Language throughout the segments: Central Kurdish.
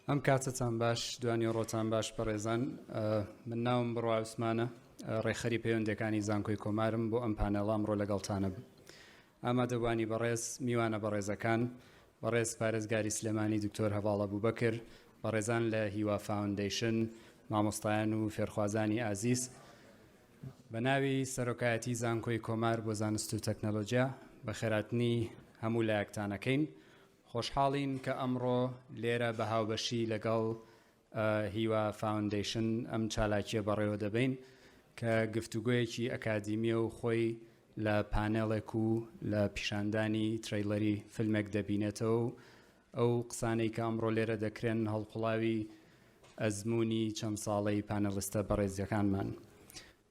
ئەم کاتەتان باش دوانیوەڕۆتان باش بەڕێزان من ناوم بڕوا عوسمانە ڕێکخەری پەیوەندەکانی زانکۆی کۆمارم بۆ ئەم پانێڵە ئەمڕۆ لەگەڵتانە ئامادەبوانی بەڕێز میوانە بەڕێزەکان بەڕێز پارێزگاری سلێمانی دکتۆر هەڤاڵ ئەبوبەکر بەڕێزان لە هیوا فاوندەیشن مامۆستایان و فێرخوازانی ئازیز بە ناوی سەرۆکایەتی زانکۆی کۆمار بۆ زانست و تەکنەلۆجیا بەخێراتنی هەموو لایەکتانەکەین خۆشحاڵین کە ئەمڕۆ لێرە بە هاوبەشی لەگەڵ هیوا فاوندەیشن ئەم چالاکییە بەڕێوە دەبەین کە گفتوگۆیەکی ئەکادیمییە و خۆی لە پانێڵێک و لە پیشاندانی trailer ی فیلمێک دەبینێتەوە و ئەو قسانەی کە ئەمڕۆ لێرە دەکرێن هەڵقوڵاوی ئەزموونی چەند ساڵەی پانێڵیستە بەڕێزەکانمان.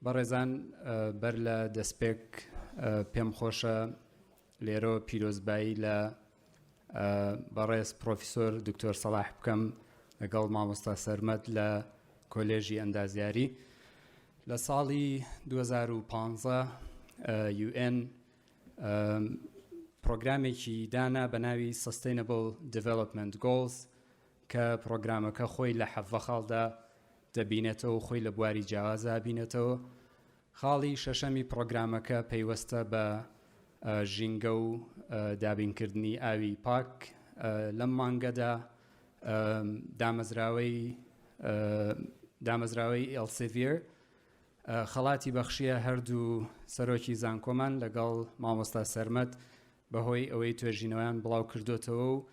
بەڕێزان بەر لە دەستپێک پێم خۆشە لێرەوە پیرۆزبایی لە بەڕێز پرۆفیسۆر دکتۆر سەڵاح بکەم لەگەڵ مامۆستا سەرمەد لە کۆلێژی ئەندازیاری لە ساڵی 2015 UN پرۆگرامێکی دانا بە ناوی Sustainable Development Goals کە پرۆگرامەکە خۆی لە حەڤە خاڵدا دەبینێتەوە خۆی لە بواری جیاوازا بینێتەوە خاڵی شەشەمی پڕۆگرامەکە پەیوەستە بە ژینگە و دابینکردنی ئاوی پاک. لەم مانگەدا دامەزراوەی دامەزراوەی ئێلسێڤیەر خەڵاتی بەخشیە هەردوو سەرۆکی زانکۆمان لەگەڵ مامۆستا سەرمەد بەهۆی ئەوەی توێژینەوەیان بڵاو کردوتەوە و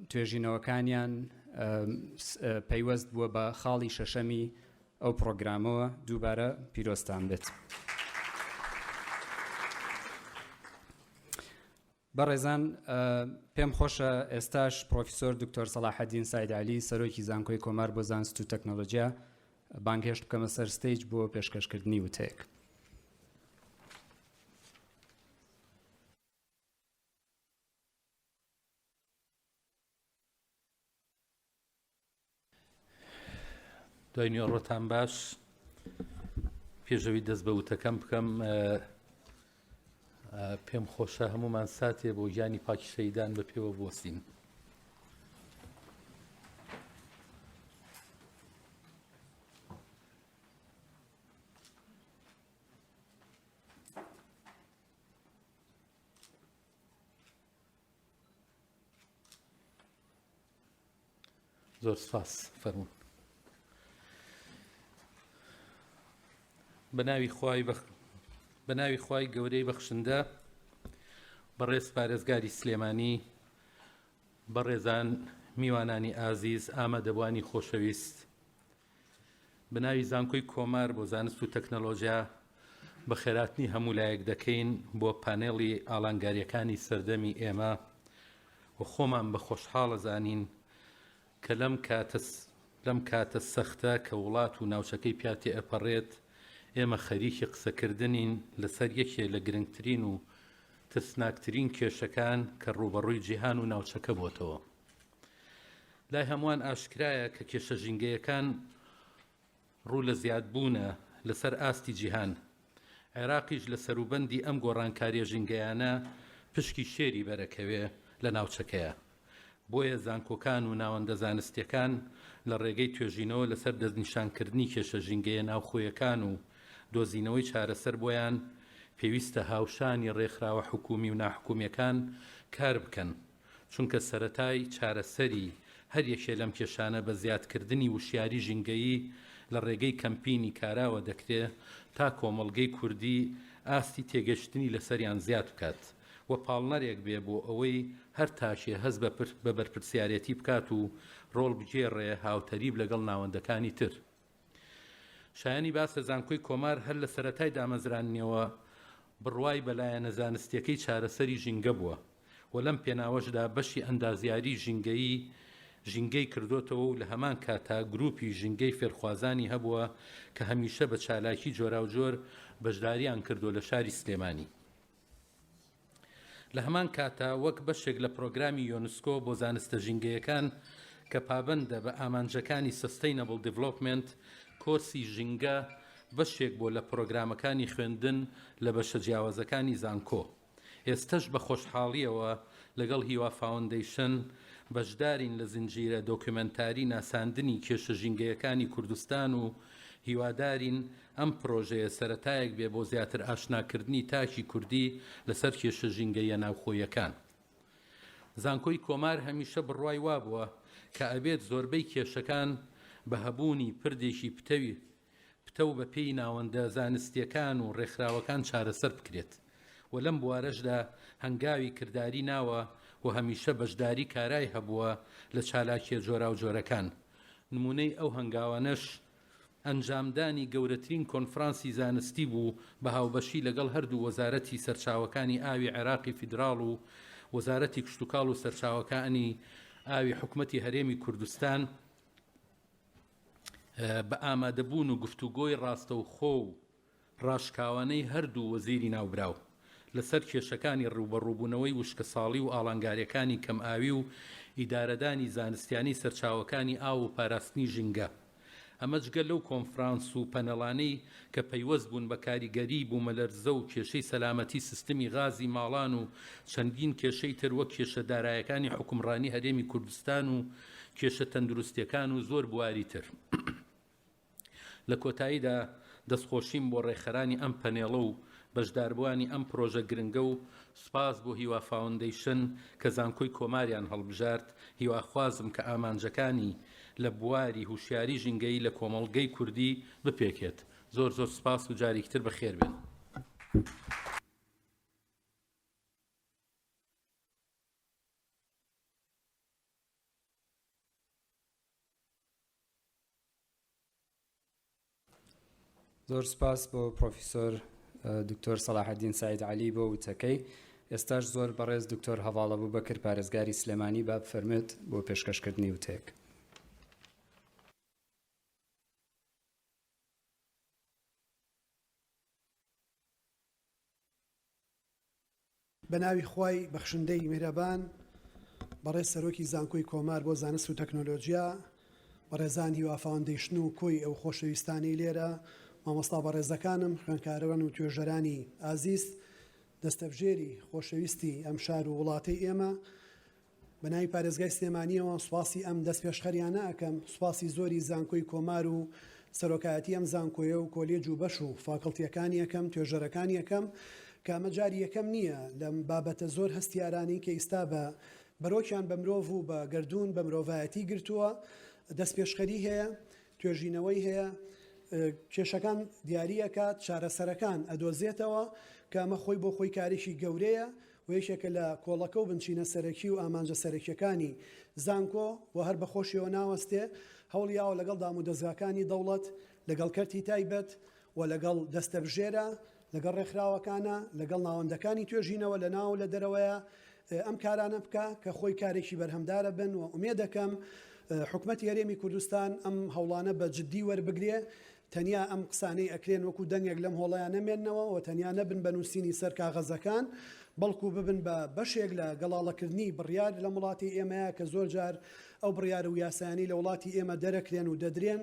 توێژینەوەکانیان پەیوەست بووە بە خاڵی شەشەمی ئەو پڕۆگرامەوە دووبارە پیرۆزتان بێت. بەڕێزان پێم خۆشە ئێستاش پرۆفیسۆر دکتۆر سەڵاحەدین ساید علی سەرۆکی زانکۆی کۆمار بۆ زانست و تەکنەلۆجیا بانگهێشت بکەمە سەر stage بۆ پێشکەشکردنی وتەیەک. دوای نیوەڕۆتان باش پێشەوی دەست بە وتەکەم بکەم پێم خۆشە هەمومان ساتێ بۆ گیانی پاکی شەیدان بە پێوە بوەستین. زۆر سپاس فەرموون بە ناوی خوای بەخ بە ناوی خوای گەورەی بەخشندە بەڕێز پارێزگاری سلێمانی بەڕێزان میوانانی ئازیز ئامادەبوانی خۆشەویست بە ناوی زانکۆی کۆمار بۆ زانست و تەکنەلۆژیا بەخێراتنی هەموو لایەک دەکەین بۆ پانێڵی ئاڵانگاریەکانی سەردەمی ئێمە و خۆمان بە خۆشحاڵ ئەزانین کە لەم کاتە لەم کاتە سەختە کە وڵات و ناوچەکەی پیا تێئەپەڕێت ئێمە خەریکی قسەکردنین لەسەر یەکێ لە گرنگترین و ترسناکترین کێشەکان کە ڕووبەڕووی جیهان و ناوچەکە بۆتەوە. لای هەمووان ئاشکرایە کە کێشە ژینگەیەکان ڕوو لە زیادبوونە لەسەر ئاستی جیهان، عێراقیش لە سەروبەندی ئەم گۆڕانکاریە ژینگەیانە پشکی شێری بەرەکەوێ لە ناوچەکەیە. بۆیە زانکۆکان و ناوەندە زانستیەکان لە ڕێگەی توێژینەوە لەسەر دەستنیشانکردنی کێشە ژینگەیە ناوخۆیەکان و دۆزینەوەی چارەسەر بۆیان، پێویستە هاوشانی ڕێکخراوە حکومی و ناحکومیەکان کاربکەن. چونکە سەرەتای چارەسەری هەر یەکێ لەم کێشانە بە زیادکردنی وشیاری ژینگەیی لە ڕێگەی کەمپینی کاراوە دەکرێ تا کۆمەڵگەی کوردی ئاستی تێگەشتنی لەسەریان زیاد بکات و پاڵنەرێک بێ بۆ ئەوەی هەر تاکێ هەست بە بەرپرسیارێتی بکات و ڕۆڵ بگێڕێ هاوتەریب لەگەڵ ناوەندەکانی تر. شایانی باسە زانکۆی کۆمار هەر لە سەرەتای دامەزراندنیەوە بڕوای بە لایەنە زانستیەکەی چارەسەری ژینگە بووە و لەم پێناوەشدا بەشی ئەندازیاری ژینگەیی ژینگەی کردۆتەوە و لە هەمان کاتا گروپی ژینگەی فێرخوازانی هەبووە کە هەمیشە بە چالاکی جۆراوجۆر بەشداریان کردووە لە شاری سلێمانی. لە هەمان کاتدا وەک بەشێک لە پرۆگرامی یۆنسکۆ بۆ زانستە ژینگەیەکان کە پابەندە بە ئامانجەکانی Sustainable Development، کۆرسی ژینگە بەشێک بووە لە پرۆگرامەکانی خوێندن لە بەشە جیاوازەکانی زانکۆ. ئێستەش بە خۆشحاڵییەوە لەگەڵ هیوا فاوەندەیشن. بەشدارین لە زنجیرە دۆکیومێنتاری ناساندنی کێشە ژینگەیەکانی کوردستان و هیوادارین ئەم پرۆژەیە سەرەتایەک بێ بۆ زیاتر ئاشناکردنی تاکی کوردی لەسەر کێشە ژینگەییە ناوخۆییەکان. زانکۆی کۆمار هەمیشە بڕوای وابووە کە ئەبێت زۆربەی کێشەکان بە هەبوونی پردێکی پتەوی پتەو بە پێی ناوەندە زانستییەکان و ڕێکخراوەکان چارەسەر بکرێت و لەم بوارەشدا هەنگاوی کرداری ناوە و هەمیشە بەشداری کارای هەبووە لە چالاکییە جۆراوجۆرەکان. نموونەی ئەو هەنگاوانەش ئەنجامدانی گەورەترین کۆنفرانسی زانستی بوو بە هاوبەشی لەگەڵ هەردوو وەزارەتی سەرچاوەکانی ئاوی عێراقی فیدراڵ و وەزارەتی کشتوکاڵ و سەرچاوەکانی ئاوی حکومەتی هەرێمی کوردستان بە ئامادەبوون و گفتوگۆی ڕاستەوخۆ و ڕاشکاوانەی هەردوو وەزیری ناوبراو لەسەر کێشەکانی ڕووبەڕووبوونەوەی وشکەساڵی و ئاڵانگارییەکانی کەمئاوی و ئیدارەدانی زانستیانەی سەرچاوەکانی ئاو و پاراستنی ژینگە. ئەمە جگە لەو کۆنفرانس و پەنەڵانەی کە پەیوەست بوون بە کاریگەریی بوومەلەرزە و کێشەی سەلامەتی سیستمی غازی ماڵان و چەندین کێشەی تر وەک کێشە دارایەکانی حوکمڕانی هەرێمی کوردستان و کێشە تەندروستیەکان و زۆر بواری تر. لە کۆتاییدا دەستخۆشیم بۆ ڕێکخەرانی ئەم پەنێڵە و بەشداربووانی ئەم پرۆژە گرنگە و سوپاس بۆ هیوا فاوندەیشن کە زانکۆی کۆماریان هەڵبژارد، هیواخوازم کە ئامانجەکانی لە بواری هوشیاری ژینگەیی لە کۆمەڵگەی کوردی بپێکێت. زۆر زۆر سوپاس و جارێکی تر بەخێربێن. زۆر سپاس بۆ پرۆفیسۆر دکتۆر سەلاحەدین سعید عەلی بۆ وتەکەی ئێستاش زۆر بەڕێز دکتۆر هەڤاڵ ئەبوبەکر پارێزگاری سلێمانی با بفەرموێت بۆ پێشکەشکردنی وتەیەک. بەناوی خوای بەخشندەی میهرەبان، بەڕێز سەرۆکی زانکۆی کۆمار بۆ زانست و تەکنۆلۆجیا، بەڕێزان هیوا فاوندەیشن و کۆی ئەو خۆشەویستانەی لێرە، مامۆستا بەڕێزەکانم، خوێندکاران و توێژەرانی ئازیز، دەستەبژێری خۆشەویستی ئەم شار و وڵاتەی ئێمە، بە ناوی پارێزگای سلێمانییەوە سوپاسی ئەم دەستپێشخەریانە ئەکەم، سوپاسی زۆری زانکۆی کۆمار و سەرۆکایەتی ئەم زانکۆیە و کۆلێج و بەش و فاکڵتییەکانی ئەکەم، توێژەرەکانی ئەکەم، کە ئەمە جاری یەکەم نییە لەم بابەتە زۆر هەستیارانەی کە ئیستا بە بەرۆکیان بە مرۆڤ و بە گەردوون بە مرۆڤایەتی گرتووە دەستپێشخەری هەیە، توێژینەوەی هەیە، کێشەکان دیاری ئەکات، چارەسەرەکان ئەدۆزێتەوە، کە ئەمە خۆی بۆ خۆی کارێکی گەورەیە و یەکێکە لە کۆڵەکە و بنچینە سەرەکی و ئامانجە سەرەکیەکانی زانکۆ و هەر بەخۆشیەوە ناوەستێ، هەوڵیاوە لەگەڵ دامودەزگاکانی دەوڵەت، لەگەڵ کەرتی تایبەت و لەگەڵ دەستەبژێرە، لەگەڵ ڕێکخراوەکانە، لەگەڵ ناوەندەکانی توێژینەوە لە ناو و لە دەرەوەیە ئەم کارانە بکا کە خۆی کارێکی بەرهەمدارە بن و ئومێدەکەم حکومەتی هەرێمی کوردستان ئەم هەوڵانە بە جدی وەربگرێ تەنیا ئەم قسانەی ئەکرێن وەکو دەنگێک لەم هۆڵەیا نەمێننەوە و تەنیا نەبن بە نووسینی سەر کاغەزەکان، بەڵکو ببن بە بەشێک لە گەڵاڵەکردنی بڕیار لەم وڵاتی ئێمەیا کە زۆر جار ئەو بڕیار و یاسایانەی لە وڵاتی ئێمە دەرەکرێن و دەدرێن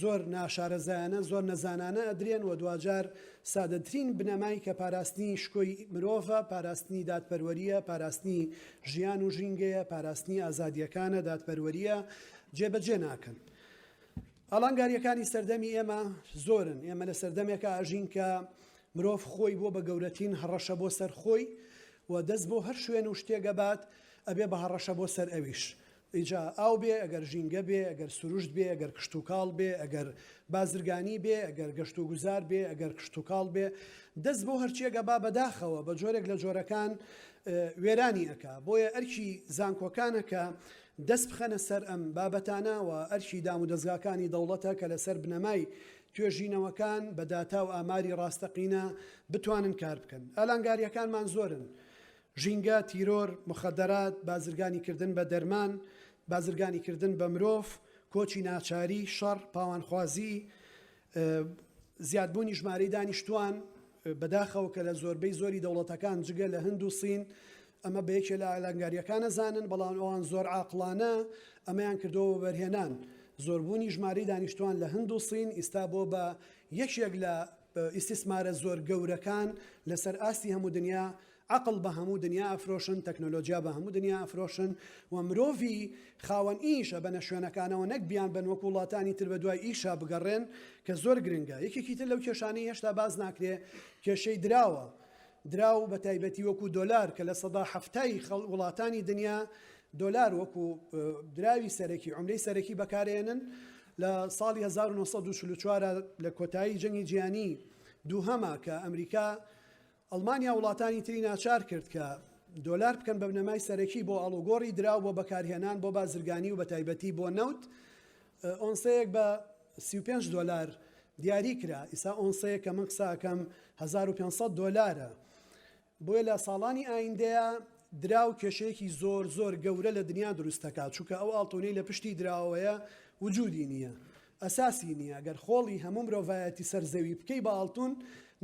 زۆر ناشارەزایانە، زۆر نەزانانە ئەدرێن و دواجار سادەترین بنەمای کە پاراستنی شکۆی مرۆڤە، پاراستنی دادپەروەرییە، پاراستنی ژیان و ژینگەیە، پاراستنی ئازادییەکانە، دادپەروەرییە، جێبەجێ ناکەن. ئالانگارییەکانی سەردەمی ئێمە زۆرن، ئێمە لە سەردەمێکا ئەژین کە مرۆڤ خۆی بووە بە گەورەترین هەڕەشە بۆ سەر خۆی و دەست بۆ هەر شوێن و شتێک ئەبات ئەبێ بە هەڕەشە بۆ سەر ئەویش. ئیجا ئاو بێ، ئەگەر ژینگە بێ، ئەگەر سروشت بێ، ئەگەر کشتوکاڵ بێ، ئەگەر بازرگانی بێ، ئەگەر گەشتوگوزار بێ، ئەگەر کشتوکاڵ بێ، دەست بۆ هەرچییەک ئەبا بەداخەوە بە جۆرێک لە جۆرەکان وێرانی ئەکا. بۆیە ئەرکی زانکۆکانە کە دەست بخەنە سەر ئەم بابەتانە و ئەرکی دامودەزگاکانی دەوڵەتە کە لەسەر بنەمای توێژینەوەکان بە داتا و ئاماری ڕاستەقینە بتوانن کار بکەن. ئالانگارییەکانمان زۆرن. ژینگە، تیرۆر، موخەدەرات، بازرگانی کردن بە دەرمان، بازرگانی کردن بە مرۆڤ، کۆچی ناچاری، شەڕ، پاوانخوازی، زیادبوونی ژمارەی دانیشتووان، بەداخەوە کە لە زۆربەی زۆری دەوڵەتەکان جگە لە هند و سین ئەمە بە یەکێ لە ئالانگارییەکان ئەزانن، بەڵام ئەوان زۆر عاقڵانە ئەمەیان کردووە وەبەرهێنان. زۆربوونی ژمارەی دانیشتووان لە هند و سین ئیستا بۆ بە یەکێک لە ئیستیسمارە زۆر گەورەکان لەسەر ئاستی هەموو دنیا. عەقڵ بە هەموو دنیا ئەفرۆشن، تەکنۆلۆجیا بە هەموو دنیا ئەفرۆشن و مرۆڤی خاوەن ئیش ئەبەنە شوێنەکانەوە نەک بیانبەن وەکو وڵاتانی تر بەدوای ئیشا بگەڕێن کە زۆر گرنگە. یەکێکی تر لەو کێشانەی هێشتا باس ناکرێ کێشەی دراوە. دراو بە تایبەتی وەکو دۆلار کە 70% ی وڵاتانی دنیا دۆلار وەکو دراوی سەرەکی عوملەی سەرەکی بەکارێنن لە ساڵی 1944 لە کۆتایی جەنگی جیهانی دووهەما کە ئەمریکا ئەڵمانیا وڵاتانی تری ناچار کرد کە دۆلار بکەن بە بنەمای سەرەکی بۆ ئاڵوگۆڕی دراو بۆ بەکارهێنان بۆ بازرگانی و بەتایبەتی بۆ نەوت، ئۆنسەیەک بە 35 دۆلار دیاری کرا، ئیسا ئۆنسەیەک کە من قسە ئەکەم 1500 دۆلارە. بۆیە لە ساڵانی ئایندەیا دراو کێشەیەکی زۆر زۆر گەورە لە دنیا دروست دەکات، چونکە ئەو ئاڵتونەی لە پشتی دراوەیە وجودی نییە. ئەساسی نیە گەر خۆڵی هەموو مرۆڤایەتی سەر زەوی بکەی بە ئاڵتون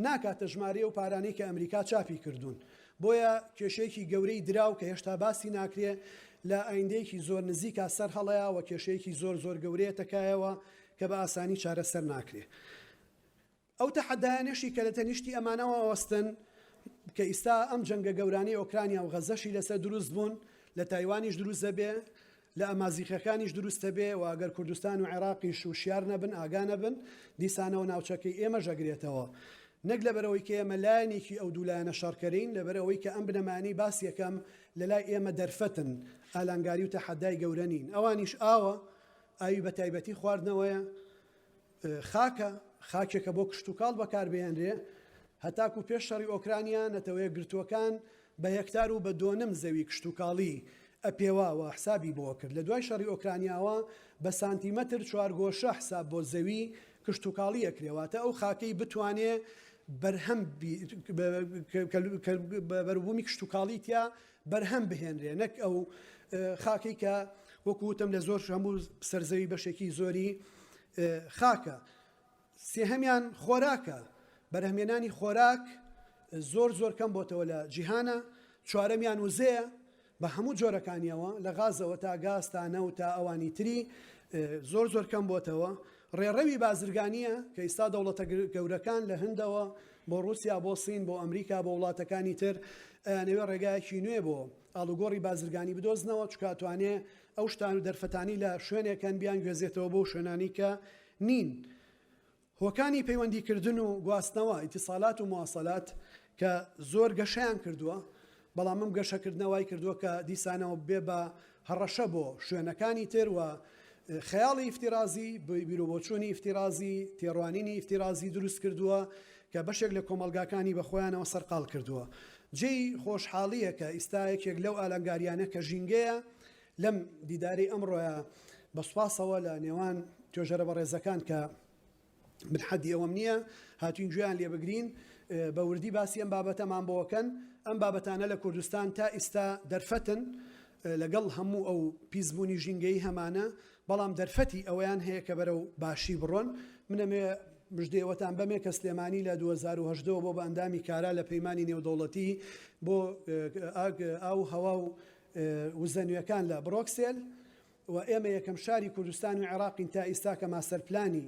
ناکاتە ژمارەی ئەو پارانەی کە ئەمریکا چاپی کردوون بۆیە کێشەیەکی گەورەی دراو کە هێشتا باسی ناکرێ لە ئایندەیەکی زۆر نزیکا سەر هەڵەیا وە کێشەیەکی زۆر زۆر گەورەیەتە کایەوە کە بە ئاسانی چارەسەر ناکرێ. ئەو تەحەدایانەشی کە لە تەنیشتی ئەمانەوە ئەوەستن، کە ئیستا ئەم جەنگە گەورانەی ئۆکرانیا و غەزەشی لەسەر دروست بوون، لە تایوانیش دروست دەبێ، لە ئەمازیغەکانیش دروست دەبێ و ئەگەر کوردستان و عێراقیش وشیار نەبن، ئاگا نەبن، دیسانەوە ناوچەکەی ئێمەش ئەگرێتەوە. نەک لەبەرئەوەی کە ئێمە لایەنێکی ئەو دوو لایەنە شەڕکەرین، لەبەرئەوەی کە ئەم بنەمایانەی باسی ئەکەم لەلای ئێمە دەرفەتن، ئالانگاری و تەحەدای گەورە نین. ئەوانیش ئاوە، ئاوی بەتایبەتی خواردنەوەیە، خاکە، خاکێکە بۆ کشتوکاڵ بەکاربهێنرێ، هەتاکو پێش شەڕی ئۆکرانیا نەتەوەیەکگرتووەکان بە هێکتار و بە دۆنم زەوی کشتوکاڵی ئەپێوا و حسابی بۆ ئەکرد، لە دوای شەڕی ئۆکرانیاوە بە سانتیمەتر چوارگۆشە حساب بۆ زەوی کشتوکاڵی ئەکرێ، واتە ئەو خاکەی بتوانێ بەرهەم بەروبوومی کشتوکاڵی تیا بەرهەم بهێنرێ نەک ئەو خاکەی کە وەکو وتم لە زۆر هەموو سەرزەوی بەشێکی زۆری خاکە. سێهەمیان خۆراکە، بەرهەمێنانی خۆراک زۆر زۆر کەم بۆتەوە لە جیهانە. چوارەمیان وزەیە بە هەموو جۆرەکانیەوە لە غازەوە تا گاز تا نەوت تا ئەوانی تری زۆر زۆر کەم بۆتەوە. ڕێڕەوی بازرگانیە کە ئیستا دەوڵەتە گەورەکان لە هندەوە بۆ ڕوسیا بۆ سین بۆ ئەمریکا بۆ وڵاتەکانی تر ئەیانەوێ ڕێگایەکی نوێ بۆ ئاڵوگۆڕی بازرگانی بدۆزنەوە چونکە ئەتوانێ ئەو شتان و دەرفەتانی لە شوێنێکن بیانگوێزێتەوە بۆ شوێنانی کە نین. هۆکانی پەیوەندیکردن و گواستنەوە، اتصالات و مواصلات، کە زۆر گەشەیان کردووە، بەڵام ئەم گەشەکردنە وای کردووە کە دیسانەوە ببێ بە هەڕەشە بۆ شوێنەکانی تر و خەیاڵی ئیفتیرازی، بیروبۆچوونی ئیفتیرازی، تێڕوانینی ئیفتیرازی دروست کردووە کە بەشێک لە کۆمەڵگاکانی بە خۆیانەوە سەرقاڵ کردووە. جێی خۆشحاڵییە کە ئیستا یەکێک لەو ئالانگارییانە کە ژینگەیە، لەم دیدارەی ئەمڕۆیا بە سوپاسەوە لە نێوان توێژەرە بەڕێزەکان کە من حەدی ئەوەم نییە هاتوین گوێیان لێ بگرین بە وردی باسی ئەم بابەتەمان بۆکەن ئەم بابەتانە لە کوردستان تا ئیستا دەرفەتن لەگەڵ هەموو ئەو پیسبوونی ژینگەی هەمانە بەڵام دەرفەتی ئەوەیان هەیە کە بەرەو باشی بڕۆن منەمێ مژدەیەوەتان بەمێ کە سلێمانی لە 2010ەوە بۆ بە ئەندامی کارا لە پەیمانی نێودەوڵەتی بۆ ئاو هەوا و وزە نوێکان لە بڕۆکسێل و ئێمە یەکەم شاری کوردستان و عێراقین تا ئیستا کە ماستەرپلانی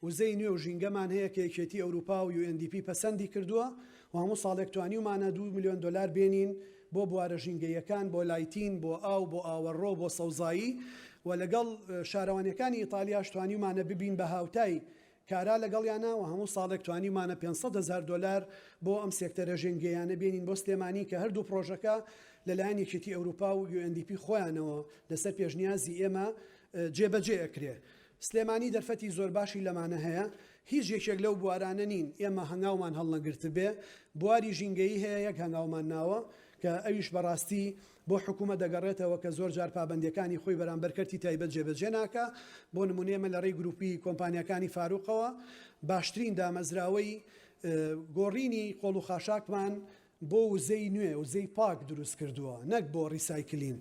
وزەی نوێ و ژینگەمان هەیە کە یەکێتی ئەوروپا و UNDP پەسەندی کردووە و هەموو ساڵێک توانیومانە دوو ملیۆن دۆلار بێنین بۆ بوارە ژینگەییەکان بۆ lighting بۆ ئاو بۆ ئاوەڕۆ بۆ سەوزایی و لەگەڵ شارەوانیەکانی ئیتالیاش توانیومانە ببین بە هاوتای کارا لەگەڵیانە و هەموو ساڵێک توانیومانە 500 هەزار دۆلار بۆ ئەم سێکتەرە ژینگەییانە بێنین بۆ سلێمانی کە هەردوو پڕۆژەکە لەلایەن یەکێتی ئەوروپا و UNDP خۆیانەوە لەسەر پێشنیازی ئێمە جێبەجێ ئەکرێ. سلێمانی دەرفەتی زۆر باشی لەمانە هەیە، هیچ یەکێک لەو بوارانە نین ئێمە هەنگاومان هەڵنەگرتبێ، بواری ژینگەیی هەیە یەک هەنگاومان ناوە کە ئەویش بەڕاستی بۆ حکومەت دەگەڕێتەوە کە زۆر جار پابەندیەکانی خۆی بەرامبەر کەرتی تایبەت جێبەجێ ناکا، بۆ نمونە ئێمە لە ڕێی گروپی کۆمپانیاکانی فاروقەوە باشترین دامەزراوەی گۆڕینی خۆڵ و خاشاکمان بۆ وزەی نوێ، وزەی پاک دروست کردووە نەک بۆ recycling،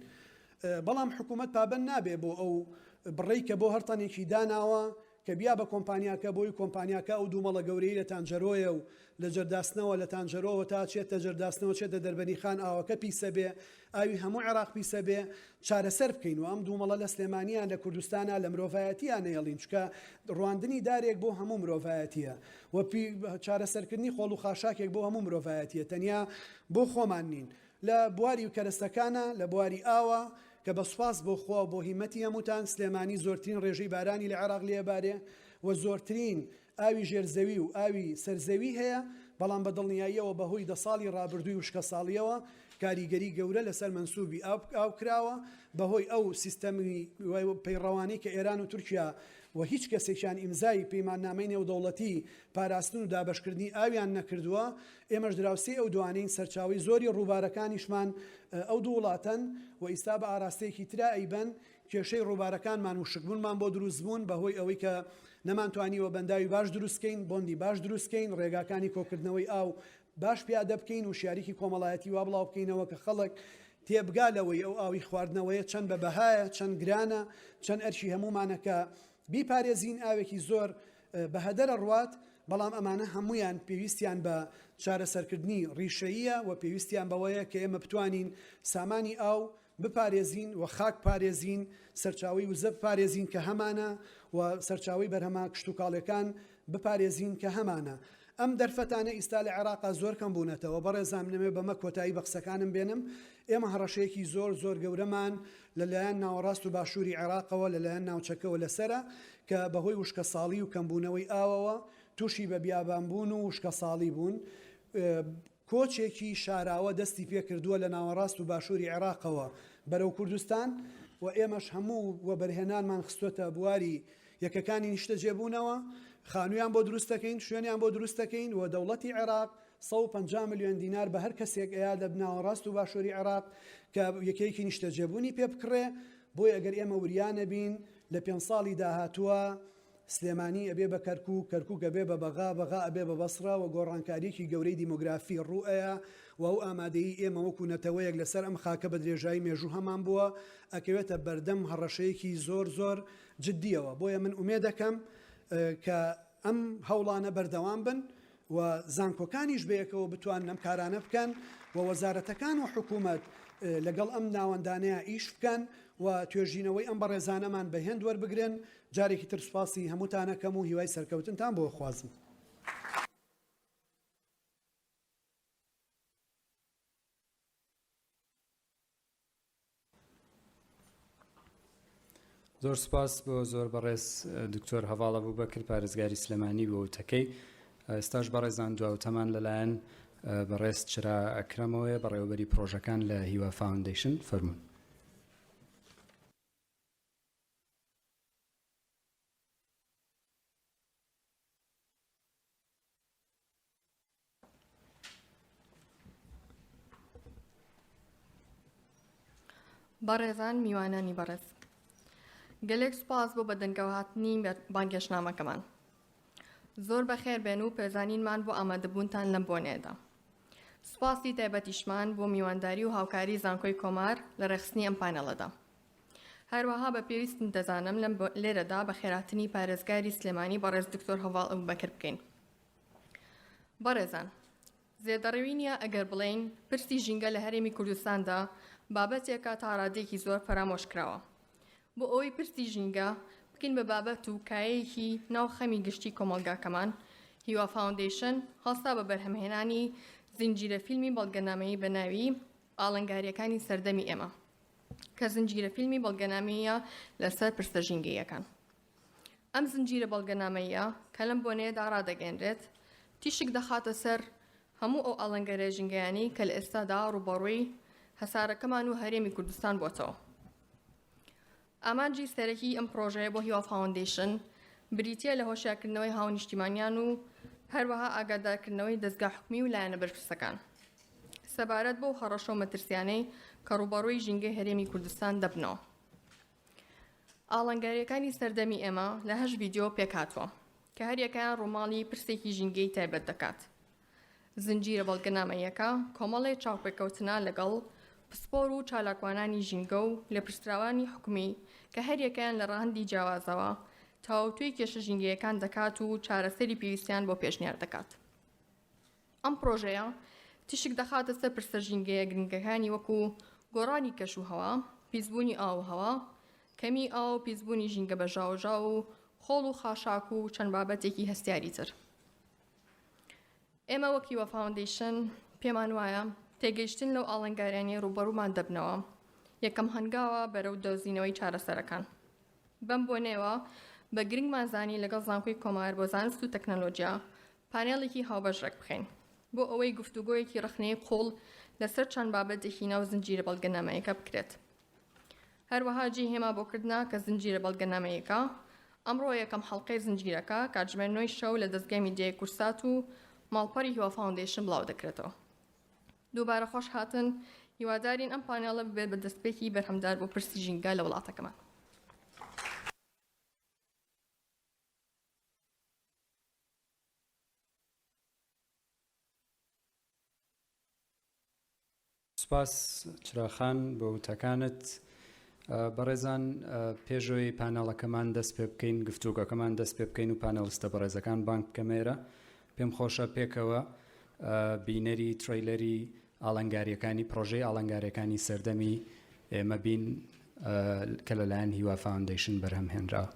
بەڵام حکومەت پابەند نابێ بۆ ئەو بڕەی کە بۆ هەر تەنێکی داناوە. کە بیا بە کۆمپانیاکە بۆی کۆمپانیاکە ئەو دوومەڵە گەورەی لە تانجەرۆیە و لە جەرداسنەوە لە تانجەرۆوە تا چێتە جەرداسنەوە چێتە دەربەنیخان ئاوەکە پیسە بێ ئاوی هەموو عێراق پیسە بێ چارەسەر بکەین و ئەم دوومەڵە لە سلێمانیان لە کوردستانا لە مرۆڤایەتیان نەیەڵین چونکە ڕواندنی دارێک بۆ هەموو مرۆڤایەتیە و چارەسەرکردنی خۆڵ و خاشاکێک بۆ هەموو مرۆڤایەتیە تەنیا بۆ خۆمان نین لە بواری کەرەستەکانا، لە بواری ئاوا، کە بە سوپاس بۆ خوا و بۆ هیمەتی هەمووتان، سلێمانی زۆرترین ڕێژەی بارانی لە عێراق لێ ئەبارێ و زۆرترین ئاوی ژێر زەوی و ئاوی سەر زەوی هەیە، بەڵام بە دڵنیاییەوە بە هۆی دە ساڵی ڕابردووی وشکەساڵییەوە کاریگەری گەورە لەسەر مەنسوبی ئاو ئاو کراوە، بە هۆی ئەو سیستەمی پەیڕەوانەی کە ئێران و تورکیا و هیچ کەسێکیان ئیمزای پەیماننامەی نێودەوڵەتی پاراستن و دابەشکردنی ئاویان نەکردووە، ئێمەش دراوسێی ئەو دوانەین، سەرچاوەی زۆری ڕووبارەکانیشمان ئەو دوو وڵاتەن و ئیستا بە ئاراستەیەکی ترا ئەیبەن، کێشەی ڕووبارەکانمان وشکبوونمان بۆ دروستبوون بەهۆی ئەوەی کە نەمانتوانیوە بەنداوی باش دروستکەین، بۆندی باش دروستکەین، ڕێگاکانی کۆکردنەوەی ئاو باش پیادە بکەین، وشیاریی کۆمەڵایەتی وا بڵاوبکەینەوە کە خەڵک تێبگا لەوەی ئەو ئاوی خواردنەوەیە چەند بە بەهایە، چەند گرانە، چەند ئەرکی هەموومانە کە بیپارێزین، ئاوێکی زۆر بە هەدەر ئەڕوات، بەڵام ئەمانە هەموویان پێویستیان بە چارەسەرکردنی ڕیشەییە و پێویستیان بەوەیە کە ئێمە بتوانین سامانی ئاو بپارێزین و خاک پارێزین، سەرچاوەی وزە بپارێزین کە هەمانە و سەرچاوەی بەرهەمە کشتوکاڵیەکان بپارێزین کە هەمانە. ئەم دەرفەتانە ئیستا لە عێراقا زۆر کەم بوونەتەوە. بەڕێزان منەوێ بەمە کۆتایی بە قسەکانم بێنم. ئێمە هەڕەشەیەکی زۆر زۆر گەورەمان لە لایەن ناوەڕاست و باشووری عێراقەوە لە لایەن ناوچەکەوە لەسەرە کە بەهۆی وشکەساڵی و کەمبوونەوەی ئاوەوە تووشی بە بیابانبوون و وشکەساڵی بوون. کۆچێکی شاراوە دەستی پێکردووە لە ناوەڕاست و باشووری عێراقەوە بەرەو کوردستان و ئێمەش هەموو وەبەرهێنانمان خستۆتە بواری یەکەکانی نیشتەجێبوونەوە، خانوویان بۆ دروست دەکەین، شوێنیان بۆ دروست دەکەین و دەوڵەتی عێراق 150 ملیۆن دینار بە هەر کەسێک ئەیا لە ناوەڕاست و باشووری عێراق کە یەکەیەکی نیشتەجێبوونی پێ بکڕێ، بۆیە ئەگەر ئێمە وریا نەبین لە پێنج ساڵی داهاتووە سلێمانی ئەبێ بە کەرکوک، کەرکوک ئەبێ بە بەغا، بەغا ئەبێ بە بەسڕە و گۆڕانکارییەکی گەورەی دیمۆگرافی ڕوو ئەیا و ئەو ئامادەیی ئێمە وەکو نەتەوەیەک لەسەر ئەم خاکە بە درێژایی مێژوو هەمان بووە ئەکەوێتە بەردەم هەڕەشەیەکی زۆر زۆر جدییەوە. بۆیە من ئومێدەکەم کە ئەم هەوڵانە بەردەوام بن و زانکۆکانیش بەیەکەوە بتوانن ئەم کارانە بکەن و وەزارەتەکان و حکوومەت لەگەڵ ئەم ناوەندانەیا ئیش بکەن و توێژینەوەی ئەم بەڕێزانەمان بە هێند وەربگرن. جارێکی تر سوپاسی هەمووتان ئەکەم و هیوای سەرکەوتنتان بۆ ئەخوازم. زۆر سوپاس بۆ زۆر بەڕێز دکتۆر هەڤاڵ ئەبوبەکر پارێزگاری سلێمانی بۆ وتەکەی. ئێستاش بەڕێزان دواوتەمان لەلایەن بەڕێز چرا ئەکرەمەوەیە بەڕێوەبەری پڕۆژەکان لە هیوا فاوندەیشن فەرموون. بەڕێزان میوانانی بەڕێز گەلێک سوپاس بۆ بەدەنگەوەهاتنی بانگێشتنامەکەمان زۆر بەخێر بێن و پێزانینمان بۆ ئامادەبوونتان لەم بۆنەیەدا سوپاسی تایبەتیشمان بۆ میوانداری و هاوکاری زانکۆی کۆمار لە ڕێکخستنی ئەم پانێڵەدا هەروەها بە پێویستم دەزانم لەم لێرەدا بەخێرهاتنی پارێزگاری سلێمانی بەڕێز دکتۆر هەڤاڵ ئەبوبەکر بکەین بەڕێزان، زێدەڕەوی نییە ئەگەر بڵێین پرسی ژینگە لە هەرێمی کوردستاندا بابەتێکە تا ڕادەیەکی زۆر فەرامۆش کراوە. بۆ ئەوەی پرسی ژینگە بکەین بە بابەت و کایەیەکی ناو خەمی گشتی کۆمەڵگاکەمان، هیوا فاوندەیشن هەڵسا بە بەرهەمهێنانی زنجیرە فیلمی بەڵگەنامەیی بە ناوی ئاڵنگارییەکانی سەردەمی ئێمە کە زنجیرە فیلمی بەڵگەنامەییە لەسەر پرسە ژینگەییەکان. ئەم زنجیرە بەڵگەنامەییە کە لەم بۆنەیەدا ڕادەگەیەنرێت، تیشک دەخاتە سەر هەموو ئەو ئاڵنگارییە ژینگەیانەی کە لە ئێستادا ڕووبەڕووی هەسارەکەمان و هەرێمی کوردستان بۆتەوە. ئامانجی سەرەکیی ئەم پڕۆژەیە بۆ هیوا فاوەندەیشن بریتییە لە هۆشیارکردنەوەی هاونیشتیمانیان و هەروەها ئاگادارکردنەوەی دەزگا حکومی و لایەنە بەرپرسەکان سەبارەت بەو هەڕەشە و مەترسیانەی کە ڕووبەڕووی ژینگەی هەرێمی کوردستان دەبنەوە. ئاڵنگارییەکانی سەردەمی ئێمە لە هەشت ڤیدیۆ پێکهاتووە کە هەریەکەیان ڕووماڵی پرسێکی ژینگەیی تایبەت دەکات. زنجیرە بەڵگەنامەییەکە کۆمەڵێک چاوپێکەوتنە لەگەڵ پسپۆر و چالاکوانانی ژینگە و لێپرسراوانی حکومی کە هەریەکەیان لە ڕەهەندی جیاوازەوە. تاوتوێی کێشە ژینگەیەکان دەکات و چارەسەری پێویستیان بۆ پێشنیار دەکات. ئەم پڕۆژەیە تیشک دەخاتە سەر پرسە ژینگەیە گرنگەکانی وەکو گۆڕانی کەشوهەوا، پیسبوونی ئاو و هەوا، کەمیی ئاو و پیسبوونی ژینگە بە ژاوەژاو و خۆڵ و خاشاک و چەند بابەتێکی هەستیاری تر. ئێمە وەک هیوا فاوندەیشن پێمان وایە تێگەیشتن لەو ئاڵنگاریانەی ڕووبەڕوومان دەبنەوە یەکەم هەنگاوە بەرەو دۆزینەوەی چارەسەرەکان. بەم بۆنەیەوە بە گرنگمان زانی لەگەڵ زانکۆی کۆمار بۆ زانست و تەکنەلۆجیا پانێڵێکی هاوبەش ڕێکبخەین بۆ ئەوەی گفتوگۆیەکی ڕەخنەیی قووڵ لەسەر چەند بابەتێکی ناو زنجیرە بەڵگەنامەیەکە بکرێت. هەروەها جێی هێما بۆکردنە کە زنجیرە بەڵگەنامەیەکە ئەمڕۆ یەکەم حەڵقەی زنجیرەکە کاتژمێر نۆی شەو لە دەزگای میدیای کورسات و ماڵپەڕی هیوا فاوندەیشن بڵاودەکرێتەوە. دووبارە خۆش هاتن، هیوادارین ئەم پانێڵە ببێت بە دەستپێکی بەرهەمدار بۆ پرسی ژینگە لە وڵاتەکەمان. سوپاس چراخان بۆ وتەکانت. بەڕێزان پێشەوەی پانێڵەکەمان دەست پێ بکەین گفتوگۆکەمان دەست پێ بکەین و پانێڵستە بەڕێزەکان بانگ بکەمە ئێرە پێم خۆشە پێکەوە بینەری trailer ی ئاڵنگاریەکانی پرۆژەی ئاڵنگاریەکانی سەردەمی ئێمە بین کە لەلایەن هیوا فاوندەیشن بەرهەم هێنراوە.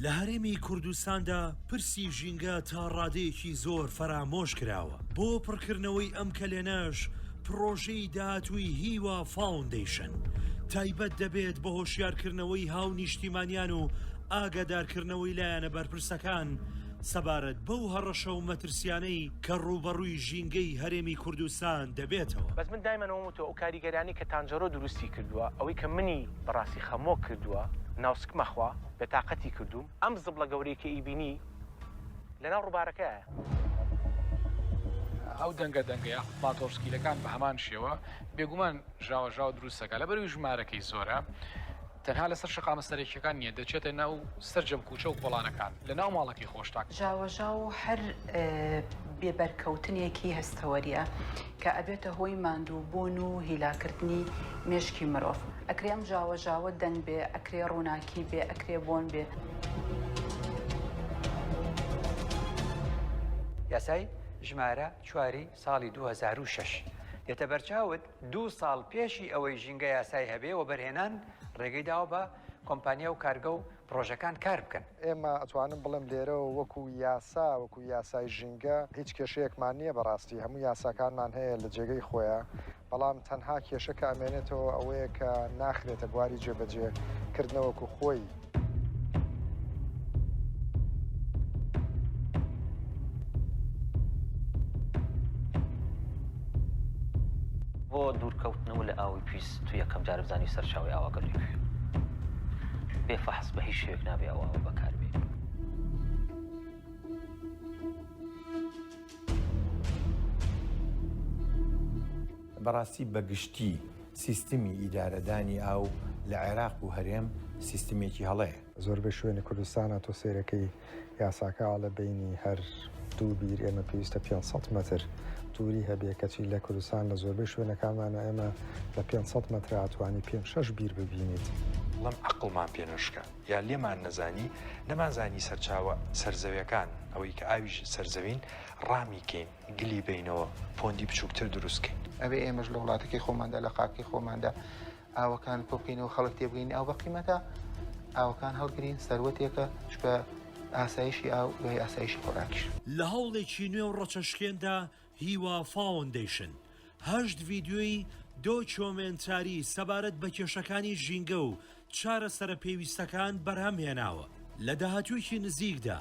لە هەرێمی کوردستاندا پرسی ژینگە تا ڕادەیەکی زۆر فەرامۆش کراوە، بۆ پڕکردنەوەی ئەم کەلێنەش پڕۆژەی داهاتووی هیوا فاوندەیشن تایبەت دەبێت بە هۆشیارکردنەوەی هاونیشتیمانیان و ئاگادارکردنەوەی لایەنە بەرپرسەکان سەبارەت بەو هەڕەشە و مەترسیانەی کە ڕووبەڕووی ژینگەی هەرێمی کوردستان دەبێتەوە. بەس من دایمەن ئەوەم وتوە ئەو کاریگەریانەی کە تانجەرۆ دروستی کردوە ئەوەی کە منی بەڕاستی خەمۆک کردوە ناوسکمە خوا بێتاقەتی کردوم ئەم زبڵە گەورەی کە ئیبینی لەناو ڕوبارەکەیە. ئەو دەنگە دەنگە یاخود ماتۆڕسکیلەکان بە هەمان شێوە بێگومان ژاوەژاو دروست دەکات لەبەرئەوەی ژمارەکەی زۆرە تەنها لەسەر شەقامە سەرەکیەکان نییە دەچێتە ناو سەرجەم کوچە و کۆڵانەکان لە ناو ماڵەکەی خۆشتا. ژاوەژاو هەر بێ بەرکەوتنێکی هەستەوەریە کە ئەبێتە هۆی ماندووبوون و هیلاکردنی مێشکی مرۆڤ. ئەکرێ ئەم ژاوەژاوە دەنگ بێ، ئەکرێ ڕووناکی بێ، ئەکرێ بۆن بێ. یاسای ژمارە چواری ساڵی 2006 دێتە بەرچاوت دوو ساڵ پێشی ئەوەی ژینگە یاسای هەبێ وەبەرهێنان ڕێگەی داوە بە کۆمپانیا و کارگە و پڕۆژەکان کار بکەن. ئێمە ئەتوانم بڵێم لێرەوە وەکو یاسا وەکو یاسای ژینگە هیچ کێشەیەکمان نییە بەڕاستی هەموو یاساکانمان هەیە لە جێگەی خۆیا بەڵام تەنها کێشە کە ئەمێنێتەوە ئەوەیە کە ناخرێتە بواری جێبەجێ کردنە وەکو خۆی. بۆ دوورکەوتنەوە لە ئاوی پیس تو یەکەم جار بزانی سەرچاوەی ئاوەکە لە کوێ بێ فەحس بە هیچ شێوەیەک نابێ ئەو ئاوە بەکار بێنی. بەڕاستی بە گشتی سیستمی ئیدارەدانی ئاو لە عێراق و هەرێم سیستمێکی هەڵەیە. زۆربەی شوێنی کوردستانا تۆ سەیرەکەی یاساکە ئەڵێ بەینی هەر دوو بیر ئێمە پێویستە 500 مەتر دووری هەبێ کەچی لە کوردستان لە زۆربەی شوێنەکانمانە ئێمە لە 500 مەترا ئەتوانی پێنج شەش بیر ببینیت. بەڵام عەقڵمان پێ نەشکا یا لێمان نەزانی نەمانزانی سەرچاوە سەرزەویەکان ئەوەی کە ئاویش سەرزەوین ڕامی کەین گلی بەینەوە pond ی بچوکتر دروست کەین. ئەبێ ئێمەش لە وڵاتەکەی خۆماندا لە خاکەی خۆماندا ئاوەکان کۆبکەینەوە خەڵک تێبگەین ئاو بەقیمەتە ئاوەکان هەڵگرین سەروەتێکە چونکە ئاسایشی ئاو دوای ئاسایشی خۆراکیش. لە هەوڵێکی نوێ و ڕەچەشکێندا هیوا فاوندەیشن هەشت ڤیدیۆی دۆکیۆمێنتاری سەبارەت بە کێشەکانی ژینگە و چارەسەرە پێویستەکان بەرهەم هێناوە، لە داهاتوویەکی نزیکدا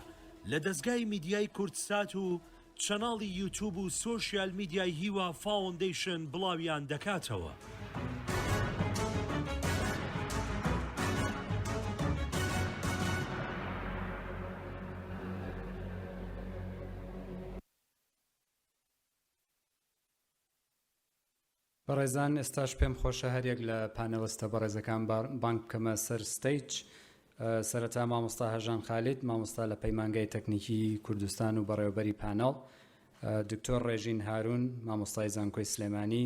لە دەزگای میدیای کوردسات و چەناڵی یوتوب و سۆشیال میدیای هیوا فاوندەیشن بڵاویان دەکاتەوە. بەڕێزان ئێستاش پێم خۆشە هەریەک لە panelist ە بەڕێزەکان بانگ بکەمە سەر stage سەرەتا مامۆستا هەژان خالید مامۆستا لە پەیمانگای تەکنیکی کوردستان و بەڕێوەبەری پانێڵ. دکتۆر ڕێژین هارون مامۆستای زانکۆی سلێمانی،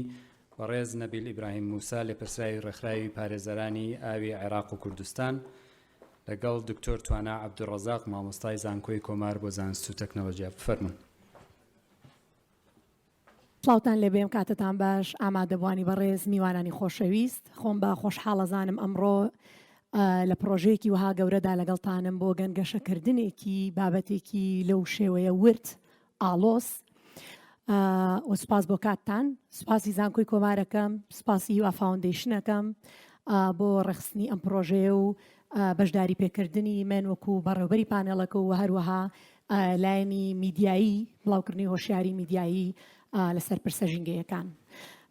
بەڕێز نەبیل ئیبراهیم موسا لێپرسراوی ڕێکخراوی پارێزەرانی ئاوی عێراق و کوردستان، لەگەڵ دکتۆر توانا عەبدولڕەزاق مامۆستای زانکۆی کۆمار بۆ زانست و تەکنەلۆجیا. بفەرموون. سڵاوتان لێبێ ئەم کاتەتان باش ئامادەبوانی بەڕێز میوانانی خۆشەویست خۆم بە خۆشحاڵەزانم ئەمڕۆ لە پرۆژەیەکی وەها گەورەدا لەگەڵتانم بۆ گەنگەشەکردنێکی بابەتێکی لەو شێوەیە ورد ئاڵۆز و سوپاس بۆ کاتتان سوپاسی زانکۆی کۆمارەکەم سوپاسی هیوا فاوندەیشنەکەم بۆ ڕێخستنی ئەم پرۆژەیە و بەشداری پێکردنی من وەکو بەڕێوبەری پانێڵەکە و هەروەها لایەنی میدیایی بڵاوکردنی هۆشیاری میدیایی لەسەر پرسە ژینگەیەکان.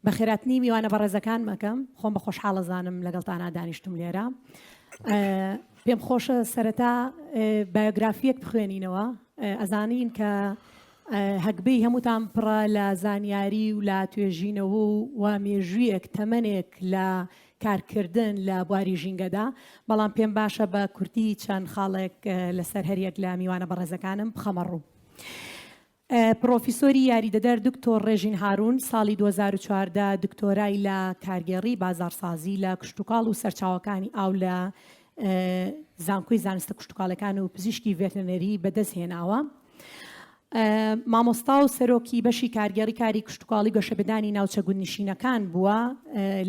بەخێراتنی میوانە بەڕێزەکان مەکەم خۆم بە خۆشحاڵە زانم لەگەڵتانا دانیشتم لێرە. پێم خۆشە سەرەتا بایۆگرافیەک بخوێنینەوە ئەزانین کە هەگبەی هەمووتان پڕە لە زانیاری و لە توێژینەوە و مێژوویەک تەمەنێک لە کارکردن لە بواری ژینگەدا، بەڵام پێم باشە بە کورتی چەند خاڵێک لەسەر هەریەک لە میوانە بەڕێزەکانم بخەمە ڕوو. پڕۆفیسۆری یاریدەدەر دکتۆر ڕێژین هارون ساڵی 2014 دکتۆرای لە کارگێڕی بازاڕسازی لە کشتوکاڵ و سەرچاوەکانی ئاو لە زانکۆی زانستە کشتوکاڵەکان و پزیشکی ڤێتەرنەری بەدەست هێناوە. مامۆستا و سەرۆکی بەشی کارگێڕی کاری کشتوکاڵی گەشەپێدانی ناوچە گوندنشینەکان بووە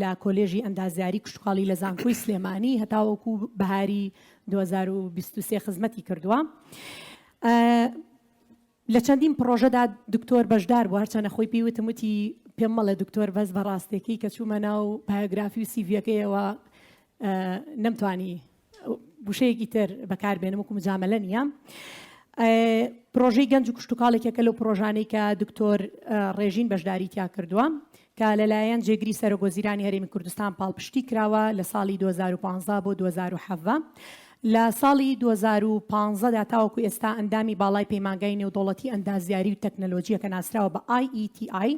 لە کۆلێژی ئەندازیاری کشتوکاڵی لە زانکۆی سلێمانی هەتاوەکو بەهاری 2023 خزمەتی کردووە. لە چەندین پڕۆژەدا دکتۆر بەشدار بوو هەرچەنە خۆی پێی وتم وتی پێم مەڵێ دکتۆر بەس بە ڕاستێکی کە چوومە ناو بایۆگرافی و سیڤیەکەیەوە نەمتوانی وشەیەکی تر بەکار بێنم وەکو مجاملە نییە. پرۆژەی گەنج و کشتتوکاڵێکێکە لەو پرۆژانەی کە دکتۆر ڕێژین بەشداری تیا کردووە کە لەلایەن جێگری سەرۆک وەزیرانی هەرێمی کوردستان پاڵپشتی کراوە لە ساڵی 2015 بۆ 2017. لە ساڵی 2015 دا تاوەکو ئێستا ئەندامی باڵای پەیمانگای نێودەوڵەتی ئەندازیاری و تەکنەلۆجیە کە ناسراوە بە IETI.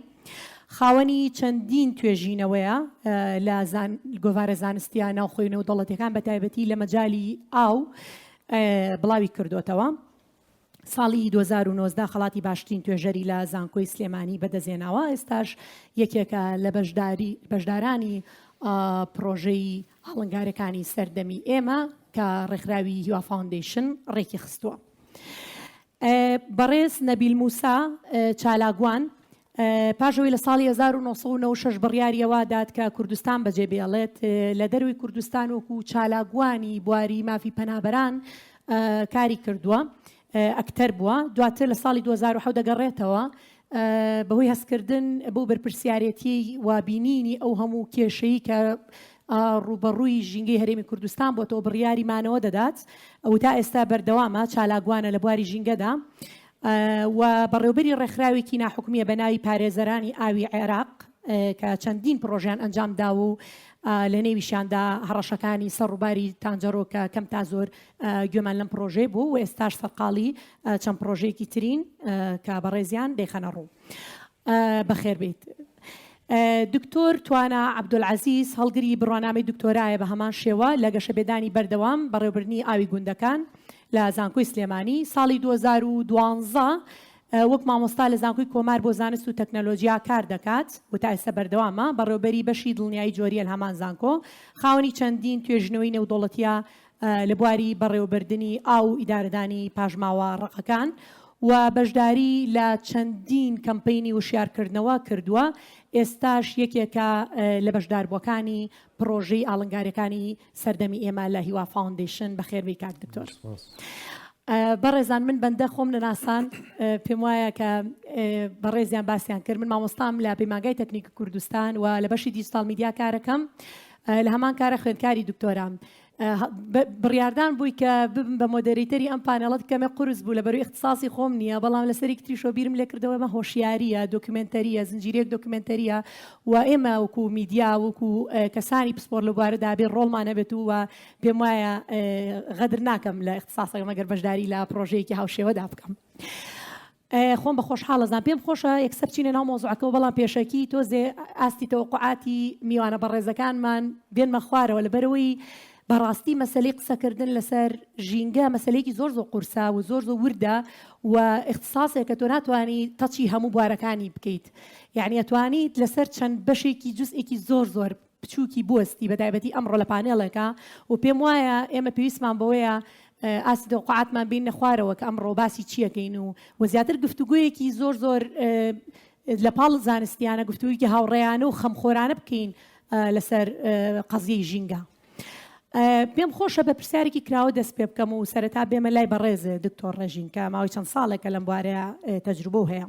خاوەنی چەندین توێژینەوەیە لە گۆڤارە زانستیە ناوخۆی و نێودەوڵەتیەکان بە تایبەتی لە مەجالی ئاو بڵاوی کردوتەوە. ساڵی 2019 خەڵاتی باشترین توێژەری لە زانکۆی سلێمانی بەدەستهێناوە، ئێستاش یەکێکە لە بەشداری بەشدارانی پڕۆژەی ئاڵنگارەکانی سەردەمی ئێمە کە ڕێکخراوی هیوا فاوندەیشن ڕێکی خستووە. بەڕێز نەبیل موسا چالاکوان پاش ئەوەی لە ساڵی 1996 بڕیاری ئەوە دات کە کوردستان بەجێ بێڵێت لە دەروی کوردستان وەکو چالاکوانی بواری مافی پەنابەران کاری کردووە ئەکتەر بووە دواتر لە ساڵی 2007 دەگەڕێتەوە بەهۆی هەستکردن بەو بەرپرسیارێتیەی و بینینی ئەو هەموو کێشەی کە ڕووبەڕووی ژینگەی هەرێمی کوردستان بۆتەوە بڕیاری مانەوە دەدات و تا ئێستا بەردەوامە چالاکوانە لە بواری ژینگەدا و بەڕێوبەری ڕێکخراوێکی ناحکومیە بە ناوی پارێزەرانی ئاوی عێراق کە چەندین پرۆژیان ئەنجام داوە و لە نێویشیاندا هەڕەشەکانی سەر ڕووباری تانجەرۆ کە کەم تا زۆر گوێمان لەم پرۆژەیە بوو و ئێستاش سەرقاڵی چەند پرۆژەیەکی ترین کە بەڕێزیان دەیخەنە ڕوو. بەخێربێیت. دکتۆر توانا عەبدولعەزیز هەڵگری بڕوانامەی دکتۆرایە بە هەمان شێوە لە گەشەپێدانی بەردەوام بەڕێوەبردنی ئاوی گوندەکان لە زانکۆی سلێمانی ساڵی 2012 وەک مامۆستا لە زانکۆی کۆمار بۆ زانست و تەکنەلۆجیا کار دەکات و تا ئێستا بەردەوامە بەڕێوەبەری بەشی دڵنیایی جۆریە لە هەمان زانکۆ خاوەنی چەندین توێژینەوەی نێودەوڵەتیە لە بواری بەڕێوەبردنی ئاو و ئیدارەدانی پاشماوە ڕەقەکان و بەشداری لە چەندین کەمپەینی وشیارکردنەوە کردووە، ئێستاش یەکێکە لە بەشداربووەکانی پڕۆژەی ئاڵنگاریەکانی سەردەمی ئێمە لە هیوا فاوندەیشن. بەخێربێی کاک دکتۆر. بەڕێزان من بەندە خۆم نەناسان پێم وایە کە بەڕێزیان باسیان کرد من مامۆستام لە پەیمانگای تەکنیکی کوردستان و لە بەشی دیجیتاڵ میدیا کارەکەم لە هەمان کارە خوێندکاری دکتۆرام بڕیاردان بووی کە ببم بە moderator ی ئەم پانێڵەت کەمێ قورس بوو لەبەروی ئیختیساسی خۆم نییە بەڵام لەسەرێکی تریشەوە بیرم لێکردەوە ئەمە هۆشیارییە دۆکیومێنتەرییە زنجیرەیەک دۆکیومێنتەرییە و ئێمە وەکو میدیا وەکو کەسانی پسپۆر لەو بوارەدا بێ ڕۆڵمان هەبێت و پێم وایە غەدر ناکەم لە ئیختیساسەکەم ئەگەر بەشداری لە پڕۆژەیەکی هاوشێوەدا بکەم. خۆم بە خۆشحاڵ ئەزانم پێم خۆشە یەکسەر بچینە ناو مەوزوعەکەوە بەڵام پێشەکی تۆزێ ئاستی تەوەقوعاتی میوانە بەڕێزەکانمان بێنمە خوارەوە لەبەرئەوەی. بەڕاستی مەسەلەی قسەکردن لەسەر ژینگە مەسەلەیەکی زۆر زۆر قورسە و زۆر زۆر وردە و ئیختساسێکە تۆ ناتوانی touch ی هەموو بوارەکانی بکەیت یعنی ئەتوانیت لەسەر چەند بەشێکی جزئێکی زۆر زۆر بچووکی بوەستی بە تایبەتی ئەمڕۆ لە پانێڵێکا و پێم وایە ئێمە پێویستمان بەوەیە ئاستی تەوقعاتمان بینە خوارەوە کە ئەمڕۆ باسی چیەکەین و و زیاتر گفتوگۆیەکی زۆر زۆر لە پاڵ زانستیانە گفتوگۆیەکی هاوڕێیانە و خەمخۆرانە بکەین لەسەر قەزیەی ژینگە. پێم خۆشە بە پرسیارێکی کراوە دەست پێ بکەم و سەرەتا بێمە لای بەڕێز دکتۆر ڕێژین کە ماوەی چەند ساڵێکە لەم بوارەیە تەجروبە و هەیە.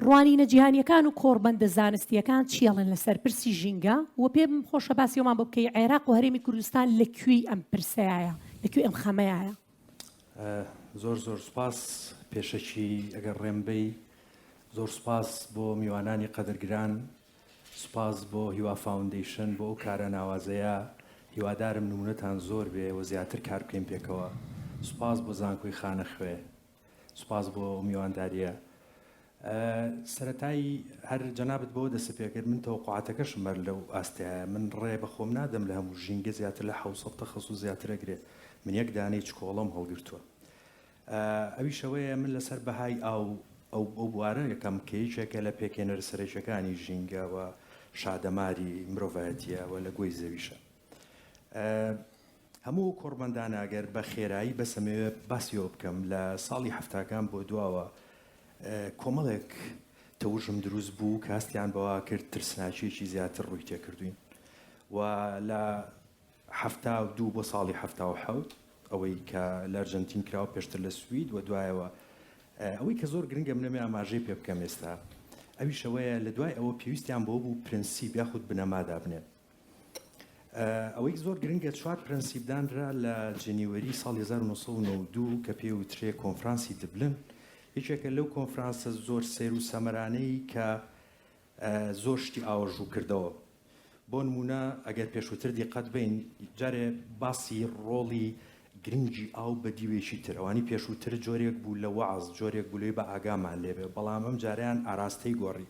ڕوانینە جیهانیەکان و کۆڕبەندە زانستیەکان چیەڵێن لەسەر پرسی ژینگە و پێم خۆشە باسی ئەومان بۆ بکەی عێراق و هەرێمی کوردستان لە کوێی ئەم پرسەیە لە کوێی ئەم خەمەیە؟ زۆر زۆر سوپاس پێشەکی ئەگەر ڕێم بەی زۆر سوپاس بۆ میوانانی قەدرگران سوپاس بۆ هیوا فاوندەیشن بۆ ئەو کارە ناوازەیە هیوادارم نمونەتان زۆر بێ و زیاتر کار بکەین پێکەوە سوپاس بۆ زانکۆی خانەخوێ سوپاس بۆ ئەو میوانداریە سەرەتایی هەر جەنابت بەوە دەست پێکرد من تەوەقعاتەکەشم هەر لەو ئاستەیە من ڕێ بە خۆم نادەم لە هەموو ژینگە زیاتر لە 600 تەخەسوس زیاتر ئەگرێ من یەک دانەی چکۆڵەم هەڵگرتووە ئەویش ئەوەیە من لەسەر بەهای ئاو ئەو ئەو بوارە یەکەم کە یەکێکە لە پێکهێنەرە سەرەکیەکانی ژینگە و شادەماری مرۆڤایەتیە و لە گۆی زەویشە هەموو ئەو کۆڕبەندانە ئەگەر بە خێرایی بەس ئەمەوێ باسی ئەوە بکەم لە ساڵی حەفتاکان بۆ دواوە کۆمەڵێک تەوژم دروست بوو کە هەستیان بەوە کرد ترسناکیەکی زیاتر ڕووی تێکردوین و لە 72 بۆ ساڵی 77 ئەوەی کە لە ئەرجەنتین کراوە پێشتر لە سوید و دوایەوە ئەوەی کە زۆر گرنگە منەمێ ئاماژەی پێ بکەم ئێستا ئەویش ئەوەیە لە دوای ئەوە پێویستیان بۆ بوو پرەنسیپ یاخود بنەما دابنێن ئەوەی زۆر گرنگە چوار پرەنسیپ دانرا لە January ساڵی 1992 کە پێ وترێ کۆنفرانسی دبلن یەکێکە لەو کۆنفرانسە زۆر سەیر و سەمەرانەی کە زۆر شتی ئاوەژوو کردەوە بۆ نمونە ئەگەر پێشووتر دیقەت بین جارێ باسی ڕۆڵی گرنگی ئاو بە دیوێکی تر ئەوانی پێشووتر جۆرێک بوو لە وەعز جۆرێک بوو لەوەی بە ئاگامان لێبێ بەڵام ئەم جارەیان ئاراستەی گۆڕی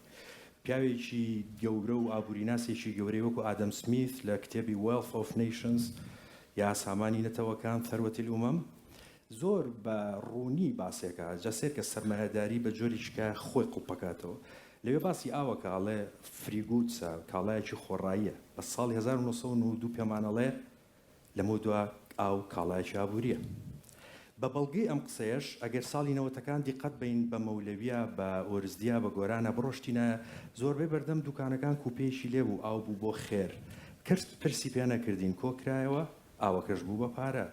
پیاوێکی گەورە و ئابووریناسێکی گەورەی وەکو ئادەم سمیث لە کتێبی Wealth of Nations یا سامانی نەتەوەکان ثروة الأمم زۆر بە ڕوونی باسێکە جا سەیرکە سەرمایەداری بە جۆرێکی کە خۆی قڵپەکاتەوە لەوێ باسی ئاوەکە ئەڵێ free goods ە کاڵایەکی خۆڕاییە بە ساڵی 1992 پێمان ئەڵێ لەمەودوا ئاو کاڵایەکی ئابوورییە. بە بەڵگەی ئەم قسەیەش ئەگەر ساڵی نەوەتەکان دیقەت بەین بە مەولەویە، بە ئۆرزدیا، بە گۆرانە بڕۆشتینایە زۆربەی بەردەم دوکانەکان کوپەیەکی لێ بوو ئاو بوو بۆ خێر. کەس پرسی پێ نەکردین کۆ کرایەوە ئاوەکەش بوو بە پارە.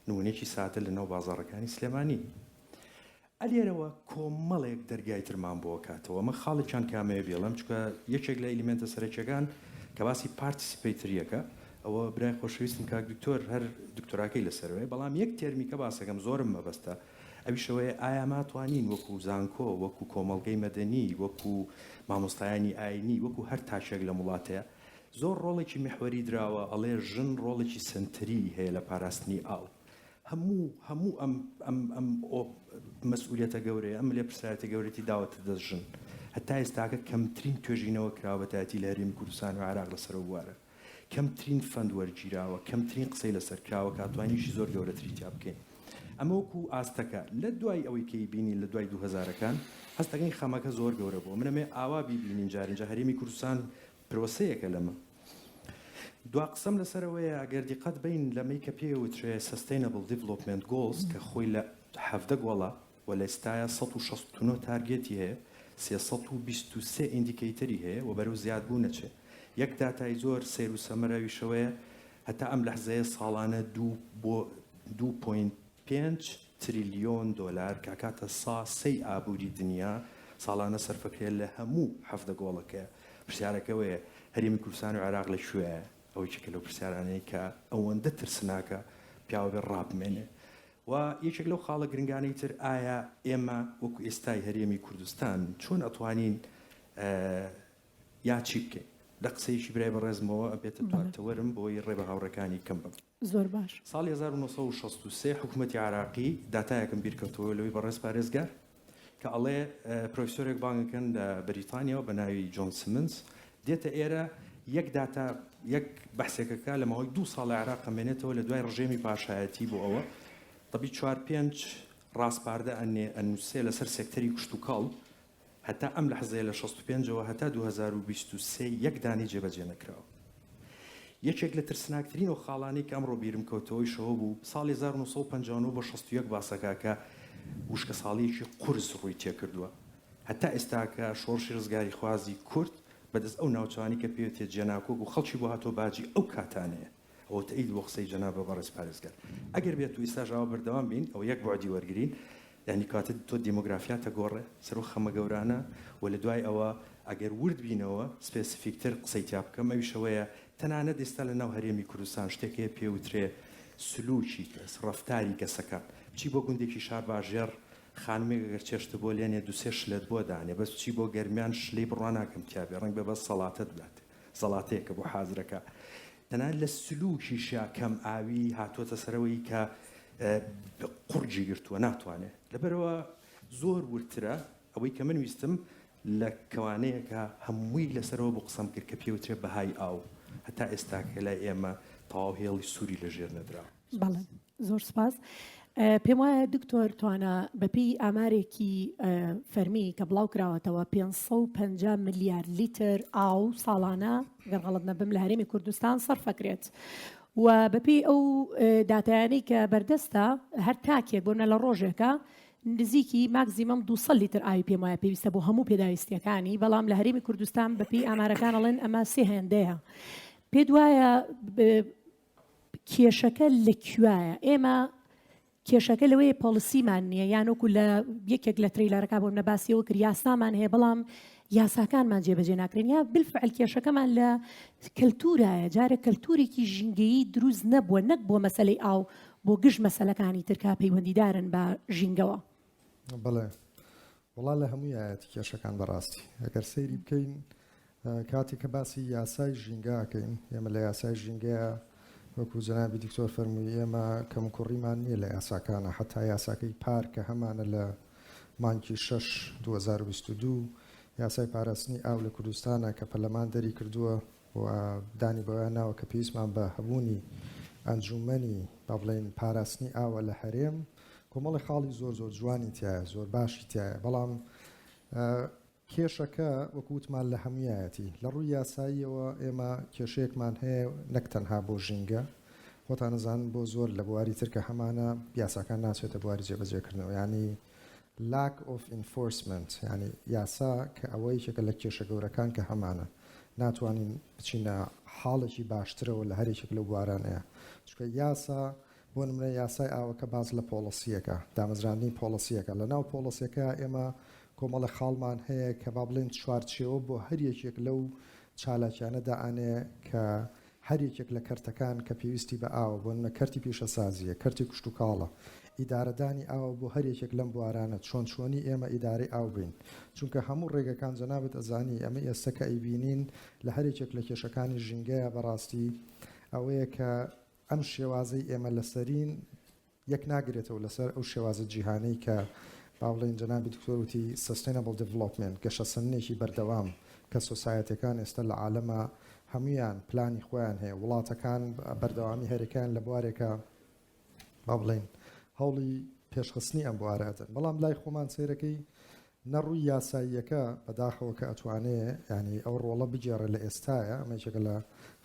نمونەیەکی سادە لە ناو بازاڕەکانی سلێمانی. ئەلێرەوە کۆمەڵێک دەرگای ترمان بۆ ئەکاتەوە، من خاڵێکیان کامەیە بیڵێم، چونکە یەکێک لە element ە سەرەکیەکان کە باسی participatory یەکە، ئەوە برای خۆشەویستم کاک دکتۆر هەر دکتۆراکەی لەسەرەوەیە، بەڵام یەک term ی کە باسەکەم زۆرم مەبەستە ئەویش ئەوەیە ئایا ماتوانین وەکو زانکۆ، وەکو کۆمەڵگەی مەدەنی، وەکو مامۆستایانی ئاینی، وەکو هەر تاکێک لەم وڵاتەیە زۆر ڕۆڵێکی میحوەری دراوە، ئەڵێ ژن ڕۆڵێکی سەنتەری هەیە لە پاراستنی ئاو. هەموو هەموو ئەم ئەم ئەم مەسئولیەتە گەورەیە ئەم لێپرسراوێتە گەورەتی داوەتە دەست ژن هەتا ئێستاکە کەمترین توێژینەوە کراوە بەتایبەتی لە هەرێمی کوردستان و عێراق لەسەر ئەو بوارە کەمترین fund وەرگیراوە کەمترین قسەی لەسەر کراوە کە ئەتوانیشی زۆر گەورەتری تیا بکەین ئەمە وەکو ئاستەکە لە دوای ئەوەی کەی بینین لە دوای 2000ەکان هەستەکەین خەمەکە زۆر گەورە بووە منەمێ ئاوا بیبینین جارینجا هەرێمی کوردستان پرۆسەیەکە لەمە دوا قسەم لەسەر ئەوەیە ئەگەر دیقەت بەین لەمەی کە پێی ئەوترێ Sustainable Development Goals کە خۆی لە 17 goal ە و لە ئێستایا 169 target ی هەیە 323 indicator ی هەیە و بەرەو زیادبوون ئەچێ یەک داتای زۆر سەیر و سەمەرە ئەویش ئەوەیە هەتا ئەم لەحزەیە ساڵانە دوو بۆ دوو point پێنج تریلیۆن دۆلار کە ئەکاتە سا سێی ئابووری دنیا ساڵانە سەرفەکرێ لە هەموو 17 goal ەکەیە. پرسیارەکە ئەوەیە هەرێمی کوردستان و عێراق لە کوێیە؟ ئەوە یەکێکە لەو پرسیارانەی کە ئەوەندە ترسناکە پیاو ئەبێ ڕابمێنێ. و یەکێک لەو خاڵە گرنگانەی تر ئایا ئێمە وەکو ئێستای هەرێمی کوردستان چۆن ئەتوانین یا چی بکەین؟ لە قسەیەکی برای بەڕێزمەوە ئەبێتە تەوەرم بۆی ڕێ بە هاوڕێکانی کەم بم. زۆر باش. ساڵی 1963 حکوومەتی عێراقی داتایەکم بیرکەوتەوە لەوەی بەڕێز پارێزگار کە ئەڵێ پرۆفیسۆرێک بانگەکەن لە بەریتانیاوە بە ناوی جۆن سمنز دێتە ئێرە یەک داتا. یەک بەحسێکەکە لە ماوەی دوو ساڵ لە عێراق ئەمێنێتەوە لە دوای ڕژێمی پاشایەتی بۆ ئەوە تەبی چوار پێنج ڕاسپاردە ئەنێ ئەنووسێ لەسەر سێکتەری کشتوکاڵ هەتا ئەم لەحزەیە لە 65 ەوە هەتا 2023 یەک دانەی جێبەجێ نەکراوە. یەکێک لە ترسناکترین ئەو خاڵانەی کە ئەمڕۆ بیرم کەوتەوەیش ئەوە بوو ساڵی 1959 بۆ 61 باسەکە کە وشکەساڵییەکی قورس ڕووی تێکردووە هەتا ئێستاکە شۆڕشی ڕزگاریخوازی کورد بەدەست ئەو ناوچانەی کە پێوتێ جێناکۆک و خەڵکی بۆ هاتووە باجی ئەو کاتانەیە. ئەوە تەئید بۆ قسەی جەنابە بەڕێز پارێزگار. ئەگەر بێت و ئیستاش ئاوا بەردەوام بین ئەوە یەک بوعدی وەرگرین یانی کەواتە تۆ دیمۆگرافیات ئەگۆڕێ سەر ئەو خەمە گەورانە و لە دوای ئەوە ئەگەر ورد بینەوە specific تر قسەی تیا بکەم ئەویش ئەوەیە تەنانەت ئێستا لە ناو هەرێمی کوردستان شتێک هەیە پێ وترێ سلوکی کەس ڕەفتاری کەسەکان بچی بۆ گوندێکی شارباژێڕ خانمێک ئەگەر چێشتت بۆ لێنێ دوسێ شلەت بۆ دانێ بەس بچی بۆ گەرمیان شلەی بڕوا ناکەم تیا بێ ڕەنگ بێ بەس سەڵاتەت بداتێ زەڵاتەیەکە بۆ حازرەکە تەنانەت لە سلوکیشا کەم ئاوی هاتووەتە سەرەوەی کە قوڕگی گرتووە ناتوانێ لەبەرەوە زۆر وردترە ئەوەی کە من ویستم لە کەوانەیەکە هەمووی لەسەرەوە بۆ قسەم کرد کە پێوترێ بەهای ئاو هەتا ئێستا کە لای ئێمە تەواو هێڵی سووری لەژێر نەدراوە. بەڵێ زۆر سپاس. پێم وایە دکتۆر توانا بەپێی ئامارێکی فەرمی کە بڵاو کراوەتەوە 550 ملیار لیتر ئاو ساڵانە گەر غەڵت نەبم لە هەرێمی کوردستان سەرفەکرێت. و بەپێی ئەو داتایانەی کە بەردەستە هەر تاکێک بۆ نە لە ڕۆژێکە نزیکی ماکزیمەم 200 لیتر ئاوی پێم وایە پێویستە بۆ هەموو پێداویستیەکانی بەڵام لە هەرێمی کوردستان بەپێی ئامارەکان ئەڵێن ئەمە سێ هێندەیە پێت وایە کێشەکە لە کوایە؟ ئێمە کێشەکە لەوەیە policy مان نییە یان وەکو لە یەکێک لە trailer ەکە بۆ منە باسی ئەوە کرد یاسامان هەیە بەڵام یاساکانمان جێبەجێ ناکرێن یا بالفعل کێشەکەمان لە کەلتورایە جارێک کەلتورێکی ژینگەیی دروست نەبووە نەک بۆ مەسەلەی ئاو بۆ گشت مەسەلەکانی تر کە پەیوەندیدارن بە ژینگەوە. بەڵێ وەڵا لە هەموویایەتی کێشەکان بەڕاستی ئەگەر سەیری بکەین کاتێک کە باسی یاسای ژینگە ئەکەین ئێمە لە یاسای ژینگەیە وەکو جەنابی دکتۆر فەرمووی ئێمە کەموکوڕیمان نییە لە یاساکانە حتا یاساکەی پار کە هەمانە لە مانگی 6 2022 یاسای پاراستنی ئاو لە کوردستانە کە پەرلەمان دەری کردووە و دانی بەوە ناوە کە پێویستمان بە هەبوونی ئەنجوومەنی با بڵێین پاراستنی ئاوە لە هەرێم کۆمەڵی خاڵی زۆر زۆر جوانی تایە زۆر باشی تایە بەڵام کێشەکە وەکو وتمان لە هەموویایەتی. لە ڕووی یاساییەوە ئێمە کێشەیەکمان هەیە نەک تەنها بۆ ژینگە، خۆتان ئەزانن بۆ زۆر لە بواری تر کە هەمانە یاساکان ناچێتە بواری جێبەجێکردنەوە یانی lack of enforcement یانی یاسا کە ئەوە یەکێکە لە کێشە گەورەکان کە هەمانە ناتوانین بچینە حاڵێکی باشترەوە لە هەر یەکێک لەو بوارانەیە چونکە یاسا بۆ نمونە یاسای ئاوەکە باس لە policy یەکە، دامەزراندنی policy یەکە، لەناو policy یەکە ئێمە کۆمەڵێک خاڵمان هەیە کە با بڵێین چوارچێوە بۆ هەر یەکێک لەو چالاکیانە دائەنێ کە هەر یەکێک لە کەرتەکان کە پێویستی بە ئاوە، بۆ نمونە کەرتی پیشەسازییە، کەرتی کشتوکاڵە، ئیدارەدانی ئاوە بۆ هەر یەکێک لەم بوارانە چۆن چۆنی ئێمە ئیدارەی ئاو بین چونکە هەموو ڕێگەکان جەنابت ئەزانی ئەمە ئێستە کە ئەیبینین لە هەر یەکێک لە کێشەکانی ژینگەیە بەڕاستی ئەوەیە کە ئەم شێوازەی ئێمە لەسەرین یەک ناگرێتەوە لەسەر ئەو شێوازە جیهانەی کە با بڵێین جەنابی دکتۆر وتی Sustainable Development گەشەسەندنێکی بەردەوام کە society ەکان ئێستا لە عالەما هەموویان پلانی خۆیان هەیە وڵاتەکان بەردەوامی هەرێکیان لە بوارێکە با بڵێین هەوڵی پێشخستنی ئەم بوارە ئەدەن بەڵام لای خۆمان سەیرەکەی نە ڕووی یاساییەکە بەداخەوە کە ئەتوانێ یانی ئەو ڕۆڵە بگێڕێ لە ئێستایە ئەمە یەکێکە لە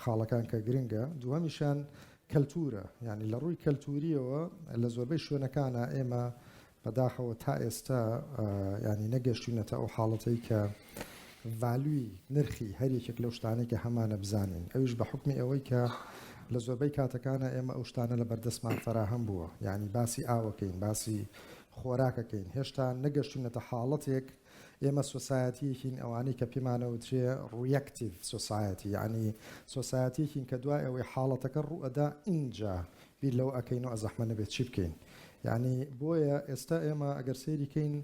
خاڵەکان کە گرنگە دووهەمیشیان کەلتوورە یانی لە ڕووی کەلتووریەوە لە زۆربەی شوێنەکانە ئێمە بەداخەوە تا ئێستا یانی نەگەشتوینەتە ئەو حاڵەتەی کە value ی نرخی هەر یەکێک لەو شتانەی کە هەمانە بزانین ئەویش بە حوکمی ئەوەی کە لە زۆربەی کاتەکانە ئێمە ئەو شتانە لە بەردەستمان فەراهەم بووە یانی باسی ئاوەکەین باسی خۆراکەکەین هێشتا نەگەشتوینەتە حاڵەتێک ئێمە society یەکین ئەوانەی کە پێمانەوترێ reactive society یانی society یەکین کە دوای ئەوەی حاڵەتەکە ڕووئەدا ئینجا بیر لەوە ئەکەینەوە ئەزەحمە نەبێت چی بکەین یانی بۆیە ئێستا ئێمە ئەگەر سەیری کەین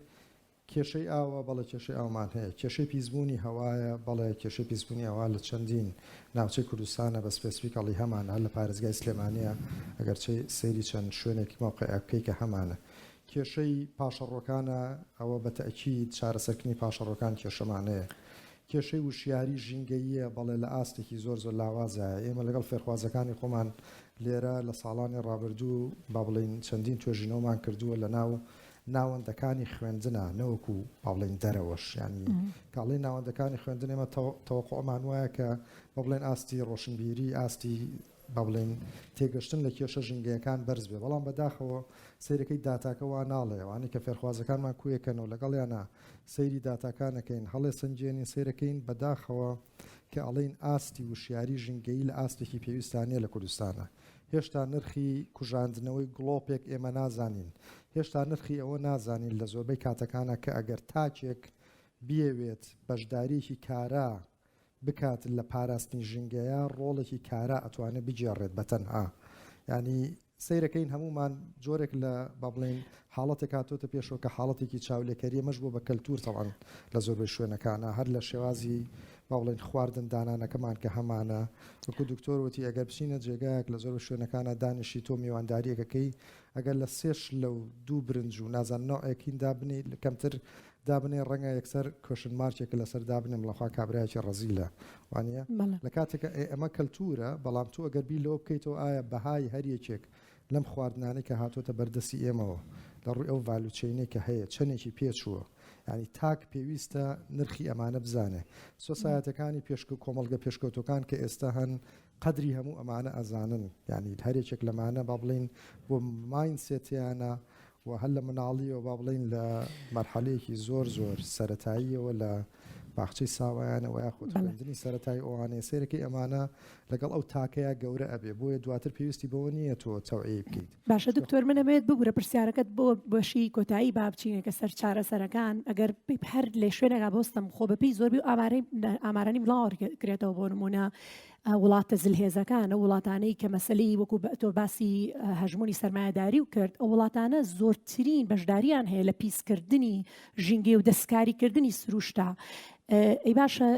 کێشەی ئاوە بەڵێ کێشەی ئاومان هەیە کێشەی پیسبوونی هەوایە بەڵێ کێشەی پیسبوونی هەوا لە چەندین ناوچەی کوردستانە بە specifically هەمانە هەر لە پارێزگای سلێمانیە ئەگەر سەیری چەند شوێنێکی مەوقعە بکەی کە هەمانە کێشەی پاشەڕۆکانە ئەوە بە تەئکید چارەسەرکردنی پاشەڕۆکان کێشەمان هەیە. کێشەی وشیاری ژینگەییە، بەڵێ لە ئاستێکی زۆر زۆر لاوازایە. ئێمە لەگەڵ فێرخوازەکانی خۆمان لێرە لە ساڵانی ڕابردوو با بڵێین چەندین توێژینەوەمان کردووە لە ناو ناوەندەکانی خوێندنا نەوەکو با بڵێین دەرەوەش یانی کە ئەڵێین ناوەندەکانی خوێندن ئێمە تەوەقوعمان وایە کە با بڵێین ئاستی ڕۆشنبیری ئاستی با بڵێین تێگەشتن لە کێشە ژینگەیەکان بەرز بێ بەڵام بەداخەوە سەیرەکەی داتاکە وا ناڵێ ئەوانەی کە فێرخوازەکانمان کوێکەنەوە لەگەڵیانە سەیری داتاکانەکەین هەڵێ سەنگێنین سەیرەکەین بەداخەوە کە ئەڵێین ئاستی وشیاری ژینگەیی لە ئاستێکی پێویستا نیە لە کوردستانا هێشتا نرخی کوژاندنەوەی گڵۆپێک ئێمە نازانین هێشتا نرخی ئەوە نازانین لە زۆربەی کاتەکانا کە ئەگەر تاکێک بیەوێت بەشداریەکی کارا بکات لە پاراستنی ژینگەیا ڕۆڵێکی کارا ئەتوانێت بگێڕێت بە تەنها یانی سەیرەکەین هەموومان جۆرێک لە با بڵێین حاڵەتێک هاتۆتە پێشەوە کە حاڵەتێکی چاولێکەری ئەمەش بووە بە کەلتور تەبعەن لە زۆربەی شوێنەکانە هەر لە شێوازی با بڵێین خواردن دانانەکەمان کە هەمانە وەکو دکتۆر وتی ئەگەر بچینە جێگایەک لە زۆربەی شوێنەکانە دانیشی تۆ میوانداریەکەکەی ئەگەر لە سێ شلە و دوو برنج و نازانم نەوعێکین دابنێی کەمتر دابنێ ڕەنگە یەکسەر question mark ێکە لەسەر دابنێم لەخوا کابرایەکی ڕەزیلە وانە لە کاتێکە ئێ ئەمە کەلتورە بەڵام تۆ ئەگەر بیر لەوە بکەیتەوە ئایا بەهای هەر یەکێک لەم خواردنانەی کە هاتۆتە بەردەستی ئێمەوە لە ڕووی ئەو value chain ەی کە هەیە چەندێکی پێچووە یعنی تاک پێویستە نرخی ئەمانە بزانێ society ەکانی پێشکە کۆمەڵگە پێشکەوتەکان کە ئێستا هەن قەدری هەموو ئەمانە ئەزانن یانی هەر یەکێک لەمانە با بڵێین بۆ mindset یانە و هەر لە مناڵیەوە با بڵێین لە مەرحەلەیەکی زۆر زۆر سەتاییەوە لە باخچەی ساوایانەوە یاخود خوێندنی سەتای ئەوانەیە سێرەکەی ئەمانە لەگەڵ ئەو تاکەیە گەورە ئەبێ بۆیە دواتر پێویستی بەوە نییە تۆ تەوعی بکەیت. باشە دکتۆر من ئەمەوێت ببورە پرسیارەکەت بۆ بەشی کۆتایی با بچینێکە سەر چارەسەرەکان ئەگەر هەر لە شوێنێکا بۆستم خۆ بەپێی زۆربی و ئامارەی ئامارانی بڵاو کرێتەوە بۆ نمونە وڵاتە زلهێزەکان ئەو وڵاتانەی کە مەسلەی وەکو تۆ باسی هەژمونی سەرمایەداری و کرد ئەو وڵاتانە زۆرترین بەشداریان هەیە لە پیسکردنی ژینگەی و دەستکاریکردنی سروشتا ئەی باشە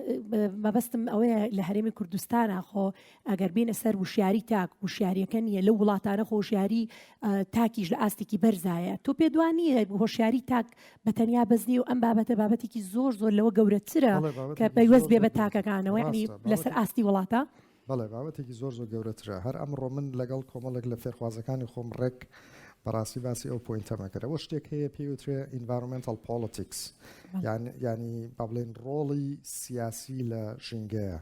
مەبەستم ئەوەیە لە هەرێمی کوردستانە خۆ ئەگەر بینە سەر وشیاری تاک وشیاریەکە نییە لەو وڵاتانە خۆشیاری تاکیش لە ئاستێکی بەرزایە تۆ پێ دوا نییە هۆشیاری تاک بە تەنیا بەس نییە و ئەم بابەتە بابەتێکی زۆر زۆر لەوە گەورەترە کە پەیوەست بێ بە تاکەکانەوە یعنی لەسەر ئاستی وڵاتە. بەڵێ بابەتێکی زۆر زۆر گەورەترە هەر ئەمڕۆ من لەگەڵ کۆمەڵێک لە فێرخوازەکانی خۆم ڕێک بەڕاستی باسی ئەو point ەمە کرد ئەوە شتێک هەیە پێی وترێ environmental politics یعنی با بڵێن ڕۆڵی سیاسی لە ژینگەیە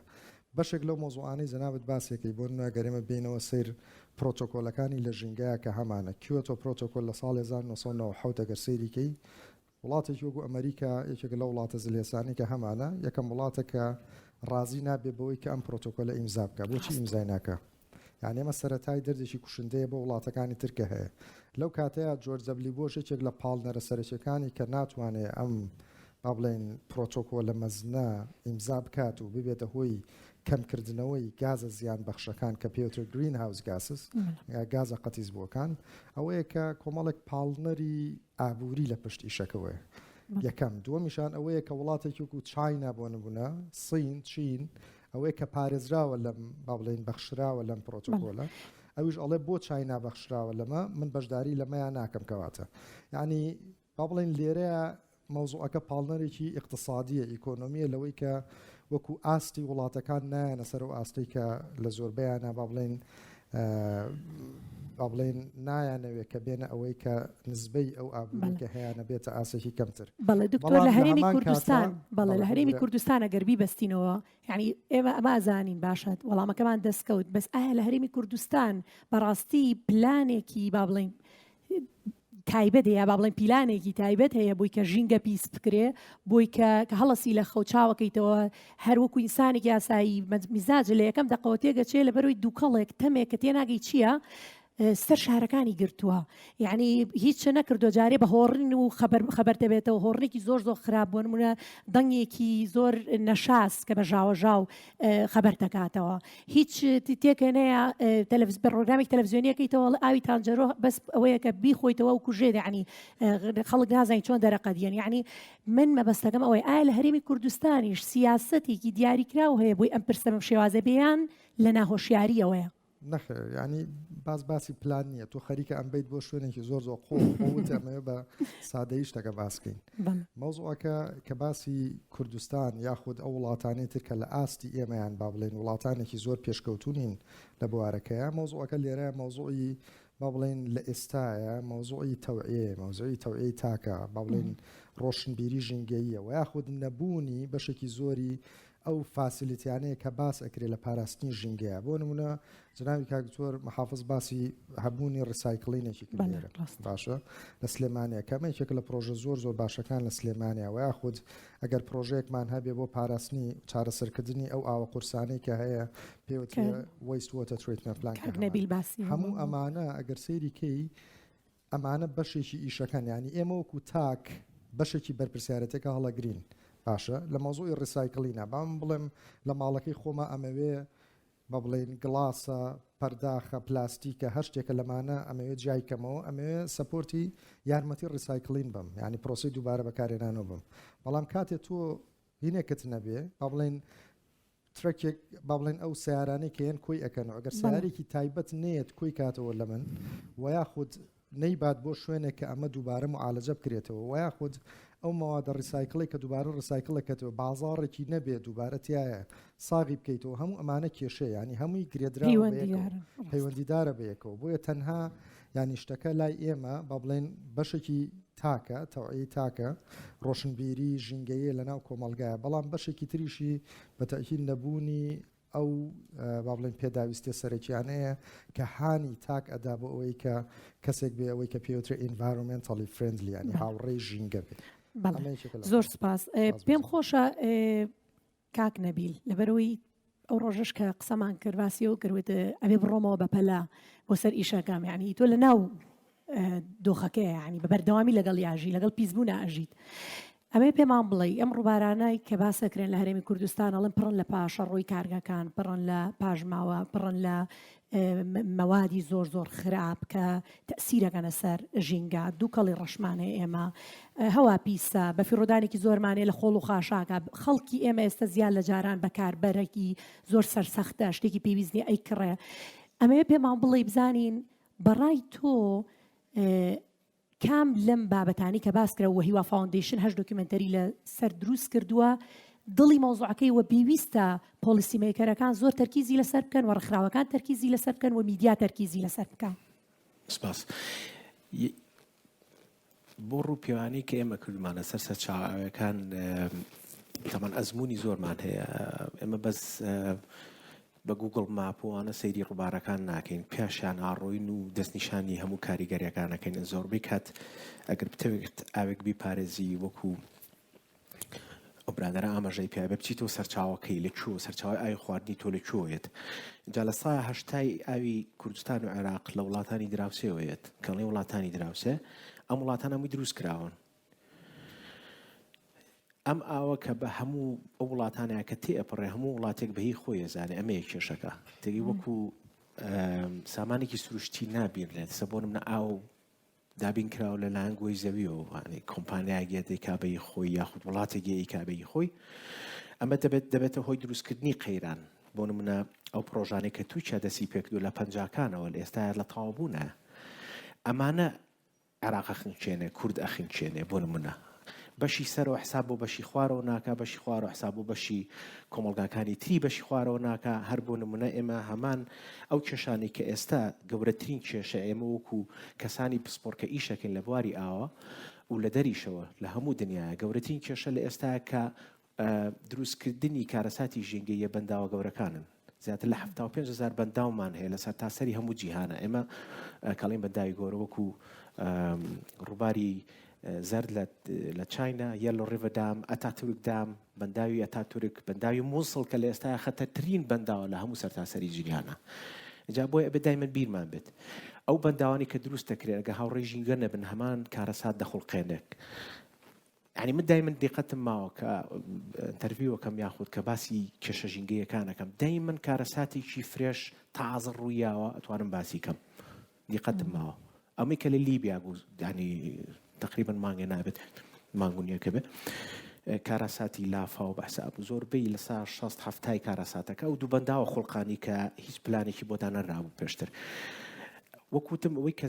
بەشێک لەو مەوزوعانەی جەنابت باسیەکەی بۆ نمونە گەر ئێمە بێینەوە سەیر پرۆتۆکۆلەکانی لە ژینگەیا کە هەمانە کیۆتۆ پرۆتۆکۆل لە ساڵی 1997 ئەگەر سەیری کەی وڵاتێکی وەکو ئەمریکا یەکێکە لەو وڵاتە زلهێزانەی کە هەمانە یەکەم وڵاتە کە ڕازی نابێ بەوەی کە ئەم پرۆتۆکۆلە ئیمزا بکا بۆچی ئیمزای ناکا یانی ئەمە سەرەتای دەردێکی کوشندەیە بۆ وڵاتەکانی تر کە هەیە. لەو کاتەیا جۆرج دەبلیو بۆش یەکێک لە پاڵنەرە سەرەکیەکانی کە ناتوانێ ئەم با بڵێین پرۆتۆکۆلە مەزنە ئیمزا بکات و ببێتە هۆی کەمکردنەوەی گازە زیان بەخشەکان کە پێوترێت greenhouse gases گازە قەتیسبووەکان ئەوەیە کە کۆمەڵێک پاڵنەری ئابووری لە پشت ئیشەکەوەیە یەکەم دووەمیشان ئەوەیە کە وڵاتێکی وەکو چاینا بۆ نمونە سین چین ئەوەی کە پارێزراوە لەم با بڵێین بەخشراوە لەم پرۆتۆکۆلە ئەویش ئەڵێ بۆ چاینا بەخشراوە لەمە من بەشداری لەمەیان ناکەم کەواتە یعنی با بڵێین لێرەیە مەوزوعەکە پاڵنەرێکی ئیقتسادیە ئیکۆنۆمیە لەوەی کە وەکو ئاستی وڵاتەکان نایەنە سەر و ئاستەی کە لە زۆربەیانە با بڵێین با بڵێین نایانەوێ کە بێنە ئەوەی کە نزبەی ئەو ئابووری کە هەیانە بێتە ئاستێکی کەمتر. بەڵێ دکتۆر لە هەرێمی کوردستان بەڵێ لە هەرێمی کوردستان ئەگەر بیبەستینەوە یعنی ئێمە ئەمە ئەزانین باشە وەڵامەکەمان دەستکەوت بەس ئایا لە هەرێمی کوردستان بەڕاستی پلانێکی با بڵێین تایبەت هەیە با بڵێن پیلانێکی تایبەت هەیە بۆی کە ژینگە پیس بکرێ بۆی کە کە هەڵەسی لە خەو چاوەکەیتەوە هەر وەکو ئینسانێکی یاسایی میزاج لە یەکەم دەقەوە تێگەچێ لە بەرەوەی دووکەڵێک تەمێک کە تێناگەی چییە سەر شارەکانی گرتووە یعنی هیچ نەکردو جارێ بە هۆڕن و خەبەر خەبەر دەبێتەوە هۆڕنێکی زۆر زۆر خراپ بۆ نمونە دەنگێکی زۆر نەشاز کە بە ژاوەژاو خەبەر دەکاتەوە هیچ تێکەنەیە تەلەڤز پرۆگرامێک تەلەڤزیۆنیەکەیتەوە ئاوی تانجەرۆ بەس ئەوەیە کە بیخۆیتەوە و کوژێت یعنی خەڵک نازانین چۆن دەرەقەدیەن یعنی من مەبەستەکەم ئەوەی ئایا لە هەرێمی کوردستانیش سیاسەتێکی دیاریکراو هەیە بۆی ئەم پرسە بەم شێوازە بێیان لە ناهۆشیاریەوەیە؟ نەخێر یانی باس باسی پلان نییە تۆ خەریکە ئەمبەیت بۆ شوێنێکی زۆر زۆر قوڵ خۆ وت ئەمەوێ بە سادەیی شتەکە باس کەین مەوزوعەکە کە باسی کوردستان یاخود ئەو وڵاتانەی تر کە لە ئاستی ئێمەیان با بڵێین وڵاتانێکی زۆر پێشکەوتوو نین لە بوارەکەیە مەوزوعەکە لێرە مەوزوعی با بڵێین لە ئێستایە مەوزوعی تەوعیەیە مەوزوعی تەوعیەی تاکە با بڵێین ڕۆشنبیری ژینگەییە وە یاخود نەبوونی بەشێکی زۆری ئەو facility یانەیە کە باس ئەکرێ لە پاراستنی ژینگەیە بۆ نمونە جنابی کاک دکتۆر محافز باسی هەبوونی recycling ێکی کرد لێرە باشە لە سلێمانیا کە ئەمە یەکێکە لە پرۆژە زۆر زۆر باشەکان لە سلێمانیا و یاخود ئەگەر پرۆژەیەکمان هەبێ بۆ پاراستنی چارەسەرکردنی ئەو ئاوە قورسانەی کە هەیە پێوترێ waste water treatment plant کە هەموو ئەمانە ئەگەر سەیری کەی ئەمانە بەشێکی ئیشەکەن یانی ئێمە وەکو تاک بەشێکی بەرپرسیارەتێکە هەڵەگرین باشە لە مەوزوعی recycling ە با من بڵێم لە ماڵەکەی خۆما ئەمەوێ بە بڵێین گڵاسە پەرداخە پلاستیکە هەر شتێکە لەمانە ئەمەوێ جیای کەمەوە ئەمەوێ support ی یارمەتی recycling بم یانی پرۆسەی دووبارە بەکارهێنانەوە بم بەڵام کاتێ تۆ هینێکت نەبێ با بڵێین truck ێک با بڵێن ئەو سیارانەی کە یەن کۆی ئەکەنەوە ئەگەر سیارێکی تایبەت نێت کۆی کاتەوە لە من و یاخود نەیبات بۆ شوێنێک کە ئەمە دووبارە معالەجە بکرێتەوە و یاخود ئەو مەوادە recycle ەی کە دووبارە recycle ەکەتەوە بازاڕێکی نەبێت دووبارە تایە ساغی بکەیتەوە هەموو ئەمانە کێشەیە ینی هەمووی گرێدراوە پەیوەندیدارە بە یەکەوە بۆیە تەنها یانی شتەکە لای ئێمە با بڵێن بەشێکی تاکە، تەوعیەی تاکە، ڕۆشنبیری ژینگەییە لەناو کۆمەڵگایە، بەڵام بەشێکی تریشی بە تەئکید نەبوونی ئەو با بڵێن پێداویستیە سەرەکیانەیە کە هانی تاک ئەدا بۆ ئەوەی کە کەسێک بێ ئەوەی کە پێوترێ environmentally friendly یانی هاوڕێی ژینگە بێ. بەڵێ زۆر سپاس. پێم خۆشە کاک نەبیل لەبەرئەوەی ئەو ڕۆژەش کە قسەمان کرد باسی ئەو کرد وت ئەبێ بڕۆمەوە بەپەلە بۆ سەر ئیشەکەم یعنی تۆ لە ناو دۆخەکەیە یعنی بە بەردەوامی لەگەڵ یاژی لەگەڵ پیسبوون ئەژیت ئەمەی پێمان بڵێ ئەم ڕووبارانای کە باسەکرێن لە هەرێمی کوردستان ئەڵێن پڕن لە پاشە ڕووی کارگەکان پڕن لە پاشماوە پڕن لە مەوادی زۆر زۆر خراپ کە تەئسیرەکەنە سەر ژینگە، دووکەڵی ڕەشمان هەیە ئێمە، هەوا پیسە، بەفیڕۆدانێکی زۆرمان هەیە لە خۆڵ و خاشاکە، خەڵکی ئێمە ئێستا زیاد لە جاران بەکاربەرەکی زۆر سەرسەختە، شتێکی پێویست نییە ئەیکڕێ. ئەمەوێ پێمان بڵێی بزانین بەڕای تۆ کام لەم بابەتانەی کە باس کرا و هیوا فاوندەیشن هەش documentary لە سەر دروست کردووە دڵی مەوزوعەکەی وە پێویستە policy maker ەکان زۆر تەرکیزی لەسەر بکەن و ڕێکخراوەکان تەرکیزی لەسەر بکەن و میدیا تەرکیزی لەسەر بکە. سپاس. بۆ ڕووپێوانەی کە ئێمە کردومانە سەر سەرچاوە ئاویەکان تەمان ئەزمموی زۆرمان هەیە ئێمە بەس بە Google Map و ئەوانە سەیری ڕووبارەکان ناکەین، پیاشیان ئاڕۆین و دەستنیشانی هەموو کاریگەریەکان ئەکەین. زۆربەی کات ئەگەر بتەوێت ئاوێک بیپارێزی وەکو ئەو برادەرە ئاماژەی پێ بە بچیتەوە سەرچاوەکەی لە کوێ سەرچاوی ئاوی خواردنی تۆ لە کوێیەت جا لە سا هەشتای ئاوی کوردستان و عێراق لە وڵاتانی دراوسێوەیەت کەڵی وڵاتانی دراوسێ ئەم وڵاتان هەمووی دروست کراون ئەم ئاوە کە بە هەموو ئەو وڵاتانە کە تێ ئەپەڕێ هەموو وڵاتێک بە هی خۆی ئەزانێ ئەمەیە کێشەکە تێگەی وەکو سامانێکی سروشتی نابینرێت سە بۆ نمونە ئاو دابین کراوە لە لایەن گۆی زەویەوە وانەی کۆمپانیایەک یە دەیکا بە هی خۆی یاخود وڵاتێک یە ئەیکا بە هی خۆی ئەمە دەبێت دەبێتە هۆی دروستکردنی قەیران بۆ نمونە ئەو پرۆژانەی کە تورکیا دەستی پێکردو لە پەنجاکانەوە لە ئێستا لە تەواوبوونە ئەمانە عێراق ئەخنکێنێ کورد ئەخنکێنێ بۆ نمونە بەشی سەرەوە حساب بۆ بەشی خوارەوە ناکا بەشی خوارەوە حساب بۆ بەشی کۆمەڵگاکانی تری بەشی خوارەوە ناکا هەر بۆ نمونە ئێمە هەمان ئەو کێشانەی کە ئێستا گەورەترین کێشە ئێمە وەکو کەسانی پسپۆر کە ئیشەکەین لە بواری ئاوە و لە دەریشەوە لە هەموو دنیاە گەورەترین کێشە لە ئێستا کە دروستکردنی کارەساتی ژینگەییە بەنداوە گەورەکانن. زیاتر لە 75 هەزار بەنداومان هەیە لە سەرتاسەری هەموو جیهانە. ئێمە کەڵین بەنداوی گەورە وەکو ڕووباری زەرد لە چاینا، Yellow River Dam، ئەتاتورک Dam، بەنداوی ئەتاتورک، بەنداوی موسڵ کە لە ئێستا خەتەرترین بەنداوە لە هەموو سەرتاسەری جیهانە. جا بۆیە ئەبێ دایمەن بیرمان بێت ئەو بەنداوانی کە دروست دەکرێن ئەگە هاوڕێی ژینگە نەبن هەمان کارەسات دەخوڵقێنێک. یانی من دایمن دیقەتم ماوە کە interview ەکەم یاخود کە باسی کێشە ژینگەیەکانەکەم دایمن کارەساتێکی fresh تازە ڕوویاوە ئەتوانم باسی کەم دیقەتم ماوە ئەمەی کە لە لیبیا بوو ینی تقریبا مانگێ نابێت مانگونیەکە بێت. کارەساتی لافاو بەحساب زۆربەی لە سا 6 هەفتای کارەساتەکە ئەو دوو بەنداوە خوڵقانی کە هیچ پلانێکی بۆ دانەنرابوو پێشتر. وەک وتم ئەوەی کە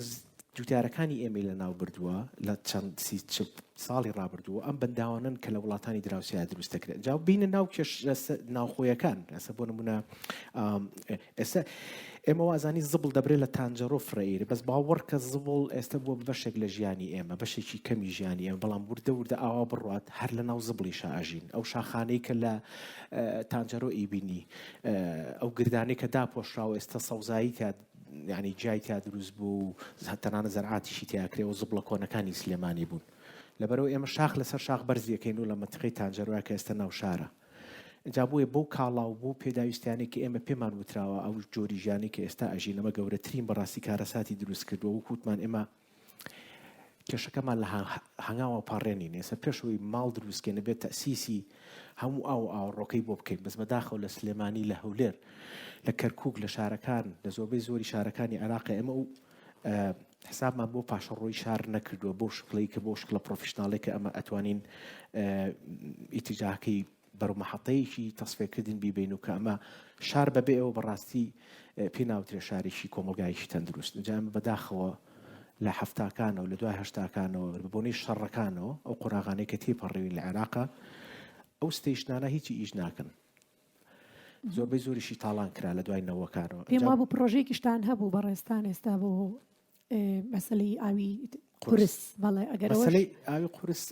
جوتیارەکانی ئێمەی لەناو بردووە لە چەند سی ساڵی ڕابردووە ئەم بەنداوانەن کە لە وڵاتانی دراوسیا دروست دەکرێن جا بینە ناو کێش ناوخۆیەکان ئێستا بۆ نمونە ئێستا ئێمە وازانی زبڵ دەبرێت لە تانجەرۆ فرەیرێ بەس باوەڕ کە زبڵ ئێستا بووە بەشێک لە ژیانی ئێمە بەشێکی کەمی ژیانی ئێمە بەڵام وردە وردە ئاوا بڕوات هەر لە ناو زبڵی شاژین ئەو شاخانەی کە لە تانجەرۆ ئیبینی ئەو گردانەی کە داپۆشراوە ئێستا سەوزایی تیا یانی جای تیا دروست بوو و تەنانەت زەرعاتیشی تیا کرێ و زبڵە کۆنەکانی سلێمانی بوون. لەبەرئەوە ئێمە شاخ لەسەر شاخ بەرز یەکەین و لە مەنتیقەی تانجەرۆیا کە ئێستا ناو شارە. ئینجا بۆیە بەو کاڵا و بەو پێداویستیانەی کە ئێمە پێمان وتراوە ئەو جۆری ژیانەی کە ئێستا ئەژین ئەمە گەورەترین بەڕاستی کارەساتی دروست کردووە وەک وتمان ئێمە کێشەکەمان لە هەنگاوە پەڕێنین ئێستا پێش ئەوەی ماڵ دروست کەین ئەبێت تەئسیسی هەموو ئاو و ئاوەڕۆکەی بۆ بکەین بەس بەداخەوە لە سلێمانی لە هەولێر لە کەرکوک لە شارەکان لە زۆربەی زۆری شارەکانی عێراق ئێمە ئەو حسابمان بۆ پاشەڕۆی شار نەکردووە بۆ شکڵی کە بۆ شکڵە professional ێک کە ئەمە ئەتوانین ئیتیجاکەی بەرەو مەحەتەیەکی تەسفیەکردن بیبەین و کە ئەمە شار بەبێ ئەوە بەڕاستی پێی ناوترێ شارێکی کۆمەڵگایەکی تەندروست ئینجا ئەمە بەداخەوە لە حەفتاکانەوە لە دوای هەشتاکانەوە بە بۆنەی شەڕەکانەوە ئەو قۆناغانەی کە تێپەڕیوین لە عێراقا ئەو station انە هیچی ئیش ناکەن زۆربەی زۆریشی تاڵان کرا لە دوای نەوەکانەوە پێم وابوو پرۆژەیەکیشتان هەبوو بەڕێزتان ئێستا بۆ مەسەلەی ئاوی قورس بەڵێ ئەگەر مەسەلەی ئاوی قورس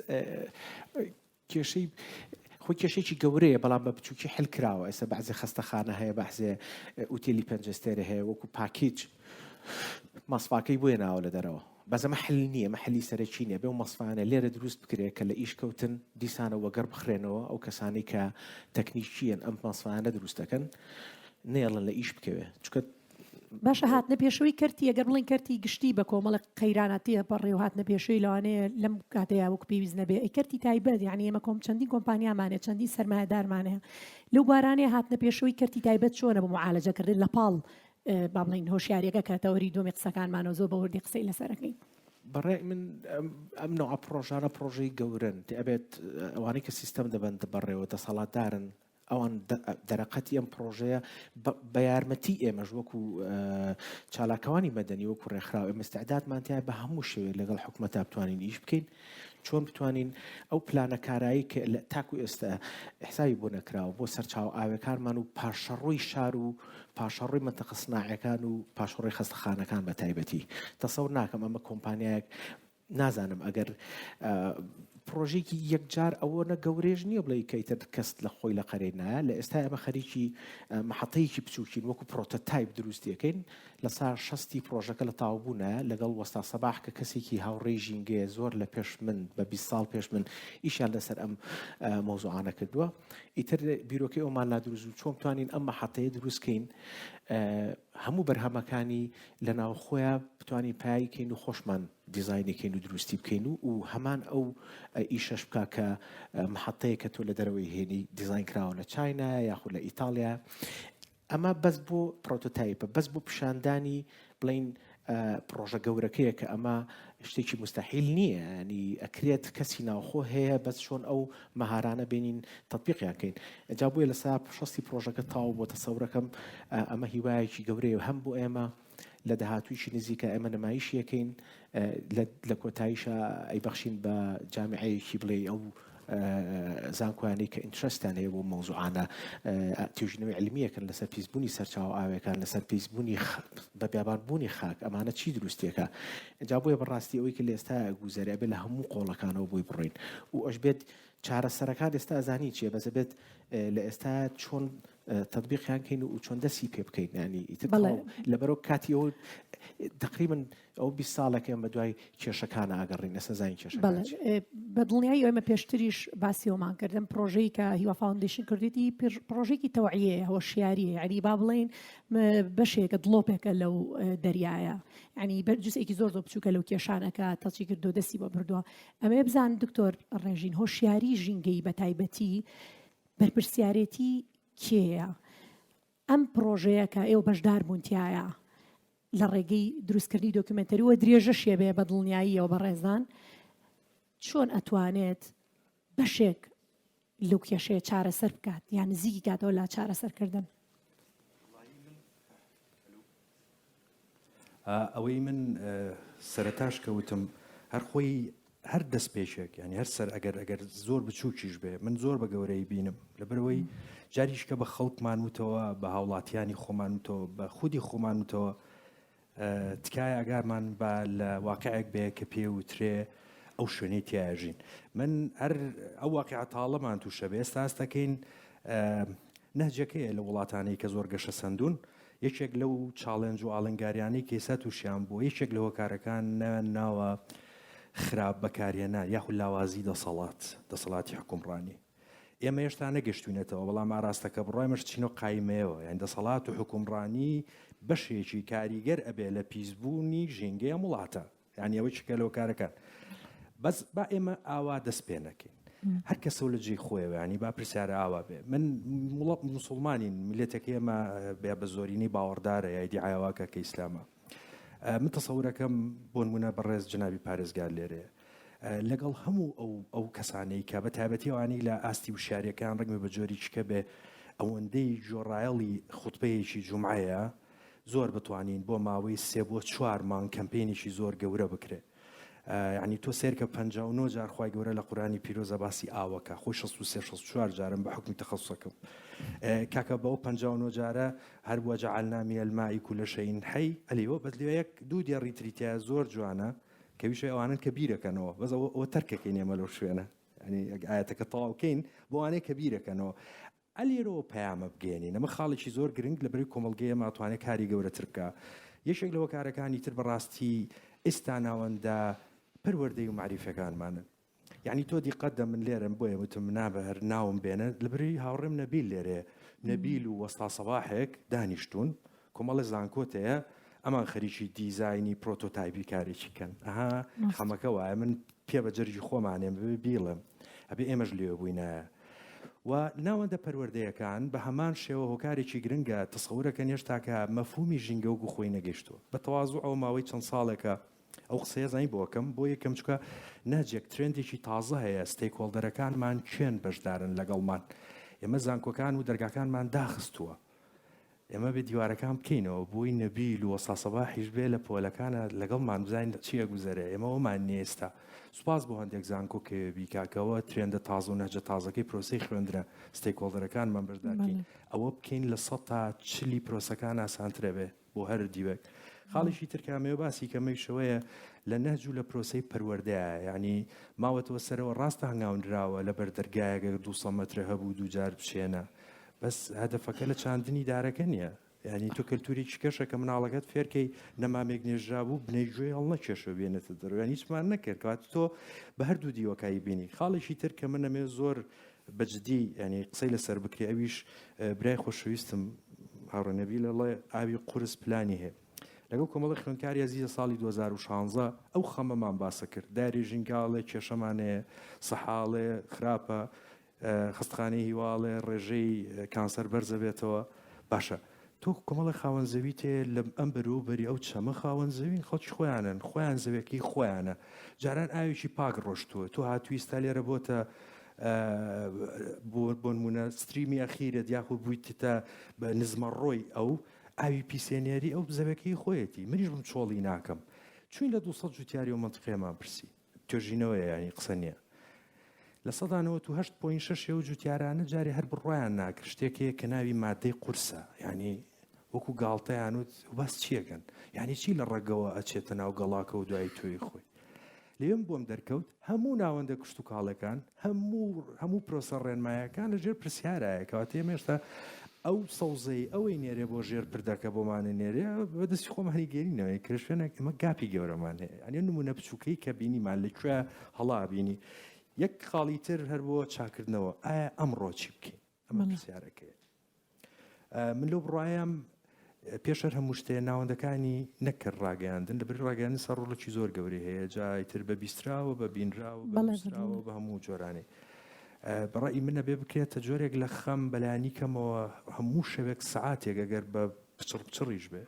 کێشەی خۆی کێشەیەکی گەورەیە بەڵام بە بچووکی حل کراوە ئێستا بەعزێ خەستەخانە هەیە بەعزێ ئوتێلی پەنجەستێرە هەیە وەکو package مەسفاکەی بۆیە ناوە لە دەرەوە بەس ئەمە حل نییە مە حلی سەرەکی نییە بێ و مەسفانە لێرە دروست بکرێت کە لە ئیش کەوتن دیسانە وەگەڕ بخرێنەوە ئەو کەسانی کە تەکنیکیەن ئەم مەسفانە دروست دەکەن نێڵن لە ئیش بکەوێت چونکە باشە هاتنە پێشەوەی کەرتی ئەگەر بڵێین کەرتی گشتی بە کۆمەڵێک قەیرانە تێپەڕێ و هاتنە پێشەوەی لەوانەیە لەم کاتەیا وەک پێویست نەبێ ئەی کەرتی تایبەت یعنی ئێمە کۆم چەندین کۆمپانیامان هەیە چەندین سەرمایەدارمان هەیە لەو بارانەیە هاتنە پێشەوەی کەرتی تایبەت چۆنە بۆ معالەجەکردن لە پاڵ با بڵێین هۆشیاریەکە کە تەوەری دووەمی قسەکانمانەوە زۆر بە وردی قسەی لەسەرەکەین. بەڕای من ئەم نوعە پڕۆژانە پڕۆژەی گەورەن ئەبێت ئەوانەی کە سیستەم دەبەن بەڕێوە دەسەڵاتدارن ئەوان دەرەقەتی ئەم پڕۆژەیە بە یارمەتی ئێمەش وەکو چالاکەوانی مەدەنی وەکو ڕێکخراو ئێمە ئیستعدادمان تیایە بە هەموو شێوەیەک لەگەڵ حکومەتا بتوانین ئیش بکەین چۆن بتوانین ئەو پلانە کارایی کە تاکو ئێستا حسابی بۆ نەکراوە بۆ سەرچاوە ئاوەکانمان و پاشەڕۆی شار و پاشەڕۆی مەنتەقە سناعەکان و پاشەڕۆی خەستەخانەکان بە تایبەتی تەسەور ناکەم ئەمە کۆمپانیایەک نازانم ئەگەر پڕۆژەیەکی یەکجار ئەوەنە گەورەیش نییە بڵێ کە ئیتر کەس لە خۆی لە قەرەی نایە لە ئێستا ئێمە خەریکی مەحەتەیەکی بچووکین وەکو prototype دروستیەکەین لە سا شەستی پڕۆژەکە لە تەواوبوونە لەگەڵ وەستا سەباح کە کەسێکی هاوڕێی ژینگەیە زۆر لە پێش من بە 20 ساڵ پێش من ئیشیان لەسەر ئەم مەوزوعانە کردووە ئیتر بیرۆکەی ئەومان لا دروست و چۆن بتوانین ئەم مەحەتەیە دروستکەین هەموو بەرهەمەکانی لە ناوخۆیا بتوانین پایی کەین و خۆشمان دیزاینی کەین و دروستی بکەین و و هەمان ئەو ئیشەش بکا کە محەتەیە کە تۆ لە دەرەوەی هێنی دیزاین کراوە لە چاینا یاخود لە ئیتاڵیا ئەمە بەس بۆ prototype ە بەس بۆ پیشاندانی بڵین پڕۆژە گەورەکەیە کە ئەمە شتێکی مستحیل نییە ینی ئەکرێت کەسی ناوخۆ هەیە بەس چۆن ئەو مەهارانە بێنین تەتبیقیان کەین جا بۆیە لە سا شەستی پڕۆژەکە تەواو بۆ تەسەورەکەم ئەمە هیوایەکی گەورەیە هەم بۆ ئێمە لە داهاتوویی نزیکە ئێمە نمایشی یەکەین لە کۆتاییشە ئەیبەخشین بە جامیعەیەکی بڵێ ئەو زانکۆیانەی کە interest یان هەیە بۆ مەوزوعانە توێژینەوەی علمیەکەن لەسەر پیسبوونی سەرچاوە ئاوەکان لەسەر پیسبوونی بە بیابانبوونی خاک ئەمانە چی دروستێکە جا بۆیە بەڕاستی ئەوەی کە لە ئێستا گوزەرێ ئەبێ لە هەموو قۆڵەکانەوە بۆی بڕۆین و ئەش بێت چارەسەرەکان ئێستا ئەزانی چیە بەس ئەبێت لە ئێستا چۆن تطبیقیان کەین و چۆن دەستی پێ بکەین ینی ئیتر لەبەرەوە کاتی ئەو تقریبا ئەو 20 ساڵێک ئێمە دوای کێشەکان ئاگەڕین ئێستا زانین کێشەکان بە دڵنیایی ئێمە پێشتریش باسی ئەومان کردم پرۆژەی کە هیوا فاوندیشن کردێتی پرۆژێکی تەوعیەیە هۆشیاریە یعنی با بڵین بەشێکە دڵۆپێکە لەو دەریایە ینی بەر جزئێکی زۆر زۆر بچووکە لەو کێشانەکە تەچی کردو دەستی بۆ بردووە ئەمەوێ بزانم دکتۆر ڕێژین هۆشیاری ژینگەیی بە تایبەتی بەرپرسیارێتی کێیە؟ ئەم پڕۆژەیە کە ئێوە بەشدار بوون تیایا لە ڕێگەی دروستکردنی دۆکیومێنتەری و درێژەشێ بێ بە دڵنیاییەوە بەڕێزان چۆن ئەتوانێت بەشێک. لەو کێشەیە چارەسەر بکات یان نزیکی کاتەوە لە چارەسەرکردن؟ ئەوەی من سەرەتاش کە وتم هەر خۆی هەر دەستپێکێک یانی هەر سەر ئەگەر ئەگەر زۆر بچووکیش بێ من زۆر بە گەورەی بینم لەبەرەوەی جاریش کە بە خەڵکمان وتەوە بە هاوڵاتیانی خۆمان وتەوە بە خودی خۆمان وتەوە تکایە ئەگارمان با لە واقعێک بێ کە پێ وترێ ئەو شوێنەی تیاژین من هەر ئەو واقع تاڵەمان تووشە بێ ئێستا هەستەکەین نەهجەکەیە لە وڵاتانەی کە زۆر گەشە سندون یەکێک لەو challenge و ئاڵنگاریانەی کە ئێستا تووشیان بووە، یەکێک لە هۆکارەکان ناویان ناوە خراپ بەکارهێنان یاخود لاوازی دەسەڵات، دەسەڵاتی حوکمڕانی. ئێمە هێشتا نەگەشتوینەتەوە، بەڵام ئاراستەکە بڕوای مەش چینۆ قایمەیەوە، یانی دەسەڵات و حوکمڕانی بەشێکی کاریگەر ئەبێ لە پیسبوونی ژینگەی ئەم وڵاتە. یانی ئەوەی چکە لە هۆکارەکان. بەس با ئێمە ئاوا دەست پێ نەکەین. هەر کەسەو لە جێی خۆیەوە ینی با پرسیارە ئاوا بێ من وڵات مسلمانین میلەتەکە ئێمە بێ بە زۆرینەی باوەڕدارە یا ئیدیعاواکە کە ئیسلامە من تەسەورەکەم بۆ نمونە بەڕێز جنابی پارێزگار لێرەیە لەگەڵ هەموو ئەو ئەو کەسانەی کە بە تایبەتی ئەوانەی لە ئاستی وشیاریەکان ڕەنگە بە جۆری چکە بێ ئەوەندەی گۆڕایەڵی خوتبەیەکی جومعەیە زۆر بتوانین بۆ ماوەی سێ بۆ چوار مانگ کەمپینێکی زۆر گەورە بکرێ یعنی تۆ سێرکە 59 جار خوای گەورە لە قورانی پیرۆزە باسی ئاوەکە خۆی 63 64 جارم بە حکمی تەخصصەکەم کاکە بەو 59 جارە هەر وجعلنا من الماء كل شيء حي ئەلیوە بەس لێ یەک دوو دێڕی تری تیا زۆر جوانە کە ویشە ئەوانن کە بیرەکەنەوە بەس ئەوە تەرکەکەین ئێمە لەو شوێنە یعنی ئاەتەکە تەواوکەین بۆ ئەوانەی کە بیرەکەنەوە ئە لێرەوە پەیامە بگەیەنین ئەمە خاڵێکی زۆر گرنگ لە بەرەی کۆمەڵگەی ئێمە ئەتوانێت کاری گەورەتر بکا یەکێک لە هۆکارەکانی تر بەڕاستی ئێستا ناوەندە پەروەردەی و مەعریفەکانمانن یعنی تۆ دیقەت دە من لێرەم بۆیە وتم نابە هەر ناوم بێنە لە بەرەی هاوڕێم نەبیل لێرەیە نەبیل و وەستا سەباحێک دانیشتوون کۆمەڵێ زانکۆت هەیە ئەمان خەریکی دیزاینی prototype ی کارێکی کەن ئەها خەمەکە وایە من پێ بە جەرگی خۆمانێم ببێ بیڵێم ئەبێ ئێمەش لێوە بووینایە و ناوەندە پەروەردەیەکان بە هەمان شێوە هۆکارێکی گرنگە تەسەورەکەن هێشتاکە مەفهومی ژینگە وەکو خۆی نەگەیشتووە بە تەوازوعەوە ماوەی چەند ساڵێکە ئەو قسەیە زانی بۆ ئەکەم بۆ یەکەم چکە نەهجێک trend ێکی تازە هەیە stakeholder ەکانمان کێن بەشدارن لەگەڵمان ئێمە زانکۆکان و دەرگاکانمان داخستووە ئێمە بێ دیوارەکان بکەینەوە بۆی نەبیل و وەستا سەباحیش بێ لە پۆلەکانە لەگەڵمان بزانین چی ئەگوزەرێ ئێمە ئەومان نییە ئێستا سوپاس بۆ هەندێک زانکۆ کەوێ بیکاکەوە trend ە تازە و نەهجە تازەکەی پرۆسەی خوێندنە stakeholder ەکانمان بەشدارکەین ئەوە بکەین لە سە تا چلی پرۆسەکان ئاسانترە بێ بۆ هەر دیوێک خاڵێکی تر کامەوە باسی کەمەیشەوەیە لە نەهج و لە پرۆسەی پەروەردەیە یعنی ماوەتەوە سەرەوە ڕاستە هەنگاونراوە لە بەر دەرگایەک 200 مەترە هەبوو دووجار بچێنە بەس هەدەفەکە لە چاندنی دارەکە نییە یعنی تۆ کەلتورێکی کەشە کە مناڵەکەت فێرکەی نەمامێک نێژرابوو بنەی گوێی هەڵنەکێشە بێنێتە دەرەوە یان هیچمان نەکرد کەواتە تۆ بە هەردوو دیوەکەی بینی خاڵێکی تر کە من ئەمێ زۆر بە جدی ینی قسەی لەسەر بکرێ ئەویش برای خۆشەویستم هاوڕێ نەبیل ئەڵێ ئاوی قورس پلانی هەیە لەگەڵ کۆمەڵی خوێندکاری ئەزیزە ساڵی 2016 ئەو خەمەمان باسە کرد داری ژینگاڵێ کێشەمان هەیە سەحاڵێ خراپە خەستخانەی هیوا ئەڵێ ڕێژەی کانسەر بەرزەبێتەوە باشە تۆ کۆمەڵی خاوەن زەوی تێ لە ئەم بەرو بەری ئەو چەمە خاوەن زەوین خەڵکی خۆیانن خۆیان زەوێکی خۆیانە جاران ئاوێکی پاک ڕۆشتووە تۆ هاتووی ئستا لێرە بۆتە بۆ نمونە stream ی ئەخیرت یاخود بوویتە بە نزمە ڕۆی ئەو ئاوی پیسێنێری ئەو زەوەکەی خۆیەتی منیش بم چۆڵی ناکەم چوین لە 200 جوتیاری و منطقەیەمان پرسی توێژینەوەیە یانی قسە نییە. 98 point شەش ئەو جوتیارانە جارێ هەر بڕوایان ناکرد شتێک هەیە کە ناوی مادەی قورسە یانی وەکو گاڵتەیان وت باس چیەکەن یانی چی لە ڕەگەوە ئەچێتە ناو گەڵاکە و دوایی تۆی خۆی لێم بۆم دەرکەوت هەموو ناوەندە کشتوکاڵەکان هەموو هەموو پرۆسە ڕێنمایەکان لە ژێر پرسیارایە کەواتە ئێمە هێشتا ئەو سەوزەی ئەوەی نێرێ بۆ ژێر پردەکە بۆمانە نێرێ بەدەستی خۆمانی گەرینەوەی کە شوێنێک ئەمە gap ی گەورەمان هەیە ئەنێ نمونە بچووکەی کە بینیمان لە کوێ هەڵا بینی یەک خاڵی تر هەر بۆ چاکردنەوە ئایا ئەمڕۆ چی بکەین ئەمە پرسیارەکەی من لەو بڕوایم پێش هەر هەموو شتێ ناوەندەکانی نەکرد ڕاگەیاندن لە بری ڕاگەیاندن سەر ڕۆڵێکی زۆر گەورەی هەیە جایتر بە بیستراوە بە بینراوە بە نووسراوە بە هەموو جۆرانەی بەڕای من ئەبێ بکرێتە جۆرێک لە خەم بەلانی کەمەوە هەموو شەوێک سەعاتێک ئەگەر بە پچڕ پچڕیش بێ.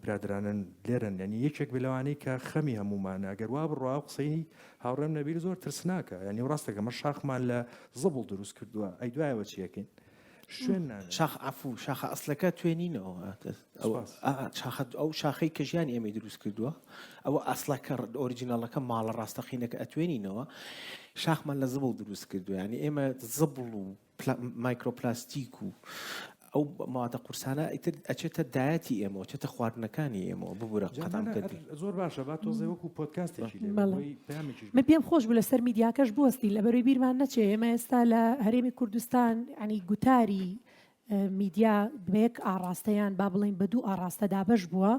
برادەرانن لێرەن یانی یەکێک بێ لەوانەی کە خەمی هەموومانە ئەگەر وا بڕوا ئەو قسەی هاوڕێم نەبیل زۆر ترسناکە یانی ڕاستەکە مە شاخمان لە زبڵ دروست کردووە ئەی دوایەوە چیەکەین شوێن نامێنێ. شاخ عەفو شاخە ئەسلەکە توێنینەوە شاخە ئەو شاخەی کە ژیانی ئێمەی دروست کردووە ئەوە ئەسلەکە ئۆریجیناڵەکە ماڵە ڕاستەقینەکە ئەتوێنینەوە شاخمان لە زبڵ دروست کردووە یانی ئێمە زبڵ و مایکرۆپلاستیک و ئەو مادە قورسانە ئیتر ئەچێتە diet ی ئێمەوە چێتە خواردنەکانی ئێمەوە ببورە قەتام کردی زۆر باشە با تۆزێ وەکو پۆدکاستێکی لێ بەڵێ پەیامێکیش من پێم خۆش بوو لەسەر میدیاکەش بوەستین لەبەرەوەی بیرمان نەچێ ئێمە ئێستا لە هەرێمی کوردستان ینی گوتاری میدیا بە یەک ئاڕاستە یان با بڵێین بە دوو ئاڕاستە دابەش بووە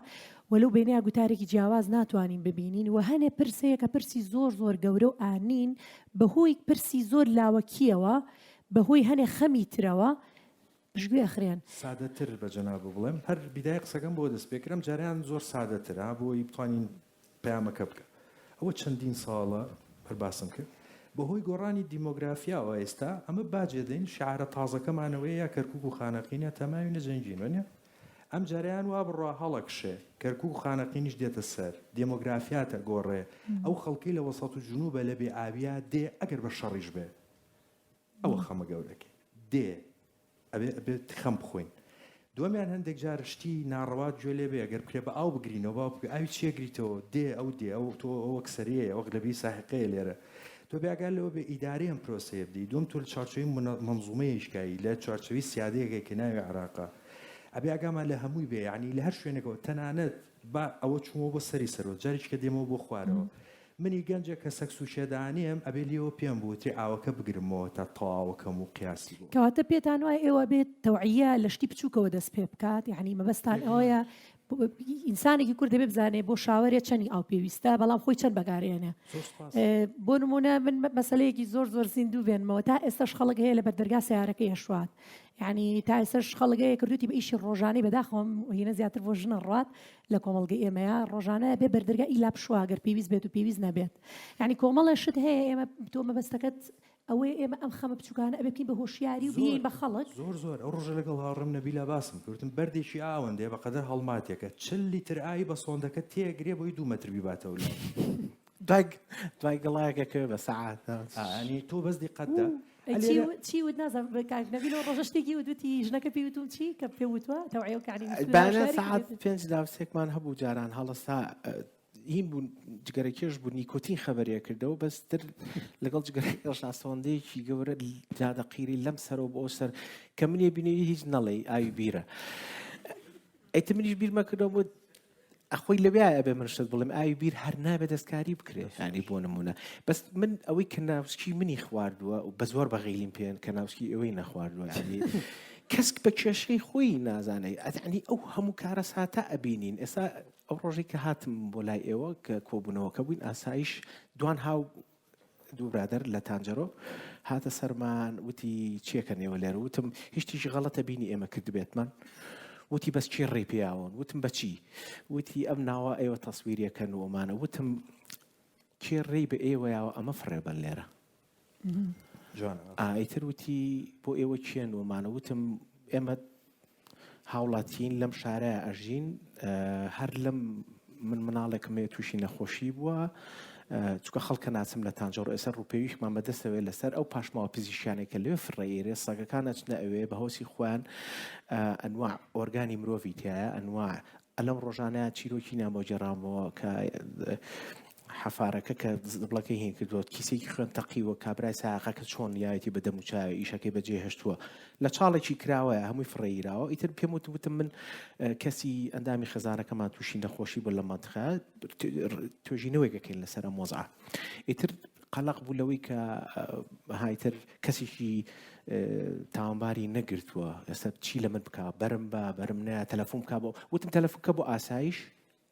و لەو بەینەیا گوتارێکی جیاواز ناتوانین ببینین و هەنێ پرس هەیە کە پرسی زۆر زۆر گەورە و ئانین بەهۆی پرسی زۆر لاوەکییەوە بەهۆی هەنێ خەمی ترەوە پشتگوێ ئەخرێن. سادەتر بە جەنابت بڵێم هەر بیدایەی قسەکەم بۆ دەست پێکرد ئەم جارەیان زۆر سادەترە بۆ ئەوەی بتوانین پەیامەکە بکە ئەوە چەندین ساڵە هەر باسم کرد بەهۆی گۆڕانی دیمۆگرافیاوە ئێستا ئەمە باجێ دەین شعارە تازەکەمانەوەیە یا کەرکوک و خانەقینە تەماوی نەجەنگین وەنیە ئەم جارەیان وا بڕوا هەڵەکشێ کەرکوک و خانەقینیش دێتە سەر دێمۆگرافیاتە گۆڕێ ئەو خەڵکەی لە وەسەت و جنوبە لە بێ ئاویا دێ ئەگەر بە شەڕیش بێ ئەوە خەمە گەورەکەی دێ ئەبێ ئەبێت خەم بخۆین دووەمیان هەندێک جار شتی ناڕەوات گوێ لێ بێ گەر بکرێ بە ئاو بگرینەوە با بکرێ ئاوی چیە گریتەوە دێ ئەو دێ ئەو تۆ ئەو ئەکسەریەیە ئەو ئەغلەبی ساحیقەیە لێرە تۆ بێ ئاگا لەوە بێ ئیدارەی ئەم پرۆسەیە بدەی دووەم تۆ لە چوارچێوەی مەنزومەیەکای لە چوارچێوەی سیادەیەکای کە ناوی عێراقە ئەبێ ئاگامان لە هەمووی بێ یانی لە هەر شوێنێکەوە تەنانەت با ئەوە چوومەوە بۆ سەری سەروەت جارێکی کە دێمەوە بۆ خوارەوە منی گەنجێک کە سەکسوچێ دانێم ئەبێ لێوە پێم بوترێ ئاوەکە بگرمەوە تا تەواوەکەم و قیاسی بۆ. کەواتە پێتان وایە ئێوە ئەبێت تەوعیە لە شتی بچووکەوە دەست پێ بکات یانی مەبەستان ئەوەیە ئینسانێکی کورد دەبێ بزانێ بۆ شاوەرێ چەنی ئاو پێویستە بەڵام خۆی چەند بەکارێنێ بۆ نمونە من مەسلەیەکی زۆر زۆر زیندوو بێنمەوە تا ئێستاش خەڵک هەیە لە بەردەرگا سیارەکەی ئەشوات یعنی تا ئێستاش خەڵک هەیە کردوتی بە ئیشی ڕۆژانەی بەداخەوەم هینە زیاتر بۆ ژنە ڕات لە کۆمەڵگەی ئێمەیا ڕۆژانە بێ بەردەرگا ئیلا بشوا گەر پێویست بێت و پێویست نەبێت یعنی کۆمەڵێ شت هەیە ئێمە تۆ مەبەستەکەت ئەوەیە ئێمە ئەم خەمە بچووکانە ئەبێ بکەین بە هۆشیاری و بیەین بە خەڵک. زۆر زۆر ئەو ڕۆژە لەگەڵ هاوڕێم نەبیلا باسم کرد وتم بەردێکی ئاوەندەیە بە قەدەر هەڵماتێکە 40 لیتر ئاوی بە سۆندەکە تێگرێ بۆی دوو مەتر بیباتەوە لای. دوای دوای گڵایەک ئەکەوێ بە سەعات. ئا یانی تۆ بەس دیقەت دە. چی وت نازانم کاک نەبیل ئەو ڕۆژە شتێکی وت وتی ژنەکە پێی وتوم چی کە پێ وتوە تەوعیە و کانی وتوە بەیانیان سەعات پێنج دراوسێکمان هەبوو جاران هەڵەسا هین بوو جگەرەکێش بوو نیکۆتین خەبەرێ کردەوە بەس تر لەگەڵ جگەرەکێشا سۆندەیەکی گەورە جادە قیری لەم سەرەوە بۆ سەر کە منێ بینی هیچ نەڵێ ئاوی بیرە ئەیتر منیش بیرمە کردەوە بۆ ئەخۆی لەوێ ئەبێ من شت بڵێم ئاوی بیر هەر نابێ دەستکاری بکرێ ینی بۆ نمونە بەس من ئەوەی کە ناوسکی منی خواردووە و بە زۆر بەغیلیم پێن کە ناوسکی ئەوەی نەخواردووە ینی کەس بە کێشەی خۆی نازانێت ئەتعنی ئەو هەموو کارە ساتە ئەبینین ئێستا ئەو ڕۆژێک کە هاتم بۆ لای ئێوە کە کۆبوونەوەکە بووین ئاسایش دوان هاو دوو برادەر لە تانجەرۆ هاتە سەرمان وتی چیەکەن ئێوە لێرە وتم هیچ شتێکی غەڵەتە بینی ئێمە کردبێتمان وتی بەس کێ ڕێی پێیاون وتم بەچی وتی ئەم ناوە ئێوە تەسویرەکەن و ئەمانە وتم کێ ڕێی بە ئێوە یاوە ئەمە فڕێبەن لێرە ئیتر وتی بۆ ئێوە کێن ومانە وتم ئێمە هاوڵاتیین لەم شارە ئەژین هەر لەم من مناڵێکم هەیە تووشی نەخۆشی بووە چکە خەڵکە ناسم لە تانجەڕ ئێستا ڕووپێویشمان بەدەستەوەی لەسەر ئەو پاشماوە پزیشکیانێک کە لێ فڕێرێ سەگەکان ئەچنە ئەوێ بە هۆسی خۆیان ئەنواع ئۆرگانی مرۆڤی تایە ئەنواع ئەلەم ڕۆژانە چیرۆکی نامۆ گێڕامەوە کە حەفارەکە کە زبڵەکەی هین کردووە کیسێکی خوێن تەقیوە کابرای ساقەکە چۆن یاوێتی بە دەموچاوی ئیشەکەی بەجێ هێشتووە لە چاڵێکی کراوەیە هەمووی فڕێیراوە ئیتر پێم وت وتم من کەسی ئەندامی خێزانەکەمان تووشی نەخۆشی بوو لە مەنتقە توێژینەوەیەک ئەکەین لەسەر ئەم وەزعە ئیتر قەلەق بوو لەوەی کە هایتر کەسێکی تاوانباری نەگرتووە ئێستا چی لە من بکە بەرم بە بەرم نایە تەلەفۆن بکە بۆ وتم تەلەفۆن کە بۆ ئاسایش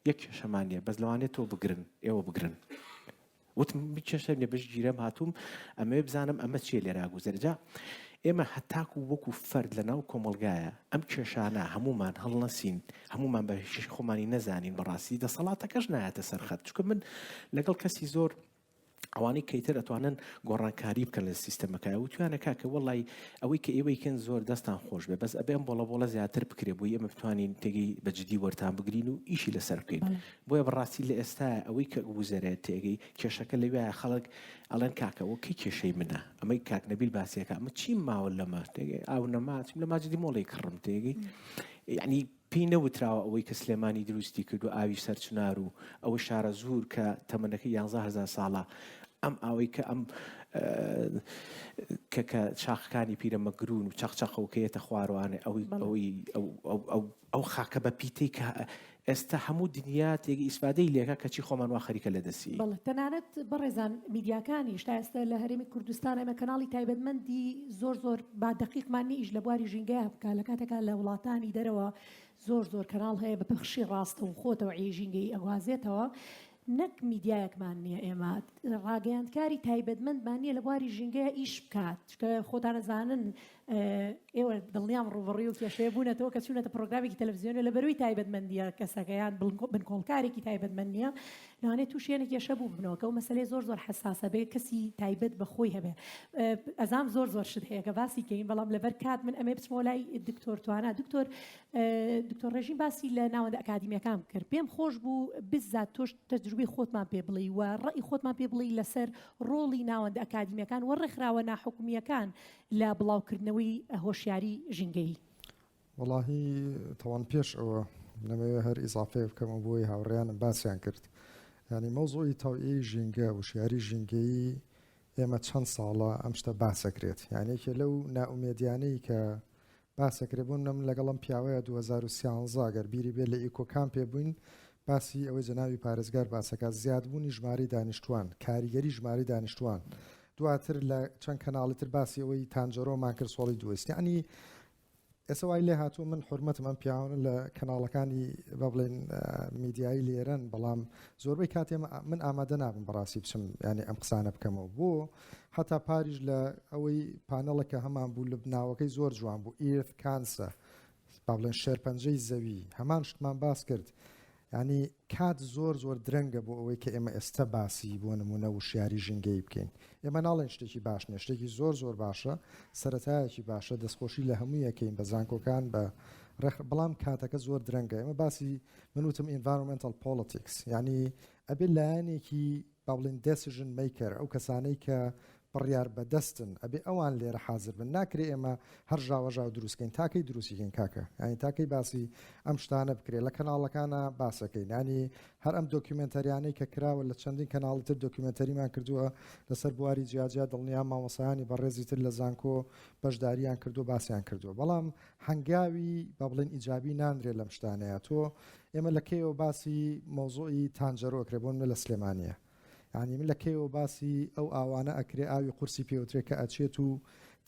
یەک کێشەمان نیە بەس لەوانەیە تۆ بگرن ئێوە بگرن وتم کێشە نیە بەش گیرەم هاتووم ئەمەوێ بزانم ئەمە چیە لێرا گوزەر جا ئێمە هەتاکو وەکو فەرد لە ناو کۆمەڵگایە ئەم کێشانە هەمومان هەڵنەسین هەمومان بە خۆمانی نەزانین بەڕاستی دەسەڵاتەکەش نایەتە سەرخەت چونکە من لەگەڵ کەسی زۆر. ئەوانەی کە ئیتر ئەتوانن گۆڕانکاری بکەن لە سیستەمەکە وتویانە کاکە وەڵی ئەوەی کە ئێوەی کەن زۆر دەستان خۆش بێ بەس ئەبێ ئەم بۆڵە بۆڵە زیاتر بکرێ بۆی ئێمە بتوانین تێگەی بە جدی وەرتان بگرین و ئیشی لەسەر بکەین بۆیە بەڕاستی لە ئێستا ئەوەی کە گوزەرێت تێگەی کێشەکە لەوێ خەڵک ئەڵێن کاکە وە کەی کێشەی منە ئەمەی کاک نەبیل باسیەکە ئەمە چیم ماوە لەمە تێگەی ئاو نەما چیم لە ماجدی مۆڵی کڕم تێگەی یعنی پێی نەوتراوە ئەوەی کە سلێمانی دروستی کردو ئاوی سەرچنار و ئەوەی شارەزوور کە تەمەنەکەی 11 هەزار ساڵە ئەم ئاوەی کە ئەم کە کە شاخەکانی پیرەمەگرون و چەقچەقە و کە یەتە خواروانێ ئەوەی ئەوەی ئەو ئەو خاکە بە پیتەی کە ئێستا هەموو دنیا تێگە ئیسفادەی لێکا کەچی خۆمان وا خەریکە لە دەستی. بەڵێ تەنانەت بەڕێزان میدیاکانیش تا ئێستا لە هەرێمی کوردستان ئێمە کەناڵی تایبەتمەندی زۆر زۆر با دەقیقمان نیە ئیش لە بواری ژینگەیا بکا لە کاتێکا لە وڵاتانی دەرەوە زۆر زۆر کەناڵ هەیە بە پەخشی ڕاستەوخۆ تەوعیەی ژینگەیی ئەگوازێتەوە نەک میدیایەکمان نیە ئێمە ڕاگەیاندکاری تایبەتمەندمان نیە لە بواری ژینگەیا ئیش بکات چونکە خۆتان ئەزانن ئێوە دڵنیام ڕووبەڕووی ئەو کێشەیە بوونەتەوە کە چوونەتە پرۆگرامێکی تەلەڤزیۆنی لە بەروی تایبەتمەندیە کەسەکە یان بنکۆڵکارێکی تایبەتمەند نییە لەوانەیە تووشی هێنێک کێشە بوو ببنەوە کە ئەو مەسەلەیە زۆر زۆر حەساسە بێ کەسی تایبەت بە خۆی هەبێ ئەزام زۆر زۆر شت هەیە کە باسی کەین بەڵام لەبەر کات من ئەمێ بچمەوە لای دکتۆر توانا دکتۆر دکتۆر ڕێژین باسی لە ناوەندە ئەکادیمیەکان کرد پێم خۆش بوو بزات تۆش تەجروبەی خۆتمان پێ بڵێی و ڕەئی خۆتمان پێ بڵێی لەسەر ڕۆڵی ناوەندە ئەکادیمیەکان و ڕێکخراوە ناحکومییەکان لە بڵاوکردنەوەی هۆشیاری ژینگەیی. وەڵاهی تەوان پێش ئەوە نەمەوێ هەر ئیزافەیەک بکەمەوە بۆی هاوڕێیانم باسیان کرد یانی مەوزوعی تەوعیەی ژینگە وشیاری ژینگەیی ئێمە چەند ساڵە ئەم شتە باسەکرێت یانی یەکێ لەو نائومێدیانەی کە باسەکرێ بۆ نمونە من لەگەڵ ئەم پیاوەیە 2013 گەر بیری بێ لە ئیکۆ کامپێ بووین باسی ئەوەی جەنابی پارێزگار باسەکات زیادبوونی ژمارەی دانیشتوان کاریگەری ژمارەی دانیشتوان دواتر لە چەند کەناڵی تر باسی ئەوەی تانجەرۆمان کرد سۆڵی دووەست یعنی ئێستا وای لێ هاتووە من حورمەتم ئەم پیاوانە لە کەناڵەکانی با بڵێن میدیایی لێرەن بەڵام زۆربەی کاتێ من ئامادە نابم بەڕاستی بچم ینی ئەم قسانە بکەمەوە بۆ هەتا پاریش لە ئەوەی پانەڵەکە هەمان بوو لە ناوەکەی زۆر جوان بوو Earth Cancer با بڵێن شێرپەنجەی زەوی هەمان شتمان باس کرد یانی کات زۆر زۆر درەنگە بۆ ئەوەی کە ئێمە ئێستا باسی بۆ نمونە وشیاری ژینگەیی بکەین ئێمە ناڵێن شتێکی باش نیە شتێکی زۆر زۆر باشە سەرەتایەکی باشە دەستخۆشی لە هەموو یەکەین بە زانکۆکان بە ڕێخ بەڵام کاتەکە زۆر درەنگە ئێمە باسی من وتم environmental politics یعنی ئەبێ لایەنێکی با بڵێین decision maker، ئەو کەسانەی کە بڕیار بەدەستن ئەبێ ئەوان لێرە حازر بن، ناکرێ ئێمە هەر ژاوەژاو دروست کەین، تا کەی دروستی کەین کاکە، یانی تا کەی باسی ئەم شتانە بکرێ، لە کەناڵەکانا باسەکەین، یانی هەر ئەم دۆکیومێنتەریانەی کە کراوە لە چەندین کەناڵی تر دۆکیومێنتەریمان کردووە لەسەر بواری جیاجیا، دڵنیام مامۆستایانی بەڕێزی تر لە زانکۆ بەشداریان کردووە باسیان کردووە، بەڵام هەنگاوی با بڵێین ئیجابی نانرێ لەم شتانەیا، تۆ ئێمە لە کەیەوە باسی مەوزوعی تانجەرۆ ئەکرێ بۆ نمونە لە سلێمانیە یانی من لە کەیەوە باسی ئەو ئاوانە ئەکرێ ئاوی قورسی پێوترێ کە ئەچێت و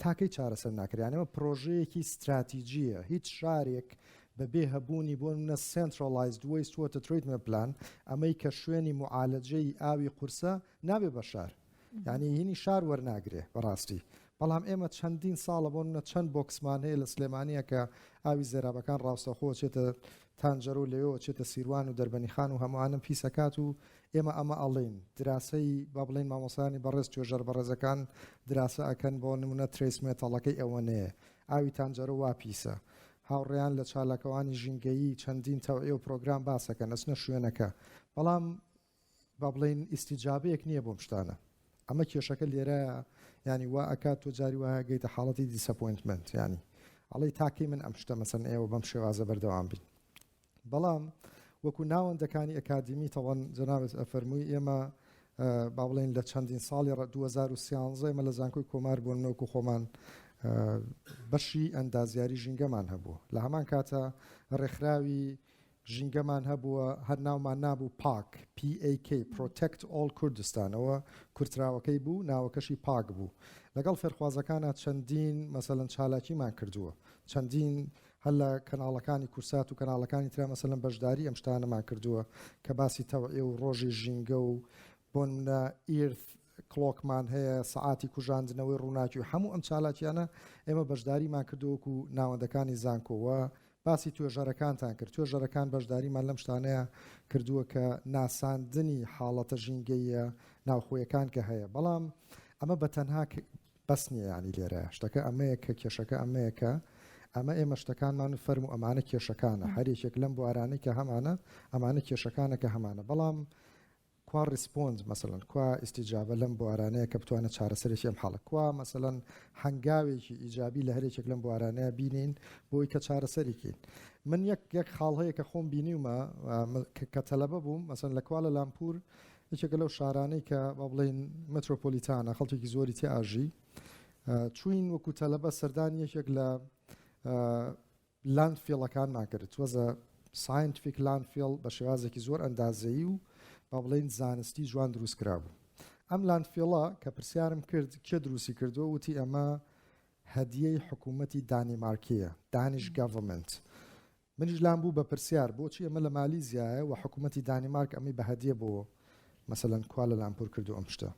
تاکەی چارەسەر ناکرێ یانی ئەمە پرۆژەیەکی ستراتیجیە هیچ شارێک بەبێ هەبوونی بۆ نمونە centralized waste water treatment plant ئەمەی کە شوێنی معالەجەی ئاوی قورسە نابێ بە شار یانی هینی شار وەرناگرێ بەڕاستی بەڵام ئێمە چەندین ساڵە بۆ نمونە چەند بۆکسمان هەیە لە سلێمانیە کە ئاوی زێرابەکان ڕاستەوخۆ ئەچێتە تانجەرۆ و لەوێوە ئەچێتە سیروان و دەربەنیخان و هەمووانم پیس ئەکات و ئێمە ئەمە ئەڵێین دراسەی با بڵێین مامۆستایانی بەڕێز توێژەر بەڕێزەکان دراسە ئەکەن بۆ نمونە trace metal ەکەی ئەوەنەیە ئاوی تانجەرۆ وا پیسە هاوڕێیان لە چالاکەوانی ژینگەیی چەندین تەوعیە و پرۆگرام باسەکەن ئەچنە شوێنەکە بەڵام با بڵێین ئیستیجابەیەک نییە بۆم شتانە ئەمە کێشەکە لێرەیە یانی وا ئەکات تۆ جاری وایە گەیتە حاڵەتی disappointment یانی ئەڵێی تاکەی من ئەم شتە مەسەن ئێوە بەم شێوازە بەردەوام بین بەڵام وەکو ناوەندەکانی ئەکادیمی تەوان جەنابت ئەفەرمووی ئێمە با بڵێن لە چەندین ساڵی 2013 ئێمە لە زانکۆی کۆمار بۆ نۆکو خۆمان بەشی ئەندازیاری ژینگەمان هەبوو لە هەمان کاتە ڕێکخراوی ژینگەمان هەبووە هەر ناومان نابوو پاک، PAK، Protect All Kurdistan، ئەوە کورتراوەکەی بوو، ناوەکەشی پاک بوو. لەگەڵ فێرخوازەکانا چەندین مەسەلەن چالاکیمان کردووە، چەندین هەر لە کەناڵەکانی کورسات و کەناڵەکانی ترا مەسەلەن بەشداری ئەم شتانەمان کردووە کە باسی تەوعیە و ڕۆژی ژینگە و بۆنمونە Earth Clock مان هەیە، سەعاتی کوژاندنەوەی ڕووناکی و هەموو ئەم چالاکیانە ئێمە بەشداریمان کردووە وەکو ناوەندەکانی زانکۆ و. باسی توێژەرەکانتان کرد، توێژەرەکان بەشداریمان لەم شتانەیا کردووە کە ناساندنی حاڵەتە ژینگەییە ناوخۆیەکان کە هەیە، بەڵام ئەمە بە تەنها بەس نییە یانی لێرە شتەکە ئەمەیە کە کێشەکە ئەمەیە کە ئەمە ئێمە شتەکانمان و فەرموو ئەمانە کێشەکانە هەر یەکێک لەم بوارانەی کە هەمانە ئەمانە کێشەکانە کە هەمانە بەڵام کوا response مەسەلەن کوا ئیستیجابە لەم بوارانەیە کە بتوانێت چارەسەرێکی ئەم حاڵە کوا مەسەلەن هەنگاوێکی ئیجابی لە هەرێکێک لەم بوارانەیە بینین بۆی کە چارەسەریکەین من یەک یەک خاڵ هەیە کە خۆم بینیومە کە تەلەبە بووم مەسەن لە کوالە لامپور یەکێکە لەو شارانەی کە با بڵێین مترۆپۆلیتانە خەڵکێکی زۆری تێ ئاژی چوین وەکو تەلەبە سەردانی یەکێک لە landfill ەکانمان کرد it was a scientific landfill بە شێوازێکی زۆر ئەندازەیی و با بڵێین زانستی جوان دروست کرابوو. ئەم landfill ە کە پرسیارم کرد کێ دروستی کردووە وتی ئەمە هەدیەی حکوومەتی دانیمارکییە، Danish Government. منیش لام بوو بە پرسیار بۆچی ئەمە لە مالیزیایە و حکوومەتی دانیمارک ئەمەی بە هەدیە بۆ مەسەلەن کوالا لامپور کردو ئەم شتە؟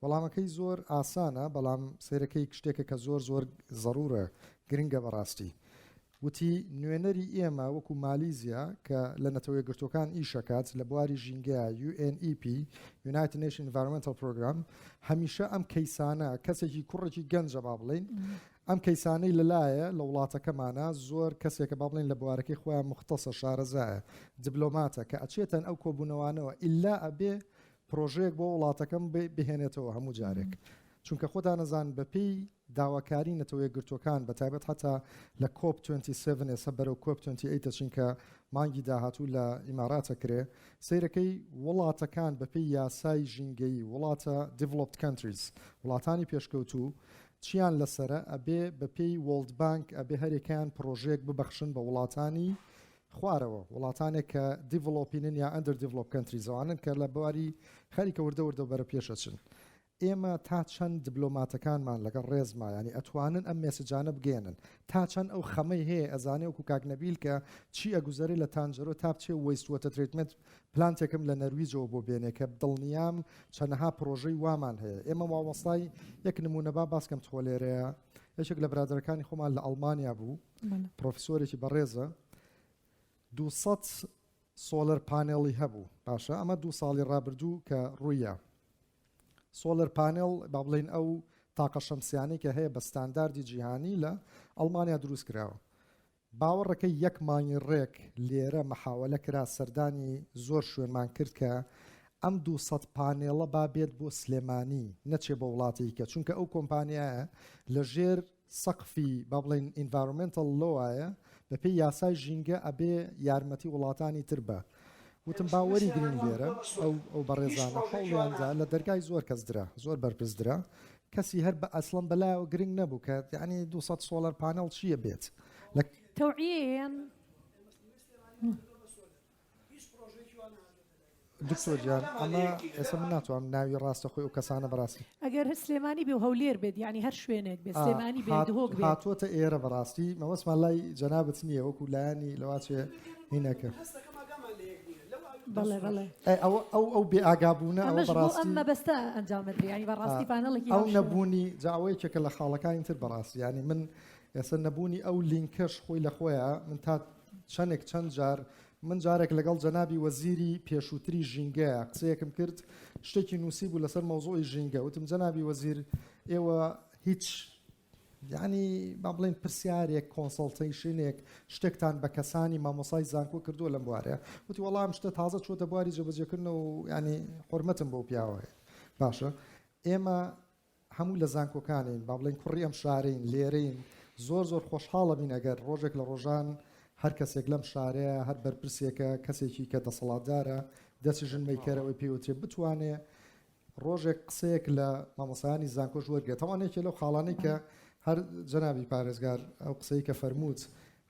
وەڵامەکەی زۆر ئاسانە بەڵام سەیرەکەی شتێکە کە زۆر زۆر زەرورە گرنگە بەڕاستی وتی نوێنەری ئێمە وەکو مالیزیا کە لە نەتەوە یەکگرتووەکان ئیشەکات لە بواری ژینگەیە UNEP United Nation Environmental Program هەمیشە ئەم کەیسانە کەسێکی کوڕێکی گەنجە با بڵین ئەم کەیسانەی لەلایە لە وڵاتەکەمانە زۆر کەسێکە با بڵین لە بوارەکەی خۆیان مختصە شارەزایە دبلۆماتە کە ئەچێتەن ئەو کۆبوونەوانەوە ئللا ئەبێ پرۆژەیەک بۆ وڵاتەکەم بهێنێتەوە هەموو جارێک چونکە خۆتان ئەزان بەپێی داواکاری نەتەوە یەکگرتووەکان بەتایبەت حتا لە COP 27 ئێستا بەرەو COP 28 ئەچین کە مانگی داهاتوو لە ئیمارات ئەکرێ سەیرەکەی وڵاتەکان بەپێی یاسای ژینگەیی وڵاتە developed countries وڵاتانی پێشکەوتوو چیان لەسەرە ئەبێ بەپێی World Bank ئەبێ هەرێکیان پرۆژەیەک ببەخشن بە وڵاتانی خوارەوە، وڵاتانێک کە developing ن یا underdeveloped countries ئەوانەن کە لە بواری خەریکە وردە وردە بەرە پێش ئەچن. ئێمە تا چەند دبلۆماتەکانمان لەگەڵ ڕێزما یانی ئەتوانن ئەم message انە بگەیەنن؟ تا چەند ئەو خەمەی هەیە ئەزانێ وەکو کاک نەبیل کە چی ئەگوزەرێ لە تانجەرۆ تا بچێ waste water treatment plant ێکم لە نەرویجەوە بۆ بێنێ کە دڵنیام چەنەها پرۆژەی وامان هەیە. ئێمە مامۆستای یەک نمونە با باسکەم تخۆ لێرەیە یەکێک لە برادەرەکانی خۆمان لە ئەڵمانیا بوو پرۆفیسۆرێکی بەڕێزە 200 solar panel ی هەبوو باشە ئەمە دوو ساڵی ڕابردوو کە ڕوویە solar panel با بڵین ئەو تاقە شەمسیانەی کە هەیە بە ستانداردی جیهانی لە ئەڵمانیا دروست کراوە باوەڕەکە یەک مانگی ڕێک لێرە مەحاوەلە کرا سەردانی زۆر شوێنمان کرد کە ئەم 200 پانێڵە با بێت بۆ سلێمانی نەچێ بۆ وڵاتێکە چونکە ئەو کۆمپانیایە لە ژێر سەقفی با بڵێین Environmental Law یە بەپێی یاسای ژینگە ئەبێ یارمەتی وڵاتانی تر بە وتم با وەریگرین لێرە ئەو ئەو بەڕێزانە هەوڵیان دا لە دەرگای زۆر کەس درا زۆر بەرپرس درا کەسی هەر بە ئەسڵەن بەلایەوە گرنگ نەبوو کە یعنی 200 solar panel چییە بێت لە تەوعیەیە یان دکتۆر گیان ئەمە ئێستا من ناتوانم ناوی ڕاستە خۆی ئەو کەسانە بەڕاستی. ئەگەر هەر سلێمانی بێ و هەولێر بێت یانی هەر شوێنێک بێت سلێمانی بێت دهۆک بێت. هاتووەتە ئێرە بەڕاستی مەبەستمان لای جەنابت نییە وەکو لایەنی لەواچێ هینەکە. بەڵێ بەڵێ. ئەی ئەوە ئەو ئەو بێ ئاگابوونە ئەوە ئەمەش بۆ ئەم بەڕاستی مەبەستە ئەنجام ئەدرێ یانی بەڕاستی پانێڵێکی ئەو هاوشێوە. نەبوونی جا ئەوە یەکێکە لە خاڵەکانی تر بەڕاستی یانی من ئێستا نەبوونی ئەو لینکەش خۆی لە خۆیا من تا چەندێک چەند جار من جارێک لەگەڵ جەنابی وەزیری پێشووتری ژینگەیە قسەیەکم کرد شتێکی نووسی بوو لەسەر مەوزوعی ژینگە وتم جەنابی وەزیر ئێوە هیچ یعنی با بڵێن پرسیارێک consultation ێک شتێکتان بە کەسانی مامۆسای زانکۆ کردووە لەم بوارەیە وتی وەڵام شتە تازە چۆتە بواری جێبەجێکردنەوە و ینی حرمەتم بۆ پیاوە هەیە باشە ئێمە هەموو لە زانکۆکانین با بڵێین کوڕی ئەم شارەین لێرەین زۆر زۆر خۆشحاڵە بین ئەگەر ڕۆژێک لە ڕۆژان هەر کەسێک لەم شارەیە هەر بەرپرسێکە کەسێکی کە دەسەڵاتدارە decision maker ەوەی پێوترێ بتوانێ ڕۆژێک قسەیەک لە مامۆسایانی زانکۆش وەرگێت تەوان یەکێ لەو خاڵانەی کە هەر جەنابی پارێزگار ئەو قسەی کە فەرمووت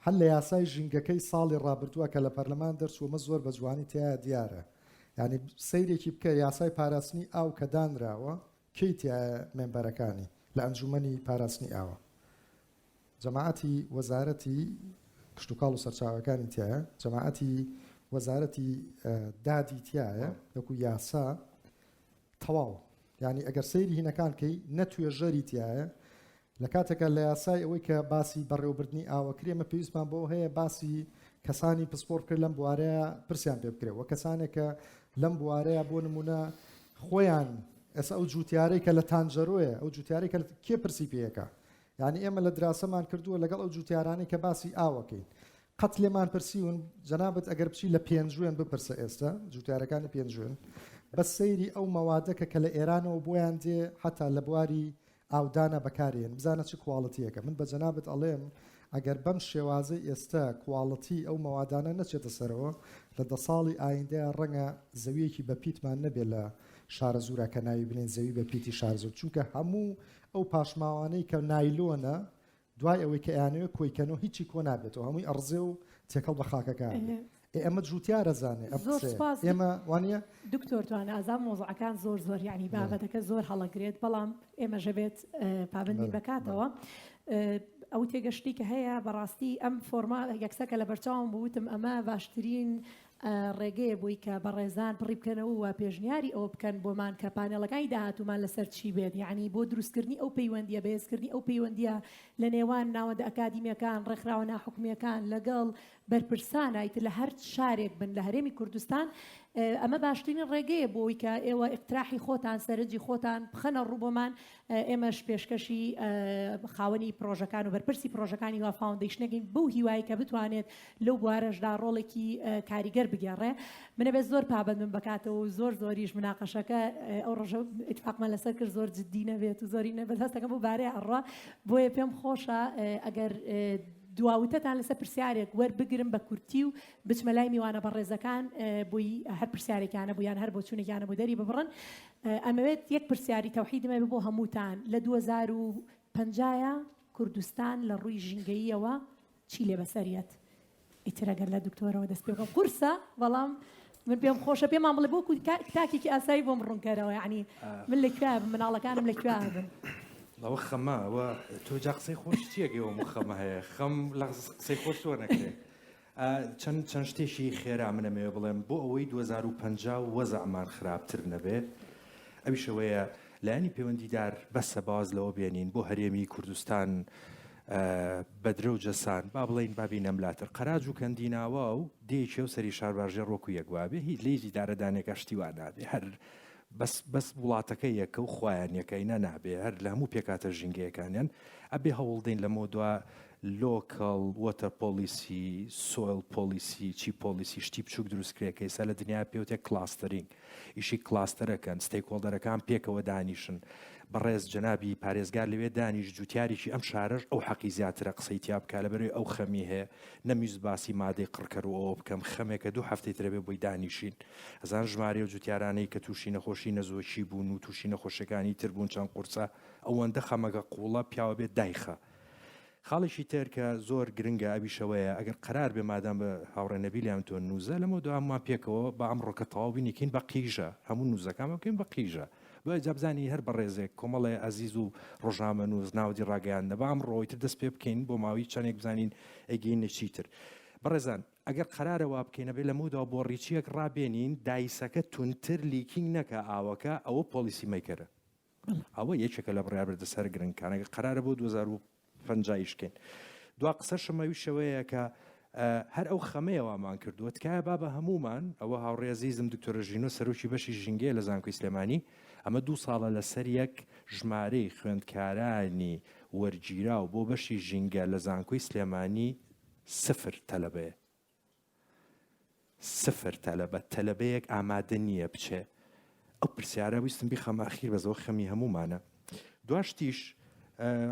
هەر لە یاسای ژینگەکەی ساڵی ڕابردووە کە لە پەرلەمان دەرچووە مە زۆر بە جوانی تایە دیارە یعنی سەیرێکی بکە یاسای پاراستنی ئاو کە دانراوە کێی تیایە member ەکانی لە ئەنجومەنی پاراستنی ئاوە؟ جەماعەتی وەزارەتی کشتوکاڵ و سەرچاوەکانی تیایە، جەماعەتی وەزارەتی دادی تیایە وەکو یاسا تەواو یعنی ئەگەر سەیری هینەکان کەی نە توێژەری تیایە. لە کاتێکا لە یاسای ئەوەی کە باسی بەڕێوەبردنی ئاوە کرێ ئێمە پێویستمان بەوە هەیە باسی کەسانی پسپۆڕ بکرێت لەم بوارەیە پرسیان پێ بکرێت وە کەسانێک کە لەم بوارەیە بۆ نمونە خۆیان ئێستا ئەو جوتیارەی کە لە تانجەرۆیە ئەو جوتیارەی کە کێ پرسی پێیەکە یعنی ئێمە لە دراسەمان کردووە لەگەڵ ئەو جوتیارانەی کە باسی ئاوەکەین قەت لێمان پرسیون جەنابت ئەگەر بچی لە پێنجوێن بپرسە ئێستا جوتیارەکانی پێنجوێن بەس سەیری ئەو مەوادەکە کە لە ئێرانەوە بۆیان دێ حتا لە بواری ئاودانە بەکارێن بزانە چ کواڵتیەکە من بە جەنابت ئەڵێم ئەگەر بەم شێوازەی ئێستا کواڵتی ئەو مەوادانە نەچێتە سەرەوە لە دە ساڵی ئایندەیا ڕەنگە زەویەکی بە پیتمان نەبێ لە شارەزوورا کە ناوی بنێین زەوی بە پیتی شارەزوور چونکە هەموو ئەو پاشماوانەی کە نایلۆنە دوای ئەوەی کە ئەیانەوێت کۆی کەنەوە هیچی کۆ نابێتەوە هەمووی ئەڕزێ و تێکەڵ بە خاکەکە ئەبێ. ئێ ئەمە جوتیارە زانێ ئەم زۆر قسەیە سوپاس ئێمە وانە؟ دکتۆر توانا ئازام مەوزوعەکان زۆر زۆر یعنی بابەتەکە زۆر هەڵەگرێت بەڵام ئێمەش ئەبێت پابەند بین بە کاتەوە ئەو تێگەشتنی کە هەیە بەڕاستی ئەم فۆرما یەکسەر کە لەبەرچاوم بوو وتم ئەمە باشترین ڕێگەیە بۆی کە بەڕێزان پڕی بکەنەوە و پێشنیاری ئەوە بکەن بۆمان کە پانێڵەکانی داهاتوومان لەسەر چی بێت یعنی بۆ دروستکردنی ئەو پەیوەندیە بەهێزکردنی ئەو پەیوەندیە لە نێوان ناوەندە ئەکادیمیەکان ڕێکخراوە ناحکومیەکان لەگەڵ بەرپرسانە ئیتر لە هەر شارێک بن لە هەرێمی کوردستان ئەمە باشترین ڕێگەیە بۆ ئەوەی کە ئێوە ئیقتراحی خۆتان سەرنجی خۆتان بخەنە ڕوو بۆمان ئێمەش پێشکەشی خاوەنی پرۆژەکان و بەرپرسی پرۆژەکانی هیوا فاوندەیشنەکەین بەو هیوای کە بتوانێت لەو بوارەشدا ڕۆڵێکی کاریگەر بگێڕێ من ئەبێت زۆر پابەند بم بەکاتەوە و زۆر زۆریش مناقەشەکە ئەو ڕۆژە ئیتفاقمان لەسەر کرد زۆر جدی نەبێت و زۆری نەبێت هەستەکەم بۆ بارەیە ئەڕوا بۆیە پێم خۆشە ئەگەر دوا وتەتان لەسەر پرسیارێک وەربگرم بە کورتی و بچمە لای میوانە بەڕێزەکان بۆی هەر پرسیارێکیان هەبوو یان هەر بۆچوونێکیان هەبوو دەری ببڕن. ئەمەوێت یەک پرسیاری تەوحیدم هەبێ بۆ هەمووتان لە 2050 کوردستان لە ڕووی ژینگەییەوە چی لێ بەسەر یەت؟ ئیتر ئەگەر لە دکتۆرەوە دەست پێ بکەم قورسە بەڵام من پێم خۆشە پێمان بڵێ بۆ تاکێکی ئاسایی بۆم ڕوونکەرەوە یعنی من لە کوێ بم مناڵەکانم لە کوێ بن ئەوە خەمە ئەوە تۆ جا قسەی خۆش چیەکەی ئەو خەمە هەیە خەم لە قسەی خۆش تۆ نەکرێت چەند چەند شتێکی خێرا من ئەمەوێ بڵێم بۆ ئەوەی 2050 وەزعمان خراپتر نەبێ ئەویش ئەوەیە لایەنی پەیوەندیدار بەسە باز لەوە بێنین بۆ هەرێمی کوردستان بەدرە و جەسان با بڵێین با بینەم لاتر قەراج و کەندیناوا و دێیەکی ئەو سەری شارباژێڕ وەکو یەک وابێ هیچ لە هیچ ئیدارەدانێکا شتی وا نابێ هەر بەس بەس وڵاتەکە یەکە و خوایان یەکە ئینا نابێ هەر لە هەموو پێکهاتە ژینگەیەکانیان ئەبێ هەوڵدەین لەمەوە دوا local water policy soil policy چی policy شتی بچوک دروست کرێ کە ئێستا لە دنیا پێوتێ clustering ئیشی cluster ئەکەن stakeholder ەکان پێکەوە دانیشن بەڕێز جەنابی پارێزگار لەوێ دانیش جوتیارێکی ئەم شارەش ئەو حەقی زیاترە قسەی تیا بکا لەبەرەوەی ئەو خەمی هەیە نەمویست باسی مادەی قڕکەر و ئەوە بکەم خەمێکە دوو هەفتەی ترە بێ بۆی دانیشین ئەزان ژمارەی ئەو جوتیارانەی کە تووشی نەخۆشی نەزۆکی بوون و تووشی نەخۆشیەکانی تر بوون چەند قورسە ئەوەندە خەمەکە قوڵە پیاوە بێت دایخە خاڵێکی تر کە زۆر گرنگە ئەویش ئەوەیە ئەگەر قەرار بێ مادام بە هاوڕێ نەبیلیان تۆ نوزە لەمە دوا هەموومان پێکەوە با ئەمڕۆ کە تەواو بین یکەین بە قیژە هەموو نوزەکان بکەین بە قیژە دوای جا بزانین هەر بەڕێزێک کۆمەڵێ ئەزیز و ڕۆژنامەنووس ناوەندی ڕاگەیاندنە با ئەمڕۆ ئیتر دەست پێ بکەین بۆ ماوەی چەندێک بزانین ئەگەینە چیتر بەڕێزان ئەگەر قەرارە وا بکەین ئەبێ لەمەودوا بۆڕیچیەک ڕابێنین دایسەکە توندتر leaking نەکا ئاوەکە ئەوە policy maker ە ئەوە یەکێکە لە بڕیاربردە سەر گرنگەکان ئەگەر قەرارە بۆ 2050 ئیش بکەین دوا قسەشم ئەویش ئەوەیە کە هەر ئەو خەمەیە وامان کردووە تکایە با بە هەموومان ئەوە هاوڕێ ئەزیزم دکتۆرە ژینۆ سەرۆکی بەشی ژینگەیە لە زانکۆی سلێمانی ئەمە دوو ساڵە لەسەر یەک ژمارەی خوێندکارانی وەرگیراو بۆ بەشی ژینگە لە زانکۆی سلێمانی سفر تەلەبەیە سفر تەلەبە تەلەبەیەک ئامادە نییە بچێ ئەو پرسیارە ویستم بیخەمە ئەخیر بەس ئەوە خەمی هەموومانە دوا شتیش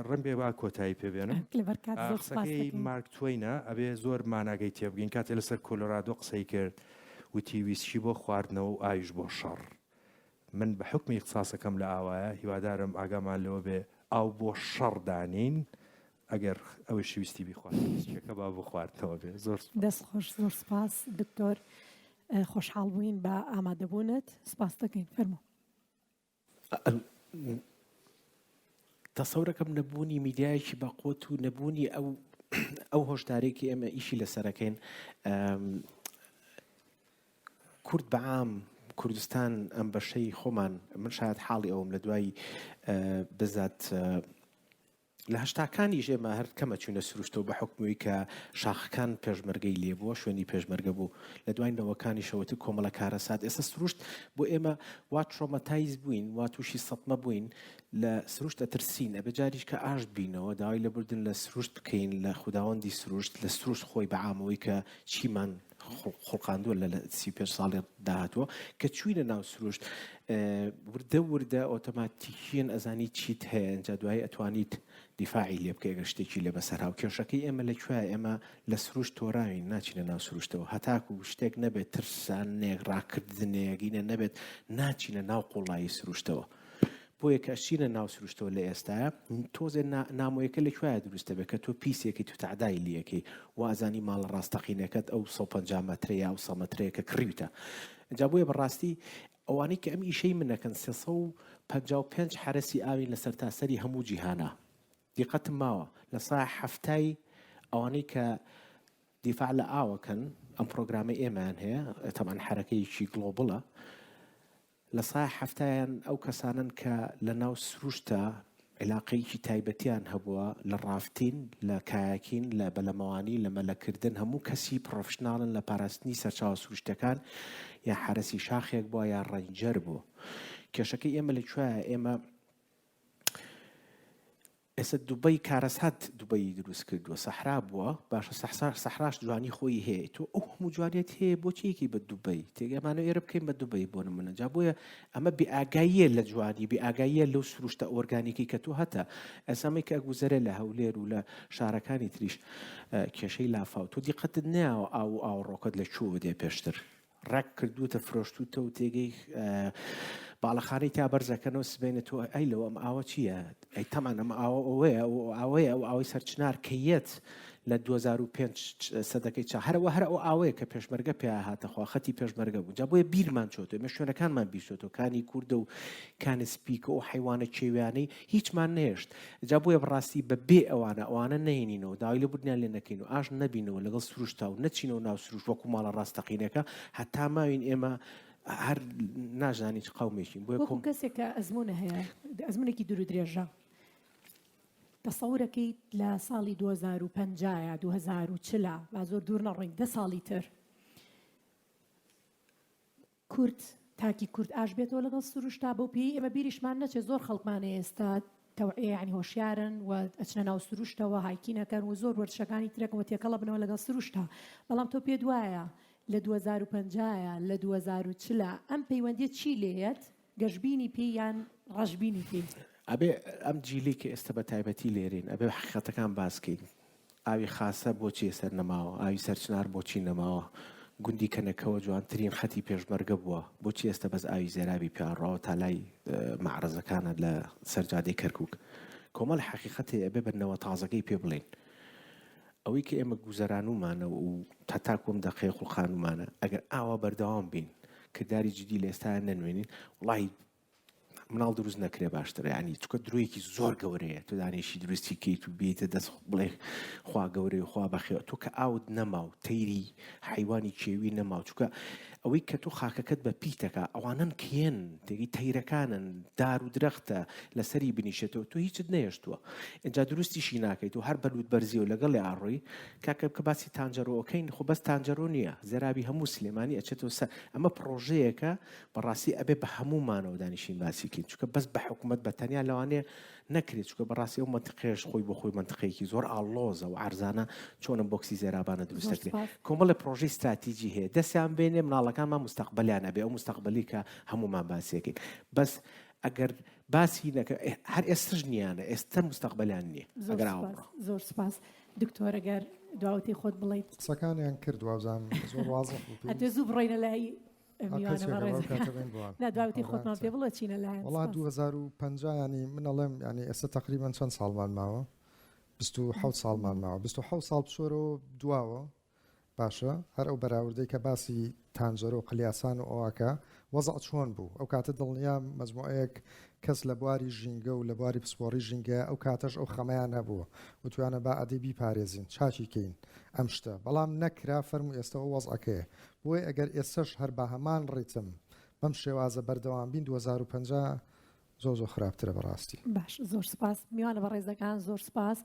ڕەنگبێ با کۆتایی پێ بێنم لەبەر کات زۆر سپاس قسەکەی دەکەین. مارک توینە ئەبێ زۆر ماناگەی تێبگەین کاتێ لەسەر کۆلۆرادۆ قسەی کرد وتی ویسکی بۆ خواردنەوە و ئاویش بۆ شەڕ من بە حوکمی ئیختساسەکەم لە ئاوایە هیوادارم ئاگامان لەوە بێ ئاو بۆ شەڕ دانین ئەگەر ئەوەیشی ویستی بیخوات ویسکیەکە با بۆ خواردنەوە بێ زۆر سوپاس. دەست خۆش زۆر سپاس دکتۆر خۆشحاڵ بووین بە ئامادەبوونت سپاست دەکەین فەرموو. تەسەورەکەم نەبوونی میدیایەکی بەقوت و نەبوونی ئەو ئەو هۆشدارێک کە ئێمە ئیشی لەسەرەکەین کورد بەعام کوردستان ئەم بەشەی خۆمان من شاید حاڵی ئەوم لە دوای بزات. لە هەشتاکانیش ئێمە هەر کەمە چوینە سروشتەوە بە حوکمی کە شاخەکان پێشمەرگەی لێ بووە شوێنی پێشمەرگە بوو لە دوای نەوەکانیشەوە تر کۆمەڵە کارەسات ئێستا سروشت بۆ ئێمە وا traumatize بووین وا تووشی سەتمە بووین لە سروشت ئەترسین ئەبێ جاریش کە ئاشت بینەوە داوای لێبوردن لە سروشت بکەین لە خوداوەندی سروشت لە سروشت خۆی بە عامەوەی کە چیمان خوڵقاندووە لە 35 ساڵی داهاتووە کە چوینە ناو سروشت وردە وردە ئۆتۆماتیکیەن ئەزانی چیت هەیە ئینجا دوایی ئەتوانیت دیفاعی لێ بکەی ئەگەر شتێکی لێ بەسەر هاو کێشەکەی ئێمە لە کوێ ئێمە لە سروشت تۆراوین ناچینە ناو سروشتەوە هەتاکو شتێک نەبێت ترسانێک ڕاکردنێک ئینە نەبێت ناچینە ناو قوڵایی سروشتەوە بۆیە کە ئەچینە ناو سروشتەوە لە ئێستایا تۆزێ نامۆیەکە لە کوایە دروست دەبێت کە تۆ پیسێکی تو تەعدای لیەکەی وازانی ماڵە ڕاستەقینەکەت ئەو 150 مەترە یا ئەو 100 مەترەیە کە کڕیوتە جا بۆیە بەڕاستی ئەوانەی کە ئەم ئیشەی منەکەن 355 حەرەسی ئاوین لە سەرتاسەری هەموو جیهانا دیقەتم ماوە لە سا حەفتای ئەوانەی کە دیفاع لە ئاوەکەن ئەم پرۆگرامەی ئێمەیان هەیە تەمان حرەکەیەکی global ە لە سای حەفتایان ئەو کەسانەن کە لە ناو سروشتا عیلاقەیەکی تایبەتیان هەبووە لە rafting، لە kayaking، لە بەلەمەوانی، لە مەلەکردن، هەموو کەسی professional ن لە پاراستنی سەرچاوە سروشتیەکان یا حەرەسی شاخێک بووە یا ranger بووە. کێشەکەی ئێمە لە کوێیە؟ ئێمە ئێستا دوبەی کارەسات دوبەی دروست کردووە سەحرا بووە باشە سەحسا سەحراش جوانی خۆی هەیە تۆ ئەو هەموو جوانیت هەیە بۆچی یەکی بە دوبەی تێگەمانە ئێرە بکەین بە دوبەی بۆ نمونە جا بۆیە ئەمە بێ ئاگاییە لە جوانی بێ ئاگاییە لەو سروشتە ئۆرگانیکی کە تۆ هەتە ئەسامەی کە گوزەرێ لە هەولێر و لە شارەکانی تریش کێشەی لافاو تۆ دیقەتت نەیاوە ئاو و ئاوڕۆکەت لە کوێوە دێ پێشتر ڕێک کردووتە فرۆشتووتە و تێگەی باڵەخانەی تا بەرزەکەنەوە سبێنە تۆ ئەی لەوە ئەم ئاوە چییە؟ ئەی تەمان ئەم ئاوە ئەوەیە ئەو ئاوەیە ئەو ئاوەی سەرچنار کە یەت لە 2005 سەدەکەی چا هەرەوە هەر ئەو ئاوەیە کە پێشمەرگە پێ هاتە خوا خەتی پێشمەرگە بوو جا بۆیە بیرمان چۆتەوە ئێمە شوێنەکانمان بیرچۆتەوە کانی کوردە و کانی سپیکە و حیوانە کێویانەی هیچمان نەهێشت جا بۆیە بەڕاستی بە بێ ئەوانە ئەوانە نەهێنینەوە داوای لێبوردنیان لێ نەکەین و ئاش نەبینەوە لەگەڵ سروشتا و نەچینەوە ناو سروشت وەکو ماڵە ڕاستەقینەکە هەتا ماوین ئێمە هەر نازانین چ قەومێکین بۆیە وەکو کۆم کەسێک کە ئەزموونە هەیە ئەزمونێکی دوور و درێژە تەسەورەکەیت لە ساڵی 2050 یا 2040 با زۆر دوور نەڕۆین دە ساڵی تر کورد تاکی کورد ئاش بێتەوە لەگەڵ سروشتا بەو پێی ئێمە بیریشمان نەچێت زۆر خەڵکمان هەیە ئێستا تەوعیە یانی هۆشیارن و ئەچنە ناو سروشتەوە hiking ئەکەن و زۆر وەرزشەکانی ترەکەن و تێکەڵە بنەوە لەگەڵ سروشتا بەڵام تۆ پێت وایە لە 2050 لە 2040 ئەم پەیوەندیە چی لێیەت گەشبینی پێی یان ڕەشبینی پێی؟ ئەبێ ئەم جیلەی کە ئێستا بە تایبەتی لێرەین ئەبێ حەقیقەتەکان باس کەین ئاوی خاسە بۆچی سەر نەماوە؟ ئاوی سەرچنار بۆچی نەماوە؟ گوندی کەنەکەوە جوانترین خەتی پێشمەرگە بووە، بۆچی ئێستا بەس ئاوی زێرابی پیا ڕواوە تا لای مەعرەزەکانە لە سەر جادەی کەرکوک؟ کۆمەڵی حەقیقەت هەیە ئەبێ بە نەوە تازەکەی پێ بڵێین. ئەوەی کە ئێمە گوزەرانومانە و هەتاکو ئەم دەقەیە خوڵقانومانە، ئەگەر ئاوا بەردەوام بین، کرداری جدی لە ئێستایا نەنوێنین، وەڵاهی مناڵ دروست نەکرێ باشترە یعنی چکە درۆیەکی زۆر گەورەیە تۆ دانیشی دروستی کەیت و بیتە دەست بڵێ خوا گەورەی خوا بەخێ تۆ کە ئاوت نەما و تەیری حیوانی کێوی نەما و چکە ئەوەی کە تۆ خاکەکەت بە پیتەکە ئەوانن کێن تێگەی تەیرەکانن دار و درەختە لەسەری بنیشێتەوە تۆ هیچت نەهێشتووە اینجا دروستیشی ناکەیت و هەر بەلوت بەرزی و لەگەڵ ئاڕۆی کاکە کە باسی تانجەرۆکەین خۆ بەس تانجەرۆ نییە زەرابی هەموو سلێمانی ئەچێتەوە سەر ئەمە پڕۆژەیەکە بەڕاستی ئەبێ بە هەموومانەوە دانیشین باسی کەین چونکە بەس بە حکوومەت بە تەنیا لەوانەیە نەکرێت چونکە بەڕاستی ئەو مەنتقەیەش خۆی بۆ خۆی مەنتقەیەکی زۆر ئاڵۆزە و عەرزانە چۆنە بۆکسی زێرابانە دروست زۆر دەکرێت سپاس. کۆمەڵێ پرۆژەی ستراتیجی هەیە دەستیان بێنێ مناڵەکانمان مستەقبەلیان ئەبێ ئەو مستەقبەلی کە هەموومان باسیەکەین بەس ئەگەر باسی نەکە هەر ئێستش نییانە ئێستا مستەقبەلیان نییە زۆر ئەگەر ئاوا سپاس بڕۆ. زۆر سپاس دکتۆر ئەگەر دواوتەی خۆت بڵێیت. قسەکانیان کرد وابزانم زۆر وازح بوو ئەتوێ پێویست زوو بڕۆینە لای میوانە بەڕێزەکان نا دواوتی خۆتمان پێ بڵێ چینە لایەن وەڵا 2050 ینی من ئەڵێم ینی ئێستا تقریبا چەند ساڵمان ماوە 27 ساڵمان ماوە 27 ساڵ بچۆرەوە دواوە باشە هەر ئەو بەراوردەی کە باسی تانجەرۆ و قلیاسان و ئەوواکە وەزع چۆن بوو ئەو کاتە دڵنیا مەجموعەیەک کەس لە بواری ژینگە و لە بواری پسپۆڕی ژینگە ئەو کاتەش ئەو خەمەیان هەبووە وتویانە با ئەدی بیپارێزین چاکی کەین ئەم شتە بەڵام نەکرا فەرموو ئێستا ئەو وەزعەکەیە بۆیە ئەگەر ئێستەش هەر بە هەمان ڕیتم بەم شێوازە بەردەوام بین 2050. زۆر زۆر خراپترە بەڕاستی. باش زۆر سپاس میوانە بەڕێزەکان زۆر سپاس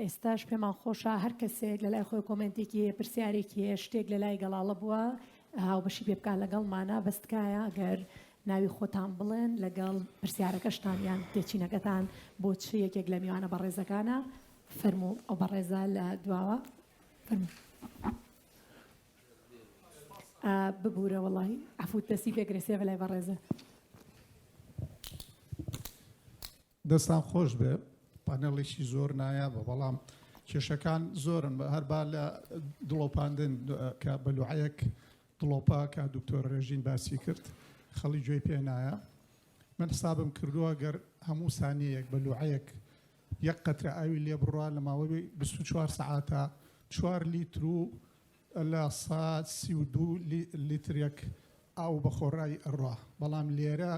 ئێستاش پێمان خۆشە هەر کەسێک لە لای خۆی کۆمێنتێکی هەیە پرسیارێکی هەیە شتێک لە لای گەڵاڵە بووە هاوبەشی پێ بکات لەگەڵمانە بەس تکایە گەر ناوی خۆتان بڵێن لەگەڵ پرسیارەکەشتان یان تێچینەکەتان بۆ چ یەکێک لە میوانە بەڕێزەکانە فەرموو ئەو بەڕێزە لە دواوە فەرموو ببورە وەڵی عەفوت دەستی پێگرێ سێ بەلای بەڕێزە. دەستان خۆش بێ پانێڵێکی زۆر نایابە بەڵام کێشەکان زۆرن بە هەر با لە دڵۆپاندن کە بەلوعەیەک دڵۆپا کە دکتۆر ڕێژین باسی کرد خەڵی گوێی پێ نایە من حسابم کردووە گەر هەموو سانیەیەک بەلوعەیەک یەک قەترە ئاوی لێ بڕوا لە ماوەی 24 سەعاتە چوار لیتر و 32% لیترێک ئاو بە خۆڕایی ئەڕوا بەڵام لێرە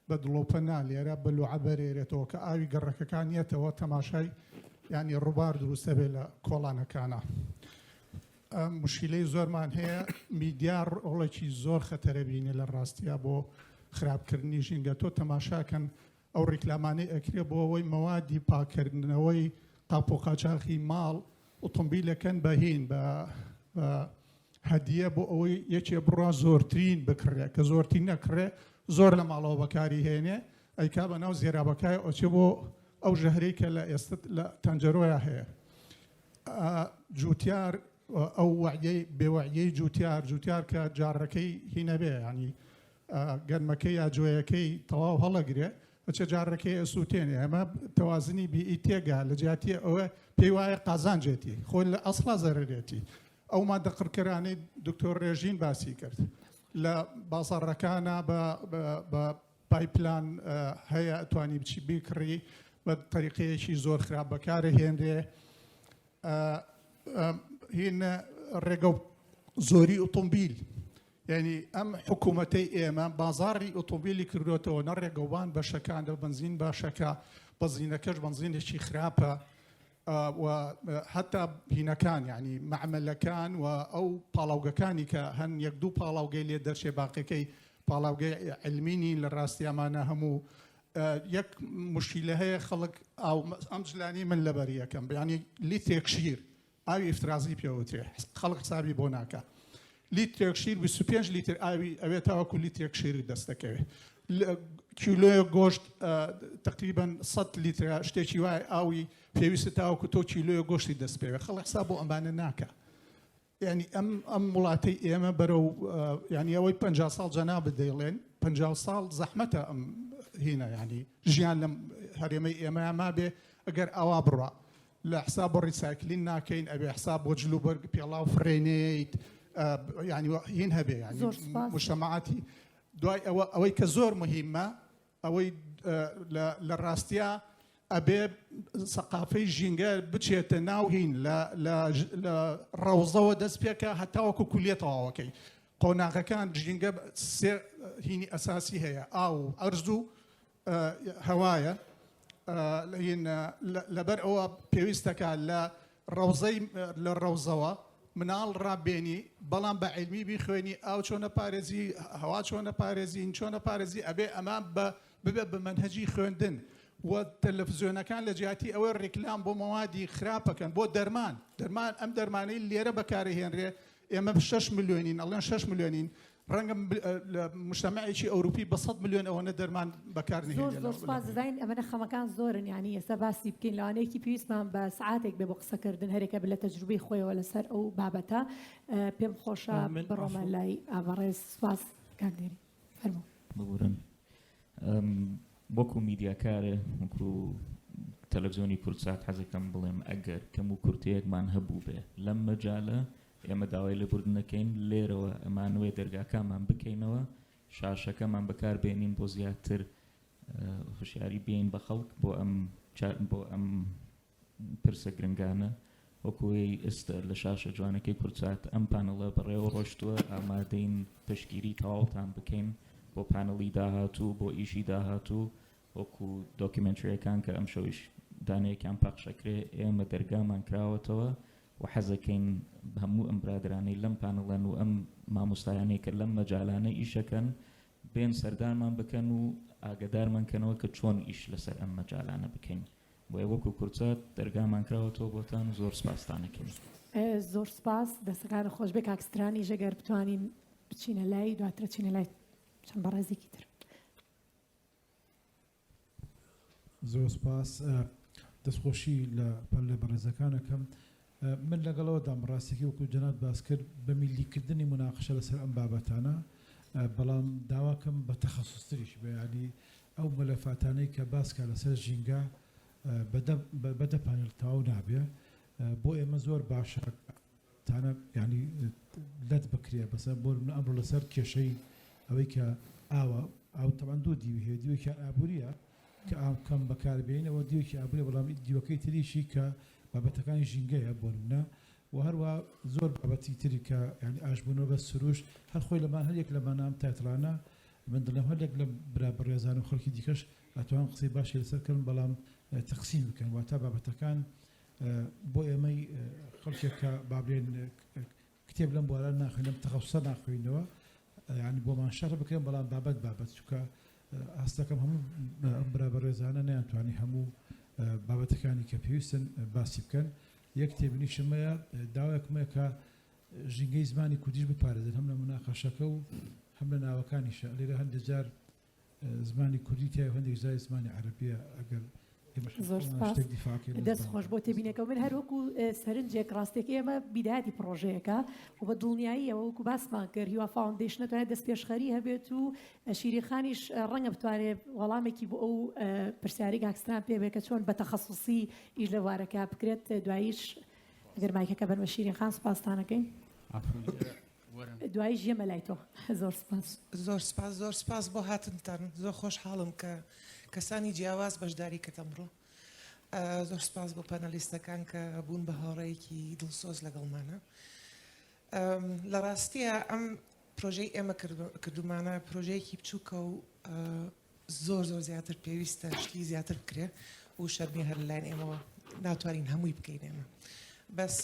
بە دڵۆپە نا لێرە بە لوعە بەرێرێتەوە کە ئاوی گەڕەکەکان یەتەوە تەماشای یانی ڕووبار دروستە بێ لە کۆڵانەکانە مشکلەی زۆرمان هەیە میدیا ڕۆڵێکی زۆر خەتەرە بینێ لە ڕاستیا بۆ خراپکردنی ژینگە تۆ تەماشاکەن ئەو ڕیکلامانەی ئەکرێ بۆ ئەوەی مەوادی پاکردنەوەی قاپ و قاچاخی ماڵ ئۆتۆمبیلەکەن بە هین بە هەدیە بۆ ئەوەی یەکێ بڕوا زۆرترین بکڕێ کە زۆرترین نەکڕێ زۆر لە ماڵەوە بەکاری هێنێ ئەیکا بە ناو زێرابەکای ئەچێ بۆ ئەو ژەهرەی کە لە ئێستا لە تەنجەرۆیا هەیە جوتیار ئەو وعیەی بێوەعیەی جوتیار جوتیار کە جارەکەی هینەبێ ینی گەنمەکەی یا جۆیەکەی تەواو هەڵەگرێ ئەچێ جارەکەی ئەسووتێنێ ئەمە تەوازنی بیئی تێگا لە جیاتی ئەوە پێی وایە قازانجێتی خۆی لە ئەسڵا زەرەرێتی ئەو مادە قڕکەرانەی دکتۆر ڕێژین باسی کرد لە بازاڕەکانە بە پایپلان هەیە ئەتوانی بچی بیکڕی بە تەریقەیەکی زۆر خراپ بەکارە هێنرێ هین ڕێگە و زۆری ئۆتۆمبیل یعنی ئەم حکوومەتەی ئێمە بازاڕی ئۆتۆمبیلی کردوێتەوە نە ڕێگەوبان بەشەکان لە بنزین باشەکە بەزینەکەش بنزینێکی خراپە و حتا هینەکان یعنی مەعمەلەکان و ئەو پاڵاوگەکانی کە هەن یەک دوو پاڵاوگەی لێ دەرچێ باقیەکەی پاڵاوگەی علمی نین لە ڕاستی ئەمانە هەموو یەک مشکیلە هەیە خەڵک ئاو ئەم جلانی من لەبەری یەکەم بیانی لیترێک شیر ئاوی ئیفترازی پێوترێ خەڵک حسابی بۆ ناکە لیترێک شیر 25 لیتر ئاوی ئەوێ تاوەکو لیترێک شیری دەست دەکەوێت کیلۆیە گۆشت تقریبا 100 لیتر شتێکی وای ئاوی پێویستە تاوەکو تۆ کیلۆیە گۆشتی دەست پێوێ خەڵک حساب بۆ ئەمانە ناکە یانی ئەم ئەم وڵاتەی ئێمە بەرەو یانی ئەوەی پ ساڵ جەنابت دەیڵێن پ ساڵ زەحمەتە ئەم هینە ینی ژیان لەم هەرێمەی ئێمە مابێ ئەگەر ئاوا بڕە لە حساب بۆ ڕیسایکلین ناکەین ئەبێ حساب بۆ جل و بەرگ پێڵاو فرێنێیت ینی هین هەبێ ینی مجتەماعاتی دوای ئەوە ئەوەی کە زۆر مهمە ئەوەی لە ڕاستیا ئەبێ سەقافەی ژینگە بچێتە ناو هین لە ڕەوزەوە دەست پێکە هەتاوەکو کولیە تەواوەکەی قۆناغەکان ژینگە سێ هینی ئەساسی هەیە ئاو و ئەرز و هەوایە لەبەر ئەوە پێویستەکە لە ڕەوزەی لە ڕەوزەوە مناڵ ڕابێنی بەڵام بە عیلمی بیخوێنی ئاو چۆنە پارێزی هەوا چۆنە پارێزین چۆنە پارێزی ئەبێ ئەمە بە ببێ بە مەنهەجی خوێندن و تەلەفزیۆنەکان لە جیاتی ئەوەی ڕیکلام بۆ مەوادی خراپەکەن بۆ دەرمان دەرمان ئەم دەرمانەی لێرە بەکارهێنرێ ئێمە 6 ملیۆنین ئەڵێن 6 ملیۆنین ڕەنگە لە مجتەمعێکی ئەوروپی بە 100 ملیۆن ئەوەنە دەرمان بەکار زۆر زۆر سپاس دەزانین ئەمەنە خەمەکان زۆرن یعنی ئێستا باسی بکەین لەوانەیەکی پێویستمان بە سعاتێک بێ بۆ قسەکردن هەرێکە لە تەجروبەی خۆیەوە لەسەر ئەو بابەتە پێم خۆشە بڕۆمە لای بەڕێز سپاس کاک دێری فەرموو. ببورن وەکو میدیاکارێ وەکو تەلەفزیۆنی کوردسات حەزەکەم بڵێم ئەگەر کەم و کورتەیەکمان هەبوو بێ لەم مەجالە ئێمە داوای لێبوردن دەکەین لێرەوە ئەمانەوێ دەرگاکانمان بکەینەوە شاشەکەمان بەکار بێنین بۆ زیاتر هۆشیاری بێین بە خەڵک بۆ ئەم بۆ ئەم پرسە گرنگانە وەکوی ئێستا لە شاشە جوانەکەی کوردسات ئەم پانەڵە بەڕێوە ڕۆشتووە ئامادەین پشتگیری تەواوتان بکەین بۆ پانەڵی داهاتوو بۆ ئیشی داهاتوو وەکو دۆکیومێنتریەکان کە ئەمشەویش دانەیەکیان پەخشەکرێ ئێمە دەرگامان کراوەتەوە و حەزەکەین هەموو ئەم برادەرانەی لەم پانڵەن و ئەم مامۆستایانەی کە لەم مەجالانە ئیشەکەن. بێن سەردانمان بکەن و ئاگەدارمان کەنەوە کە چۆن ئیش لەسەر ئەم مەجالانە بکەین. بۆیە وەکو کوردسات دەرگامان کراوەتەوە بۆتان و زۆر سپاستان ئەکەین. زۆر سپاس، دەستەکانت خۆش بێ کاک سترانیش ئەگەر بتوانین بچینە لای دواتر ئەچینە لای چەند بەڕێزێکی تر. زۆر سپاس دەستخۆشی لە پەلە بەڕێزەکان ئەکەم من لەگەڵەوەدام ڕاستەکەی وەکو جەنابت باس کرد بە میللیکردنی موناقەشە لەسەر ئەم بابەتانە بەڵام داواکەم بە تەخەسوستریش بێ یانی ئەو مەلەفاتانەی کە باس کرا لەسەر ژینگە بە دە پانێل تەواو نابێ بۆ ئێمە زۆر باشە تانە یانی لەت بکرێ بەسەر بۆ نمونە ئەمڕۆ لەسەر کێشەی ئەوەی کە ئاوە ئاو تەبعەن دوو دیوی هەیە دیوێکیان ئابووریە کە ئاو کەم بەکار بێنین ئەوە دیوێکی ئابووریە بەڵام دیوەکەی تریشی کە بابەتەکانی ژینگەیە بۆ نمونە و هەروە زۆر بابەتی تری کە یانی ئاشبوونەوە بە سروشت هەر خۆی لەمان هەر یەک لەمانە ئەم تایتڵانە من دەڵێم هەر یەک لەم برا بەڕێزان و خەڵکی دیکەش ئەتوان قسەی باشی لەسەر کەن بەڵام تەقسیم بکەن واتە بابەتەکان بۆ ئێمەی خەڵکێک کە با بڵێن کتێب لەم بوارە ناخوێن لەم تەخەسوسە ناخوێنەوە یعنی بۆمان شەرح بکرێن بەڵام بابەت بابەت چونکە هەستەکەم هەموو ئەم برا بەڕێزانە نەیانتوانی هەموو بابەتەکانی کە پێویستن باسی بکەن یەک تێبینیشم هەیە داوایەکم هەیە کە ژینگەی زمانی کوردیش بپارێزن هەم لە مناقەشەکە و هەم لە ناوەکانیشە لێرە هەندێک جار زمانی کوردی تیایە و هەندێک جاری زمانی عەرەبیە ئەگەر ئێمەش زۆر خۆمان سپاس شتێک دیفاع کەین لە دەست خۆش زمانەکەمان. بۆ تێبینەکە من هەر وەکو سەرنجێک ڕاستێک ئێمە بیدایەتی پڕۆژەیەکە و بە دڵنیاییەوە وەکو باسمان کرد هیوا فاوندەیشن ئەتوانێت دەستپێشخەری هەبێت و شیرین خانیش ڕەنگە بتوانێت وەڵامێکی بۆ ئەو پرسیارەی کاک ستران پێ بێت کە چۆن بە تەخەسوسی ئیش لە بوارەکە بکرێت دواییش ئەگەر مایکەکە بەن بە شیرین خان سپاستان ئەکەین. دواییش یەمە لای تۆ زۆر سپاس. زۆر سپاس زۆر سپاس بۆ هاتنتان زۆر خۆشحاڵم کە کەسانی جیاواز بەشداری کرد ئەمڕۆ زۆر سپاس بۆ پانەلیستەکان کە بوون بە هاوڕێیەکی دڵسۆز لەگەڵمانە لە ڕاستیە ئەم پرۆژەی ئێمە کردومانە پرۆژەیەکی بچووکە و زۆر زۆر زیاتر پێویستە شتی زیاتر بکرێ و شەرمی هەر لەلایەن ئێمەوە ناتوانین هەمووی بکەین ئێمە بەس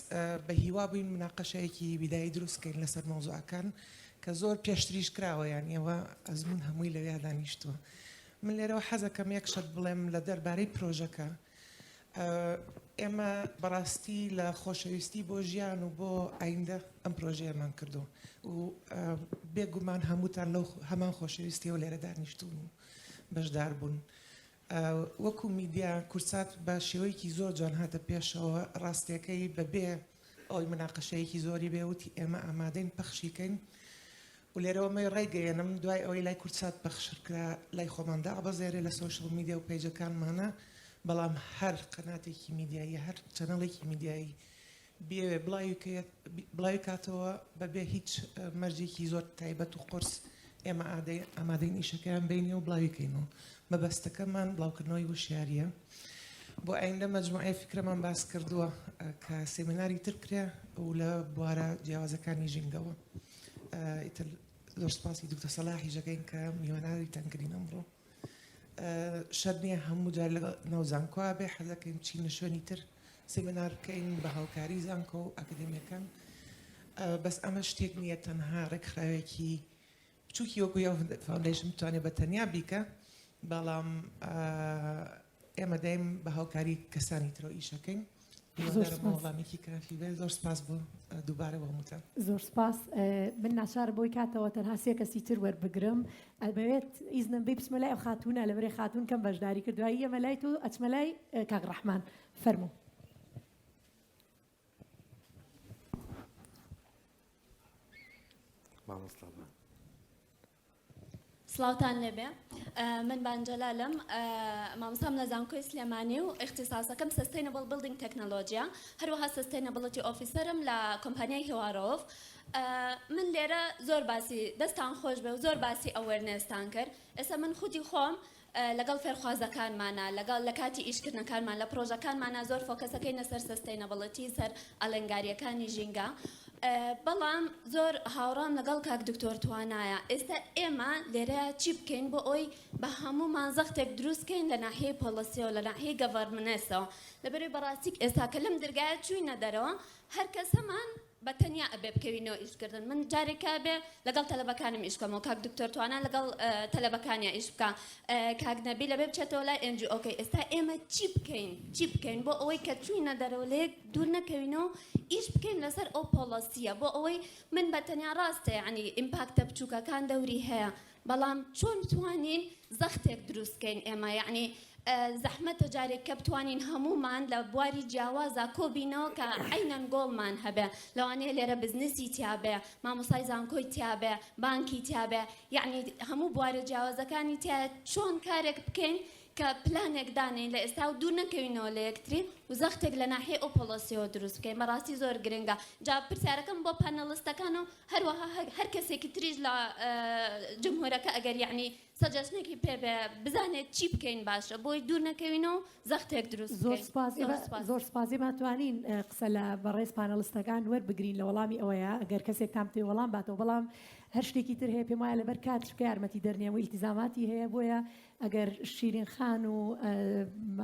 بە هیوا بووین مناقەشەیەکی بیدایی دروست کەین لەسەر مەوزوعەکان کە زۆر پێشتریش کراوە یان ئێوە ئەزمون هەمووی لەویا دانیشتووە من لێرەوە حەزەکەم یەک شت بڵێم لە دەربارەی پرۆژەکە ئێمە بەڕاستی لە خۆشەویستی بۆ ژیان و بۆ ئایندە ئەم پرۆژەیەمان کردووە و بێگومان هەمووتان لەو هەمان خۆشەویستیەوە لێرە دانیشتوون و بەشدار بوون. وەکو میدیا کوردسات بە شێوەیەکی زۆر جوان هاتە پێشەوە ڕاستیەکەی بەبێ ئەوەی مناقەشەیەکی زۆری بێ وتی ئێمە ئامادەین پەخشی کەین و لێرەوە مەی ڕایگەیەنم دوای ئەوەی لای کوردسات پەخشکرا لای خۆمان دابەزێرێ لە social media و پەیجەکانمانە بەڵام هەر قەناتێکی میدیایی هەر channel ێکی میدیایی بیەوێ بڵاوی کاتەوە بەبێ هیچ مەرجێکی زۆر تایبەت و قورس ئێمە ئامادەین ئیشەکەیان بینی و بڵاوی کەینەوە مەبەستەکەمان بڵاوکردنەوەی وشیاریە بۆ ئایندە مەجموعەی فکرەمان باس کردووە کە سێمیناری تر بکرێ و لە بوارە جیاوازەکانی ژینگەوە ئیتر زۆر سپاسی دکتۆر سەلاحیش دەکەین کە میواناریتان کردین ئەمڕۆ شەرت نییە هەموو جار لەگەڵ ناو زانکۆ بێ حەزەکەین بچینە شوێنی تر سیمینار بکەین بە هاوکاری زانکۆ و ئەکادمیەکان بەس ئەمە شتێک نییە تەنها ڕێکخراوێکی بچووکی وەکو هیوا فاوندەیشن بتوانێت بە تەنیا بیکە بەڵام ئێمە دایم بە هاوکاری کەسانی ترەوە ئیشەکەین زۆر سپاس. وەڵامێکی کافی بێ زۆر سپاس بۆ دووبارە بۆ هەمووتان. زۆر سپاس من ناچارم بۆی کاتەوە تەنها سێ کەسی تر وەربگرم ئەمەوێت ئیزنم بی بچمە لای ئەو خاتوونە لەبەرێ خاتوون کەم بەشداری کرد دوایی یەمە لای تۆ ئەچمە لای کاک ڕەحمان فەرموو. مامۆستا بان. سڵاوتان لێبێ من بان جەلالم مامۆستام لە زانکۆی سلێمانی و ئیختیساسەکەم Sustainable Building Technology هەروەها Sustainability Officer م لە کۆمپانیای هیوارۆف من لێرە زۆر باسی دەستان خۆش بێ و زۆر باسی awareness تان کرد ئێستا من خودی خۆم لەگەڵ فێرخوازەکانمانا، لەگەڵ لە کاتی ئیشکردنەکانمان، لە پڕۆژەکانمانا زۆر focus ئەکەینە سەر sustainability، سەر ئالنگارییەکانی ژینگە، بەڵام زۆر هاوڕام لەگەڵ کاک دکتۆر توانایە، ئێستا ئێمە لێرەیا چی بکەین بۆ ئەوەی بە هەموومان زەختێک دروست کەین لە ناحیەی policy یەوە، لە ناحیەی governance ەوە، لەبەرئەوەی بەڕاستی ئێستا کە لەم درگایە چووینە دەرەوە هەر کەسەمان. بە تەنیا ئەبێ بکەوینەوە ئیش کردن من جارێک کە ئەبێ لەگەڵ تەلەبەکانم ئیش بکەمەوە کاک دکتۆر توانا لەگەڵ تەلەبەکانیا ئیش بکا کاک نەبیل ئەبێ بچێتەوە لای NGO کەی ئێستا ئێمە چی بکەین چی بکەین بۆ ئەوەی کە چوینە دەرەوە لە یەک دوور نەکەوینەوە ئیش بکەین لەسەر ئەو policy یە بۆ ئەوەی من بە تەنیا ڕاستە یعنی impact ە بچووکەکان دەوری هەیە بەڵام چۆن بتوانین زەختێک دروست کەین ئێمە یەعنی زەحمەتە جارێک کە بتوانین هەموومان لە بواری جیاوازا کۆبینەوە کە عەینەن گۆڵمان هەبێ لەوانەیە لێرە بزنسی تیابێ مامۆسای زانکۆی تیابێ بانکی تیابێ یەعنی هەموو بوارە جیاوازەکانی تیایە چۆن کارێک بکەین کە پلانێک دانێین لە ئێستا و دوور نەکەوینەوە لە یەکتری و زەختێک لە ناحیەی ئەو policy یەوە دروست بکەین بەڕاستی زۆر گرنگە جا پرسیارەکەم بۆ panelist ەکانە و هەروەها هەر کەسێکی تریش لە جمهورەکە ئەگەر یەعنی suggestion ێکی پێ بێ بزانێت چی بکەین باشە بۆی دوور نەکەوینەوە و زەختێک دروست زۆر بکەین سپاس زۆر ئێمە سپاس. زۆر سپاس ئێمە توانین قسە لە بەڕێز panelist ەکان وەربگرین لە وەڵامی ئەوەیە ئەگەر کەسێکتان بتەوێ وەڵام باتەوە بەڵام هەر شتێکی تر هەیە پێم وایە لەبەر کات چونکە یارمەتیدەر نییە و ئیلتیزاماتی هەیە بۆیە ئەگەر شیرین خان و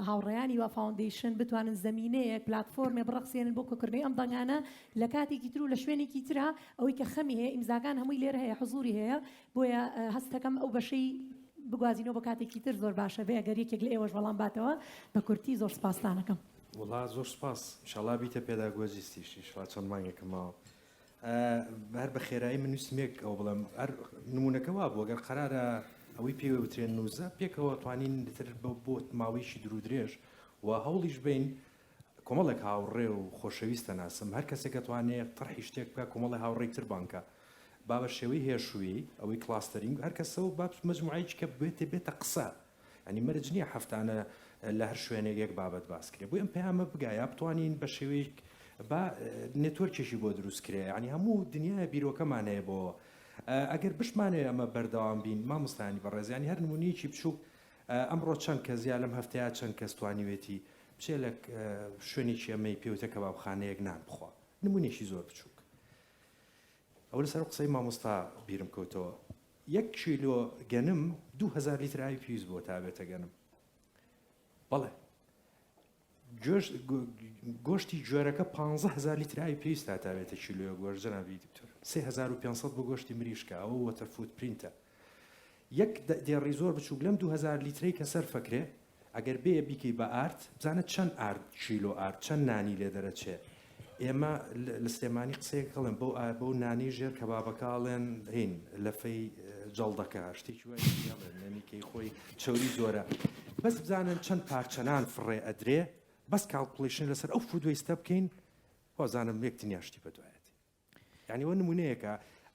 هاوڕێیانی هیوا فاوندەیشن بتوانن زەمینەیەک، پلاتفۆرمێ بڕەخسێنن بۆ کۆکردنەوەی ئەم دەنگانە لە کاتێکی تر و لە شوێنێکی ترا، ئەوەی کە خەمی هەیە، ئیمزاکان هەمووی لێرە هەیە، حزوری هەیە، بۆیە هەستەکەم ئەو بەشەی بگوازینەوە بۆ کاتێکی تر زۆر باشە بێ، ئەگەر یەکێک لە ئێوەش وەڵام باتەوە بە کورتی زۆر سپاستان ئەکەم. وەڵا زۆر سوپاس ئیشەڵا بیتە پێداگۆجیستیش ئیشەڵا چەند مانگێکم ماوە. هەر بە خێرایی من ویستم یەک ئەوە بڵێم هەر نمونەکە وابوو گەر قەرارە ئەوەی پێوە بترێن نوزە پێکەوە توانین تر بۆ ماوەیەکی دوور و درێژ و هەوڵیش بین کۆمەڵێک هاوڕێ و خۆشەویستە ناسم هەر کەسێک ئەتوانێ تەرحی شتێک بکە کۆمەڵی هاوڕێی تر بانکە با بە شێوەی هێشووی ئەوەی clustering هەر کەسەوە با مەجموعەیەکی کە بێتێ بێتە قسە یانی مەرج نییە هەفتانە لە هەر شوێنێک یەک بابەت باس کرێ بۆی ئەم پەیامە بگا یا بتوانین بە شێوەیەک با network ێکی بۆ دروست کرێ یانی هەموو دنیای بیرۆکەمان هەیە بۆ ئەگەر بشمانەوێ ئەمە بەردەوام بین مامۆستایانی بەڕێز یانی هەر نمونەیەکی بچووک ئەمڕۆ چەند کەس یا لەم هەفتەیە چەند کەس توانیوێتی بچێ لە شوێنێکی ئەمەی پێوتە کەبابخانەیەک نان بخوا نمونێکی زۆر بچووک ئەوە لەسەر قسەی مامۆستا بیرم کەوتەوە یەک کیلۆ گەنم 2000 لیتر ئاوی پێویست بۆ تا بێتە گەنم بەڵێ گۆشتی گوێرەکە 15000 لیتر ئاوی پێویستە تا بێتە کیلۆیە گۆشت جەنابی دکتۆر 3500 بۆ گۆشتی مریشکە ئەوە water footprint ە یەک دێڕی زۆر بچووک لەم 2000 لیترەی کە سەرفەکرێ ئەگەر بێ بیکەی بە ئارد بزانە چەند ئارد کیلۆ ئارد چەند نانی لێ دەرەچێ ئێمە لە سلێمانی قسەیەک هەڵێن بەو ئا بەو نانی ژێر کەبابەکە ئەڵێن هین لەفەی جەڵدەکە شتێکی وای ئەڵێن نەنیکەی خۆی چەوری زۆرە بەس بزانن چەند پارچەنان فڕێ ئەدرێ بەس calculation لەسەر ئەو food waste ە بکەین وازانم یەک دنیا شتی بەدوایەتی یانی ئەوە نمونەیەکە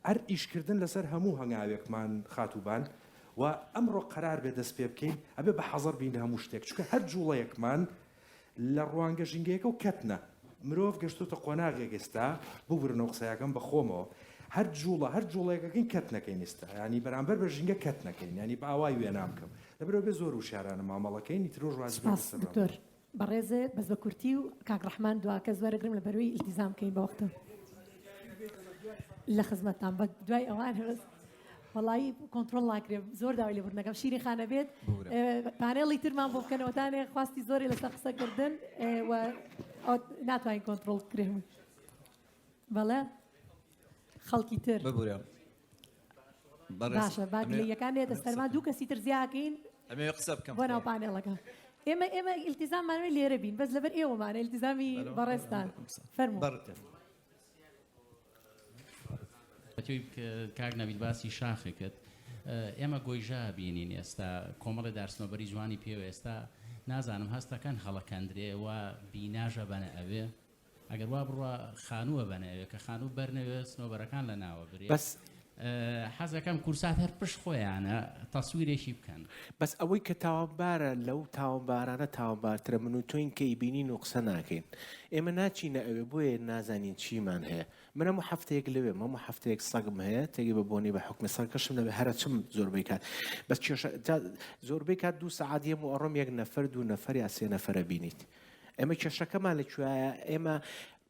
هەر ئیشکردن لەسەر هەموو هەنگاوێکمان خاتووبان و ئەمڕۆ قەرار بێ دەست پێ بکەین ئەبێ بە حەزەر بین لە هەموو شتێک چونکە هەر جوڵەیەکمان لە ڕوانگە ژینگەیەکە و کەتنە مرۆڤ گەشتۆتە قۆناغێک ئێستا ببورنەوە قسەیەکەم بە خۆمەوە هەر جوڵە هەر جوڵەیەکەکەین کەت نەکەین ئێستا ینی بەرامبەر بە ژینگە کەت نەکەین ینی بە ئاوای وێنام بکەم لەبەرەوە بێ زۆر وشیارانە مامەڵەکەین ئیتر ڕۆژ واجبێ سپاس لەسەرمان دکتۆر بەڕێزێ بەس بە کورتی و کاک ڕەحمان دوا کەس وەرەگرم لە بەروی ئیلتیزام کەین بە وەختە لە خزمەتتان بە دوای ئەوان بەس وەڵایی کۆنترۆڵ ناکرێ زۆر داوای لێبوردنەکەم شیرین خانە بێت پانێڵی ترمان بۆ بکەنەوە تانێ خواستی زۆری لەسەر قسەکردن و ناتوانین کۆنترۆڵ بکرێن بەڵێ خەڵکی تر ببورە باشە با گلەییەکان نێتە سەرمان دوو کەسی تر زیاکەین ئەمەوێ قسە بکەم بۆ ناو پانێڵەکە ئێمە ئێمە ئیلتیزاممانەوەی لێرە بین بەس لەبەر ئێوەمانە ئیلتیزامی بەڕێزتان فەرموو کاک نەبیل باسی شاخی کرد ئێمە گۆیژە بینین ئێستا کۆمەڵی دارسنۆبەری جوانی پێوە ئێستا نازانم هەستەکەن هەڵەکەندرێ و بیناژە بەنە ئەوێ ئەگەر وا بڕوا خانووە بەنە ئەوێ کە خانوو بەرنەوێ سنۆبەرەکان لە ناوە برێ بەس حەزەکەم کورسات هەر پشت خۆیانە تەسویرێکی بکەن. بەس ئەوەی کە تاوانبارە لەو تاوانبارانە تاوانبارترە من و تۆین کە ئیبینین و قسە ناکەین ئێمە ناچینە ئەوێ بۆیە نازانین چیمان هەیە من هەموو هەفتەیەک لەوێم هەموو هەفتەیەک سەگم هەیە تێگەی بە بۆنەی بە حوکمی سەگەکەشم نەبێ هەرەچم زۆربەی کات بەس کێشە جا زۆربەی کات دوو سەعات یەم و ئەڕۆم یەک نەفەر دوو نەفەر یا سێ نەفەرە بینیت ئێمە کێشەکەمان لە کوێیە؟ ئێمە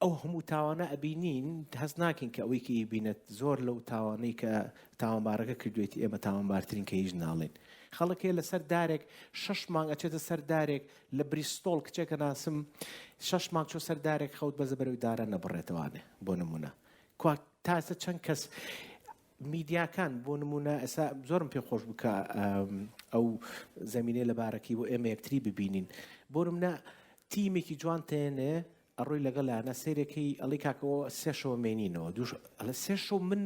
ئەو هەموو تاوانە ئەبینین هەست ناکەین کە ئەوەی کە ئیبینێت زۆر لەو تاوانەی کە تاوانبارەکە کردوێتی ئێمە تاوانبارترین کە هیچ ناڵێن خەڵک هەیە لەسەر دارێک شەش مانگ ئەچێتە سەر دارێک لە بریستۆڵ کچێکە ناسم شەش مانگ چۆ سەر دارێک خەوت بەزە بەرەوی دارە نەبڕێتەوانێ بۆ نمونە. کوا تا ئێستا چەند کەس میدیاکان بۆ نمونە ئێستا زۆرم پێ خۆش بوو کە ئەو زمینەی لە بارەکەی بۆ ئێمە یەکتری ببینین بۆ نمونە تیمێکی جوان تێنێ ئەڕۆی لەگەڵیانە سەیرەکەی ئەڵی کاکەوە سێ شەوە مێنینەوە دووش ئەڵێ سێ شەو من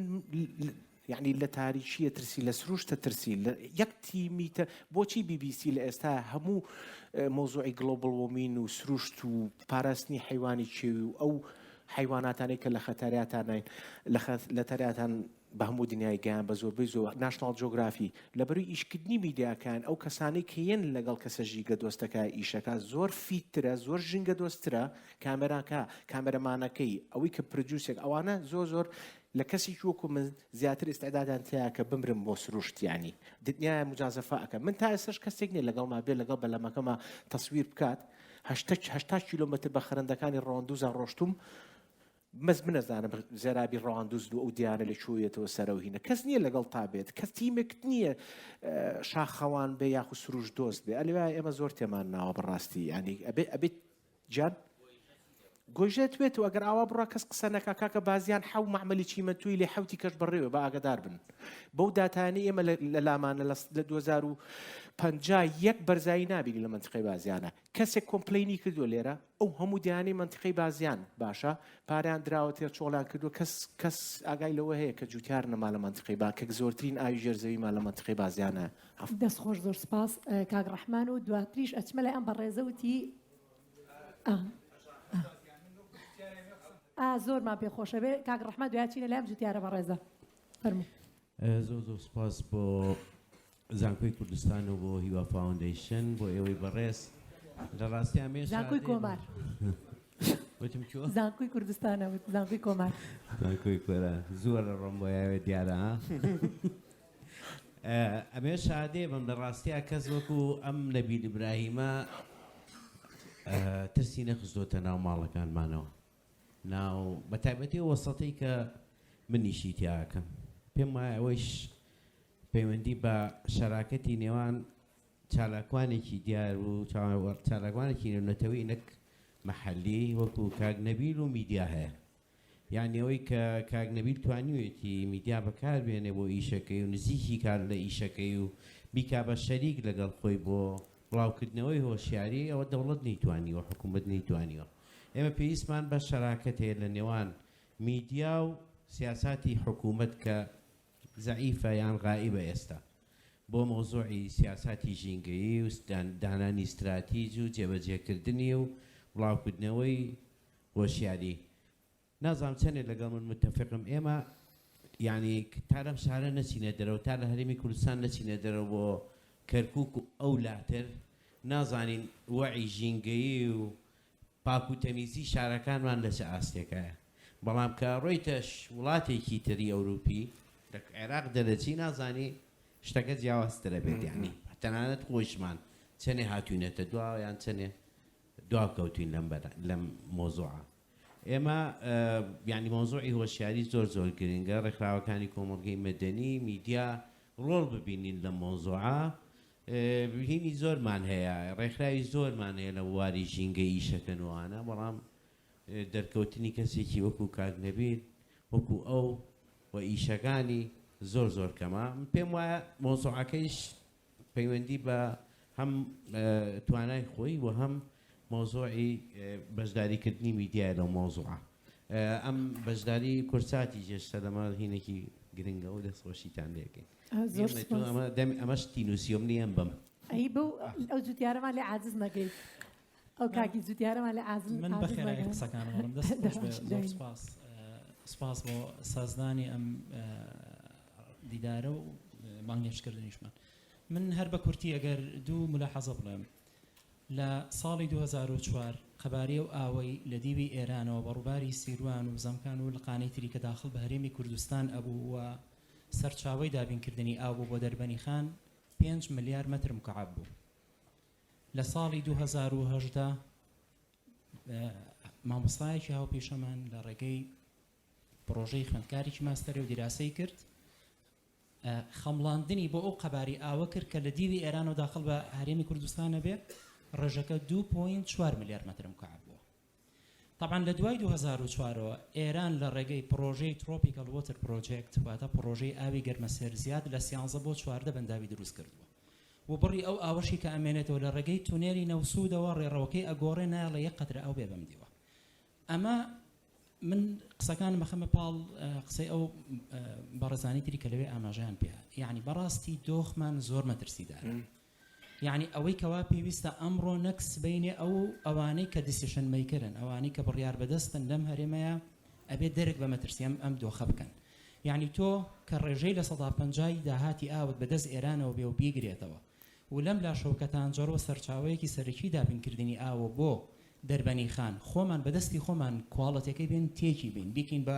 یعنی لە تاریکیە ترسی لە سروشتە ترسی لە یەک تیمیتە بۆچی BBC لە ئێستا هەموو مۆزوعی global warming و سروشت و پاراستنی حیوانی کێوی و ئەو حیواناتانەی کە لە خەتەریاتانین لە تەریاتان بە هەموو دنیای گەیان بە زۆربەی زۆر ناشناڵ جۆگرافی لەبەروی ئیشکردنی میدیاکان ئەو کەسانەی کە یەن لەگەڵ کەسە ژیگە دۆستەکە ئیشەکە زۆر fit ترە زۆر ژینگە دۆسترە کامێراکە کامێرەمانەکەی ئەوەی کە produce ێک ئەوانە زۆر زۆر لە کەسێکی وەکو من زیاتر ئیستعدادیان تیا کە بمرم بۆ سروشت یانی دنیای مجازەفە ئەکەم من تا ئێستاش کەسێک نییە لەگەڵما بێ لەگەڵ بەلەمەکەما تەسویر بکات 80 کیلۆمەتر بە خەرەندەکانی ڕەواندوزا ڕۆشتوم مەس بنەزانم زێرابی ڕەواندوز و ئەو دیانە لە کوێیەتەوە سەرەو هینە کەس نییە لەگەڵ تا بێت کەس تیمێکت نییە شاخەوان بێ یاخو سروش دۆست بێ ئەلێ ئێمە زۆر تێمان ناوە بەڕاستی ینی ئەبێ ئەبێت جان گۆیژە توێت و ئەگەر ئاوا بڕا کەس قسە نەکا کاکە بازیان حەو مەعمەلی چیمەنتوی لێ حەوتی کەش بەڕێوە بە ئاگادار بن بەو داتایانەی ئێمە لە لامانە لە 2050 یەک بەرزایی نابینی لە مەنتیقەی بازیانە کەسێک complain ی کردووە لێرە ئەو هەموو دیانەی مەنتیقەی بازیان باشە پاریان دراوە تێر چۆڵیان کردووە کەس کەس ئاگای لەوە هەیە کە جوتیار نەما لە مەنتیقەی با کە زۆرترین ئاوی ژێر زەویمان لە مەنتیقەی بازیانە. دەست خۆش زۆر سپاس کاک ڕەحمان و دواتریش ئەچمە لای ئەم بەڕێزە وتی ئا زۆرمان پێ خۆشە بێ کاک ڕەحمان دوای چینە لای ئەم جوتیارە بەڕێزە فەرموو. زۆر زۆر سپاس بۆ زانکۆی کوردستان و بۆ هیوا فاوندەیشن بۆ ئێوەی بەڕێز لە ڕاستی ئەمێ زانکۆی کۆمار وتم چۆ زانکۆی کوردستانە وت زانکۆی کۆمار زانکۆی کۆرا زووە لە ڕۆم بۆ یاوێ دیارە ها ئەمێ شادێ بم لە ڕاستیا کەس وەکو ئەم نەبیل ئیبراهیمە ترسی نەخستۆتە ناو ماڵەکانمانەوە ناو بە تایبەتی ئەو وەسەتەی کە من ئیشی تیا ئەکەم پێم وایە ئەوەیش پەیوەندی بە شەراکەتی نێوان چالاکوانێکی دیار و چالاکوانێکی نێونەتەوەی نەک مەحەلی وەکو کاک نەبیل و میدیا هەیە یعنی ئەوەی کە کاک نەبیل توانیوێتی میدیا بەکار بێنێ بۆ ئیشەکەی و نزیکی کار لە ئیشەکەی و بیکا بە شەریک لەگەڵ خۆی بۆ بڵاوکردنەوەی هۆشیاری ئەوە دەوڵەت نەیتوانیوە حکوومەت نەیتوانیوە ئێمە پێویستمان بە شەراکەت هەیە لە نێوان میدیا و سیاساتی حکوومەت کە زەعیفە یان غائیبە ئێستا بۆ مەوزوعی سیاساتی ژینگەیی و دانانی ستراتیج و جێبەجێکردنی و بڵاوکردنەوەی هۆشیاری. نازانم چەنێ لەگەڵ من متەفقم ئێمە یانی تا لەم شارە نەچینە دەرەوە تا لە هەرێمی کوردستان نەچینە دەرەوە بۆ کەرکوک و ئەو لاتر نازانین وەعی ژینگەیی و پاک و تەمیزی شارەکانمان لە چ ئاستێکایە بەڵام کە ڕۆیتە وڵاتێکی تری ئەوروپی لە عێراق دەرەچی نازانی شتەکە جیاوازترە بێت یانی تەنانەت خۆیشمان چەنێ هاتوینەتە دواوە یان چەنێ دواکەوتوین لەم لەم مۆزوعە ئێمە یانی مەوزوعی هۆشیاری زۆر زۆر گرنگە، ڕێکخراوەکانی کۆمەڵگەی مەدەنی، میدیا ڕۆڵ ببینین لەم مەوزوعە، هینی زۆرمان هەیە، ڕێکخراوی زۆرمان هەیە لە بواری ژینگە ئیشەکەن و ئەوانە، بەڵام دەرکەوتنی کەسێکی وەکو کاک نەبیل وەکو ئەو و ئیشەکانی زۆر زۆر کەمە، من پێم وایە مەوزوعەکەیش پەیوەندی بە هەم توانای خۆی و هەم مەوزوعی بەشداریکردنی میدیایە لەو مەوزوعە. ئەم بەشداری کورساتی جێشتە لەمە هینێکی گرنگە و دەستخۆشیتان لێکەین. زۆر سپاس. ئەمە شتی نووسیوم نییە بم. ئەی بەو ئەو جوتیارەمان لێ عاجز نەکەی. ئەو کاکی جوتیارەمان لێ عاجز من بەخێرایی قسەکانم ئەڵێم. دەست خۆش بێ. زۆر سپاس. سپاس بۆ سازدانی ئەم دیدارە و بانگهێشتکردنیشمان. من هەر بە کورتی ئەگەر دوو ملاحەزە بڵێم لە ساڵی 2004 قەبارەی ئەو ئاوەی لە دیوی ئێرانەوە بە ڕووباری سیروان و زەمکان و لقانەی تری کە داخڵ بە هەرێمی کوردستان ئەبوو و سەرچاوەی دابینکردنی ئاو بوو بۆ دەربەنیخان 5 ملیار مەتر مکعب بوو. لە ساڵی 2018 مامۆستایەکی هاوپیشەمان لە ڕێگەی پڕۆژەی خوێندکارێکی ماستەری و دیراسەی کرد خەمڵاندنی بۆ ئەو قەباری ئاوە کرد کە لە دیوی ئێرانەوە داخڵ بە هەرێمی کوردستانە بێ ڕێژەکە 2.4 ملیار مەتر مکعب بووە. تەبعەن لە دوای 2004 ەوە ئێران لە ڕێگەی پڕۆژەی Tropical Water Project واتە پڕۆژەی ئاوی گەرمەسێر زیاد لە سیانزە بۆ 14 بەنداوی دروست کردووە و بڕی ئەو ئاوەشی کە ئەمێنێتەوە لە ڕێگەی تونێلی نەوسوودەوە ڕێڕەوەکەی ئەگۆڕێ نایەڵێ یەک قەترە ئاو بێ بەم دیوە. ئەمە من قسەکانم ئەخەمە پاڵ قسەی ئەو بەڕێزانی تری کە لەوێ ئاماژەیان پێ یعنی بەڕاستی دۆخمان زۆر مەترسیدارە یعنی ئەوەی کەوا پێویستە ئەمڕۆ نەک سبەینێ ئەو ئەوانەی کە decision maker ن ئەوانەی کە بڕیار بەدەستن لەم هەرێمەیە ئەبێ دەرک بە مەترسی ئەم ئەم دۆخە بکەن یعنی تۆ کە ڕێژەی لە سەدا پەنجای داهاتی ئاوت بەدەست ئێرانەوە بێ و بیگرێتەوە و لەم لاشەوە کە تانجەڕۆ سەرچاوەیەکی سەرەکی دابینکردنی ئاوە بۆ دەربەنیخان، خۆمان بە دەستی خۆمان quality ەکەی بێن تێکی بین، بیکەین بە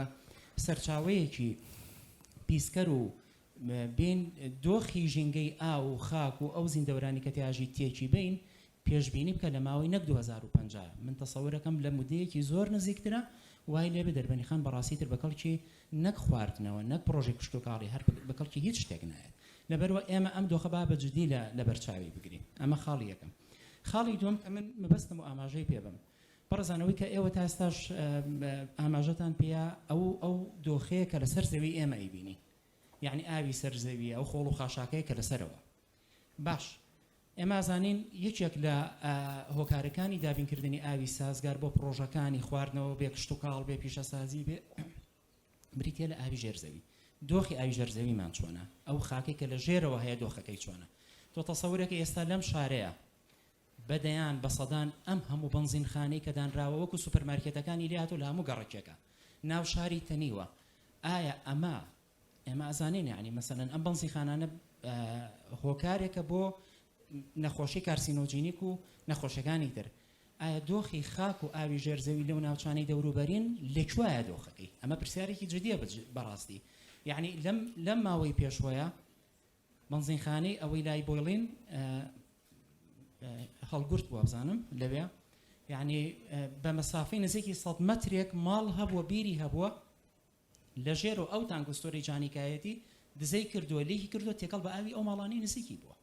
سەرچاوەیەکی پیسکەر و بێین دۆخی ژینگەی ئاو و خاک و ئەو زیندەوەرانی کە تیاژی تێکی بین، پێشبینی بکە لە ماوەی نەک 2050 من تەسەورەکەم لە مودەیەکی زۆر نزیکترە وای لێبێ دەربەنیخان بەڕاستی تر بە کەڵکی نەک خواردنەوە نەک پڕۆژەی کشتوکاڵی هەر بە کەڵکی هیچ شتێک نایەت. لەبەروە ئێمە ئەم دۆخە با بە جدی لە لەبەرچاوی بگرین. ئەمە خاڵی یەکەم. خاڵی دووەم کە من مەبەستم و ئاماژەی پێ بەم. بەڕێزان ئەوەی کە ئێوە تا ئێستاش ئاماژەتان پێیە ئەو ئەو دۆخەیە کە لەسەر زەوی ئێمە ئەیبینین. یەعنی ئاوی سەر زەویە، ئەو خۆڵ و خاشاکەیە کە لەسەرەوە. باش ئێمە ئەزانین یەکێک لە هۆکارەکانی دابینکردنی ئاوی سازگار بۆ پڕۆژەکانی خواردنەوە بێ کشتوکاڵ بێ پیشەسازی بێ بریتە لە ئاوی ژێر زەوی دۆخی ئاوی ژێر زەویمان چۆنە ئەو خاکەی کە لە ژێرەوە هەیە دۆخەکەی چۆنە تۆ تەسەورەکە ئێستا لەم شارەیە بە دەیان بە سەدان ئەم هەموو بەنزینخانەی کە دانراوە وەکو سوپەرمارکێتەکانی لێهاتوو لە هەموو گەڕەکێکە ناو شاری تەنیوە ئایا ئەمە ئێمە ئەزانین یانی مەسەلەن ئەم بەنزیخانانە هۆکارێکە بۆ نەخۆشی carcinogenic و نەخۆشیەکانی تر ئایا دۆخی خاک و ئاوی ژێر زەوی لەو ناوچانەی دەوروبەرین لەکوایە دۆخەکەی ئەمە پرسیارێکی جدیە بەڕاستی یعنی لەم لەم ماوەی پێشوەیە بەنزینخانەی ئەوەی لای بۆیڵین هەڵگورد بووە بزانم لەوێ یعنی بە مەسافەی نزیکی 100 مەترێک ماڵ هەبووە بیری هەبووە لە ژێرەوە ئەو تانک و storage ی جانیکایەتی دزەی کردووە leak ی کردووە تێکەڵ بە ئاوی ئەو ماڵانەی نزیکی بووە.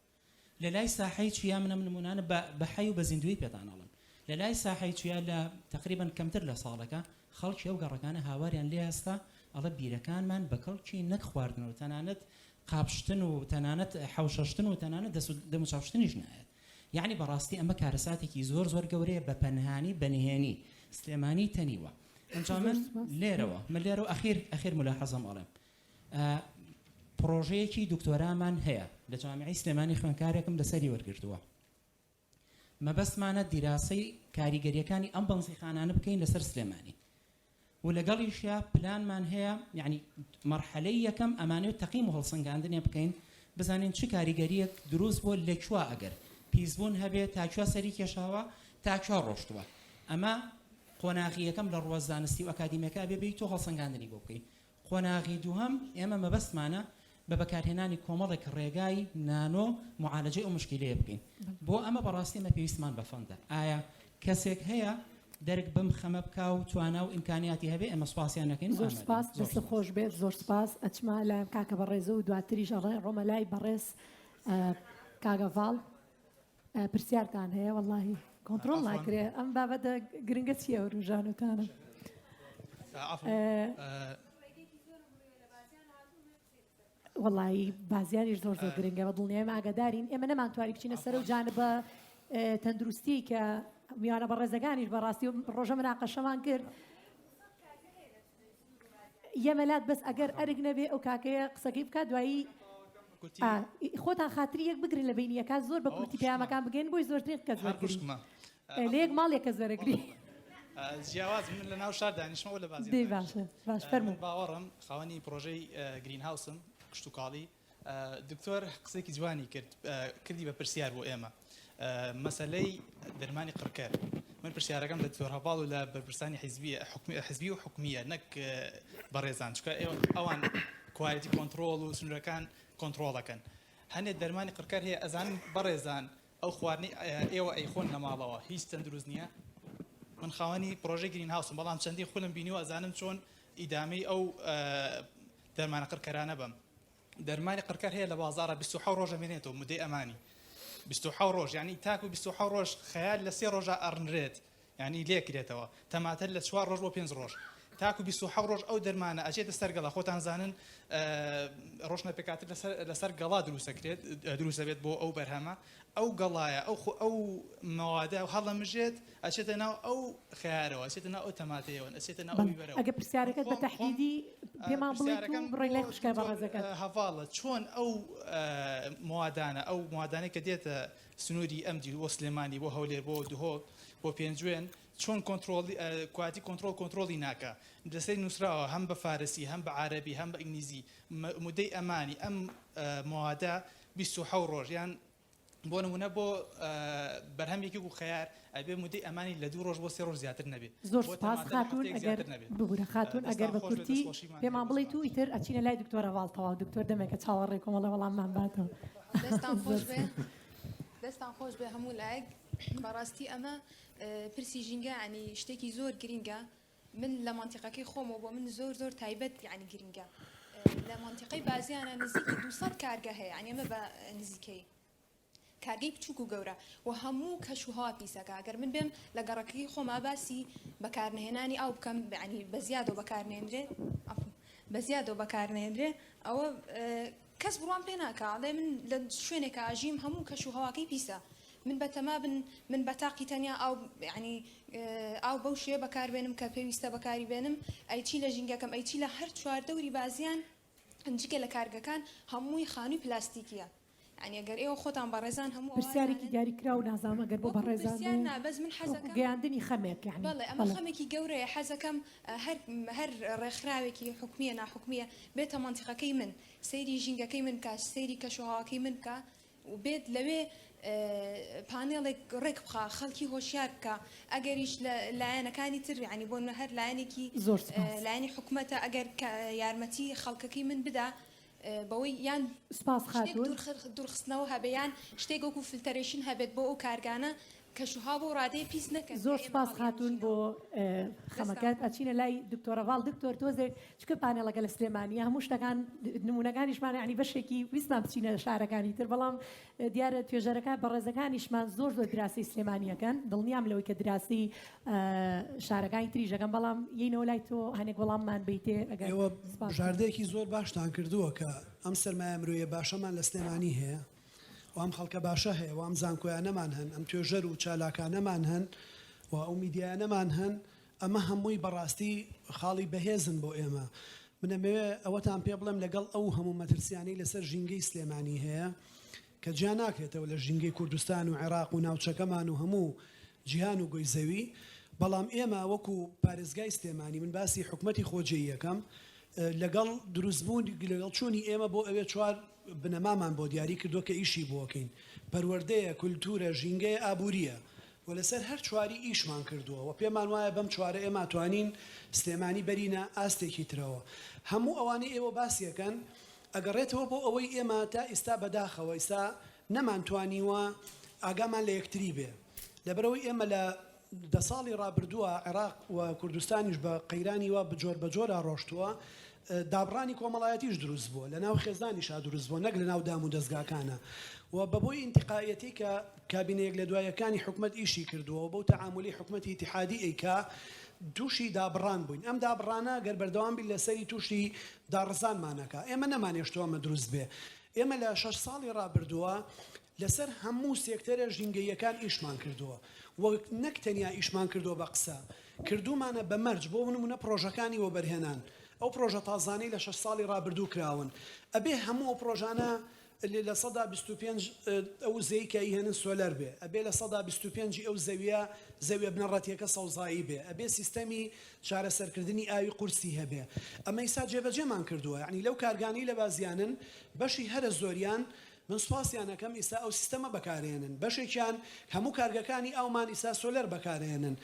لە لای ساحەی چیا من ئەم نموونانە بە بە حەی و بە زیندوویی پێتان ئەڵێم. لە لای ساحەی چیا لە تەقریبەن کەمتر لە ساڵێکا خەڵکی ئەو گەڕەکانە هاواریان لێ هەستا ئەڵێ بیرەکانمان بە کەڵکی نەک خواردنەوە تەنانەت قاپشتن و تەنانەت حەوشەشتن و تەنانەت دەست و دەموچاوشتنیش نایەت. یەعنی بەڕاستی ئەمە کارەساتێکی زۆر زۆر گەورەیە بە پەنهانی بە نهێنی سلێمانی تەنیوە. ئینجا من لێرەوە من لێرەوە ئەخیر ئەخیر ملاحەزەم ئەڵێم پڕۆژەیەکی دکتۆرامان هەیە لە جامیعەی سلێمانی خوێنکارێکم لەسەری وەرگرتووە مەبەستمانە دیراسەی کاریگەریەکانی ئەم بەنزیخانانە بکەین لەسەر سلێمانی و لەگەڵیشیا پلانمان هەیە یعنی مەرحەلەی یەکەم ئەمانەوێت تەقیم و هەڵسەنگاندنێ بکەین بزانین چ کاریگەریەک دروست بووە لە کوێ ئەگەر پیسبوون هەبێت تا کوێ سەری کێشاوە تا کوێ ڕۆشتووە ئەمە قۆناغی یەکەم لە ڕووە زانستی و ئەکادیمیەکە ئەبێ بێی تۆ هەڵسەنگاندنی بۆ بکەی. قۆناغی دووهەم ئێمە مەبەستمانە بە بەکارهێنانی کۆمەڵێک ڕێگای نانۆ معالەجەی ئەو مشکیلەیە بکەین. بۆ ئەمە بەڕاستی ئێمە پێویستمان بە fund ە. ئایا کەسێک هەیە دەرک بەم خەمە بکا و توانا و ئیمکانیاتی هەبێ ئێمە سوپاسیان ئەکەین و زۆر ئامادەین. سوپاس، زۆر دەستت سوپاس. خۆش بێت. زۆر سوپاس. ئەچمە لای کاکە بەڕێزە و دواتریش ئەڕێ ڕۆمە لای بەڕێز کاک هەڤاڵ. پرسیارتان هەیە وەڵاهی کۆنتڕۆڵ ناکرێ ئەم بابەتە گرنگە چییە وروژانوتانە وەڵایی بازیانیش زۆر زۆر گرنگە بە دڵنیایم ئاگادارین ئێمە نەمانتوانی بچینە سەر و جانبە تەندروستی کە میوانە بەڕێزەکانیش بەڕاستی ڕۆژە مناقەشەمان کرد یەمەلات بەس ئەگەر ئەرک نەبێ ئەو کاکەیە قسەکەی بکات دوایی خۆتان خاتری یەک بگرن لە بینی یەکا زۆر بە کورتی پەیامەکان بگەین بۆی زۆرترین کەس وەرگری لە یەک ماڵ یەک کەس وەرەگری جیاواز من لە ناو شار دانیشمەوە لە بازیان دەی باشە باش فەرموو باوەڕم خاوەنی پرۆژەی greenhouse م کشتوکاڵی دکتۆر قسێکی جوانی کرد کردی بە پرسیار بۆ ئێمە مەسەلەی دەرمانی قڕکەر من پرسیارەکەم لە دکتۆر هەڤاڵ و لە بەرپرسانی حیزبی حزبی و حکومیە نەک بەڕێزان چکە ئەوان quality control و سنوورەکان کۆنتترۆڵەکەن هەنێ دەرمانی قڕکەر هەیە ئەزان بەڕێزان ئەو خواردنی ئێوە ئەیخۆن لە ماڵەوە هیچ تەندروست نییە من خاوەنی پرۆژەی greenhouse م بەڵام چەندین خولم بینیوە ئەزانم چۆن ئیدامەی ئەو دەرمانە قڕکەرانە بم دەرمانی قڕکەر هەیە لە بازاڕە 27 ڕۆژ ئەمێنێتەوە مدەی ئەمانی 27 ڕۆژ یعنی تاکو 27 ڕۆژ خەیار لە سێ ڕۆژە ئەڕنرێت. یانی لێکرێتەوە تەماتە لە چوار ڕۆژ بۆ پێنج ڕۆژ تاکو 27 ڕۆژ ئەو دەرمانە ئەچێتە سەر گەڵا خۆتان زانن ڕۆشنە پێکاتر لەسەر لەسەر گەڵا دروستەکرێت دروستەبێت بۆ ئەو بەرهەمە ئەو گەڵایە ئەو خۆ ئەو مەوادە هەڵەمژێت ئەچێتە ناو ئەو خەیارەوە ئەچێتە ناو ئەو تەماتەیەوە ئەچێتە ناو ئەو بیبەرەوە. ئەگەر پرسیارەکەت بە تەحدیدی پێمان بڵێیت و بڕۆین لای خوشکە بەڕێزەکەت. هەڤاڵە چۆن ئەو موادانە ئەو موادانەی کە دێتە سنووری ئەم دیو بۆ سلێمانی بۆ هەولێر بۆ دهۆک بۆ پێنجوێن چۆن کۆنترۆڵی کواتی کۆنترۆڵ کۆنترۆڵی ناکا لەسەری نووسراوە هەم بە فارسی هەم بە عارەبی هەم بە ئینگلیزی مودەی ئەمانی ئەم موادە 27 ڕۆژ یان بۆ نمونە بۆ بەرهەمێکی وەکو خەیار ئەبێ مودەی ئەمانی لە دوو ڕۆژ بۆ سێ ڕۆژ زیاتر نەبێ زۆر بۆ سپاس تەماتە لە خاتوون هەفتەیەک ئەگەر زیاتر نەبێ ببورە خاتوون ئەگەر دەستان بە خۆش بێت کورتی دەستخۆشیمان هەیە پێمان بۆ بڵێیت و ئیتر ئەچینە لای دکتۆر هەڤاڵ تەواو دکتۆر دەمێکە چاوەڕێ کۆمەڵێ وەڵاممان باتەوە دەستان زۆر خۆش بێ سپاس. دەستان خۆش بێ هەموو لایەک بەڕاستی ئەمە پرسی ژینگە یانی شتێکی زۆر گرینگە من لە مەنتیقەکەی خۆمەوە بۆ من زۆر زۆر تایبەت یانی گرینگە لە مەنتیقەی بازیانە نزیکی 200 کارگە هەیە یانی ئەمە بە نزیکەی کارگەی بچووک و گەورە و هەموو کەش و هەوا پیسەکە گەر من بێم لە گەڕەکەکەی خۆما باسی بەکارنەهێنانی ئاو بکەم یانی بە زیادەوە بەکارنێنرێ بە زیادەوە بەکارنێنرێ ئەوە کەس بڕوام پێ ناکا ئەڵێ من لە شوێنێکا ئەژیم هەموو کەش و هەواکەی پیسە من بەتەما بن من بە تاقی تەنیا ئاو یانی ئاو بەو شێوە بەکاربێنم کە پێویستە بەکاری بێنم ئەی چی لە ژینگەکەم ئەی چی لە هەر چواردەوری بازیان جگە لە کارگەکان هەمووی خانووی پلاستیکیە یانی گەر ئێوە خۆتان بەڕێزان هەموو ئەوە پرسیارێکی ئەزانن. دیاری کراو نازانم ئەگەر بۆ وەکو بەڕێزان پرسیار بێ نا بەس من وەکو حەزەکەم گەیاندنی خەمێک یانی بەڵێ ئەمە بەڵێ. خەمێکی گەورەیە حەزەکەم هەر هەر ڕێکخراوێکی حکومیە ناحکومیە بێتە مەنتیقەکەی من سەیری ژینگەکەی من بکا سەیری کەشوهەواکەی من بکا و بێت لەوێ پانێڵێک ڕێک بخا خەڵکی هۆشیار بکا ئەگەریش لە لایەنەکانی تر یانی بۆ نمونە هەر لایەنێکی زۆر سوپاس. لایەنی حکومەتە ئەگەر یارمەتی خەڵکەکەی من بدا بەوەی یان سوپاس شتێک خاتوون. دوورخستنەوە هەبێ یان شتێک وەکو filtration هەبێت بۆ ئەو کارگانە کەشوهەوا بەو ڕادەیە پیس نەکەن زۆر کە ئێمە سوپاس خاتوون بۆ هەڵیانژینەوە. خەمەکەت. ئەچینە لای دکتۆر هەڤاڵ. دکتۆر تۆزێک چونکە پانێڵەکە لە سلێمانییە هەموو شتەکان نموونەکانیشمان یانی بەشێکی ویستمان بچینە شارەکانی تر بەڵام دیارە توێژەرەکان بەڕێزەکانیشمان زۆر زۆر دراسەی سلێمانی ئەکەن دڵنیام لەوەی کە دراسەی شارەکانی تریش ئەکەن بەڵام یەینەوە لای تۆ هەنێک وەڵاممان بەیتێ ئەگەر ئێوە سپاس. بژاردەیەکی زۆر باشتان کردووە کە ئەم سەرمایە مرۆیە باشەمان لە سلێمانی هەیە و ئەم خەڵکە باشە هەیە و ئەم زانکۆیانەمان هەن ئەم توێژەر و چالاکانەمان هەن و ئەو میدیایانەمان هەن ئەمە هەمووی بەڕاستی خاڵی بەهێزن بۆ ئێمە. من ئەمەوێ ئەوەتان پێ بڵێم لەگەڵ ئەو هەموو مەترسیانەی لەسەر ژینگەی سلێمانی هەیە کە جیا ناکرێتەوە لە ژینگەی کوردستان و عێراق و ناوچەکەمان و هەموو جیهان و گۆی زەوی بەڵام ئێمە وەکو پارێزگای سلێمانی من باسی حکومەتی خۆجێی یەکەم لەگەڵ دروستبوون لەگەڵ چوونی ئێمە بۆ ئەوێ چوار بنەمامان بۆ دیاری کردووە کە ئیشی بۆکەین پەروەردەیە کولتوورە ژینگەیە ئابوورییە و لەسەر هەر چواری ئیشمان کردووە و پێمان وایە بەم چوارە ئێمە توانین سلێمانی بەرینە ئاستێکی ترەوە. هەموو ئەوانەی ئێوە باسی ئەکەن ئەگەڕێتەوە بۆ ئەوەی ئێمە تا ئیستا بەداخەوە ئیستا نەمانتوانیوە ئاگامان لە یەکتری بێ. لەبەرئەوەی ئێمە لە دە ساڵی ڕابردووە عێراق و کوردستانیش بە قەیرانی وا بجۆر بەجۆرا ڕۆشتووە دابڕانی کۆمەڵایەتیش دروست بووە لەناو خێزانیشا دروست بووە نەک لەناو دام و دەزگاکانە و بەبۆی ئینتقائیەتی کە کابینە یەک لە دوا یەکانی حکومەت ئیشی کردووە و بەو تەعامولی حکومەتی ئیتیحادی ئەیکا تووشی دابڕان بووین ئەم دابڕانە گەر بەردەوام بین لەسەری تووشی داڕزانمان ئەکا ئێمە نەمانێشتووە ئەمە دروست بێ ئێمە لە شەش ساڵی ڕابردووە لەسەر هەموو سێکتەرە ژینگەییەکان ئیشمان کردووە و نەک تەنیا ئیشمان کردووە بە قسە، کردوومانە بە مەرج، بۆ نموونە پڕۆژەکانی وەبەرهێنان، ئەو پڕۆژە تازانەی لە شەش ساڵی ڕابردوو کراون، ئەبێ هەموو ئەو پڕۆژانە 25% ئەو وزەی کە ئەیهێنن سۆلەر بێ، ئەبێ 25% ی ئەو زەویە، زەویە بنەڕەتییەکە سەوزایی بێ، ئەبێ سیستەمی چارەسەرکردنی ئاوی قورسی هەبێ. ئەمە ئیستا جێبەجێمان کردووە، یەعنی لەو کارگانەی لە بازیانن بەشی هەرە زۆریان من سوپاسیان ئەکەم ئیستا ئەو سیستەمە بەکارئێنن بەشێکیان هەموو کارگەکانی ئاومان ئیستا سۆلەر بەکارئێنن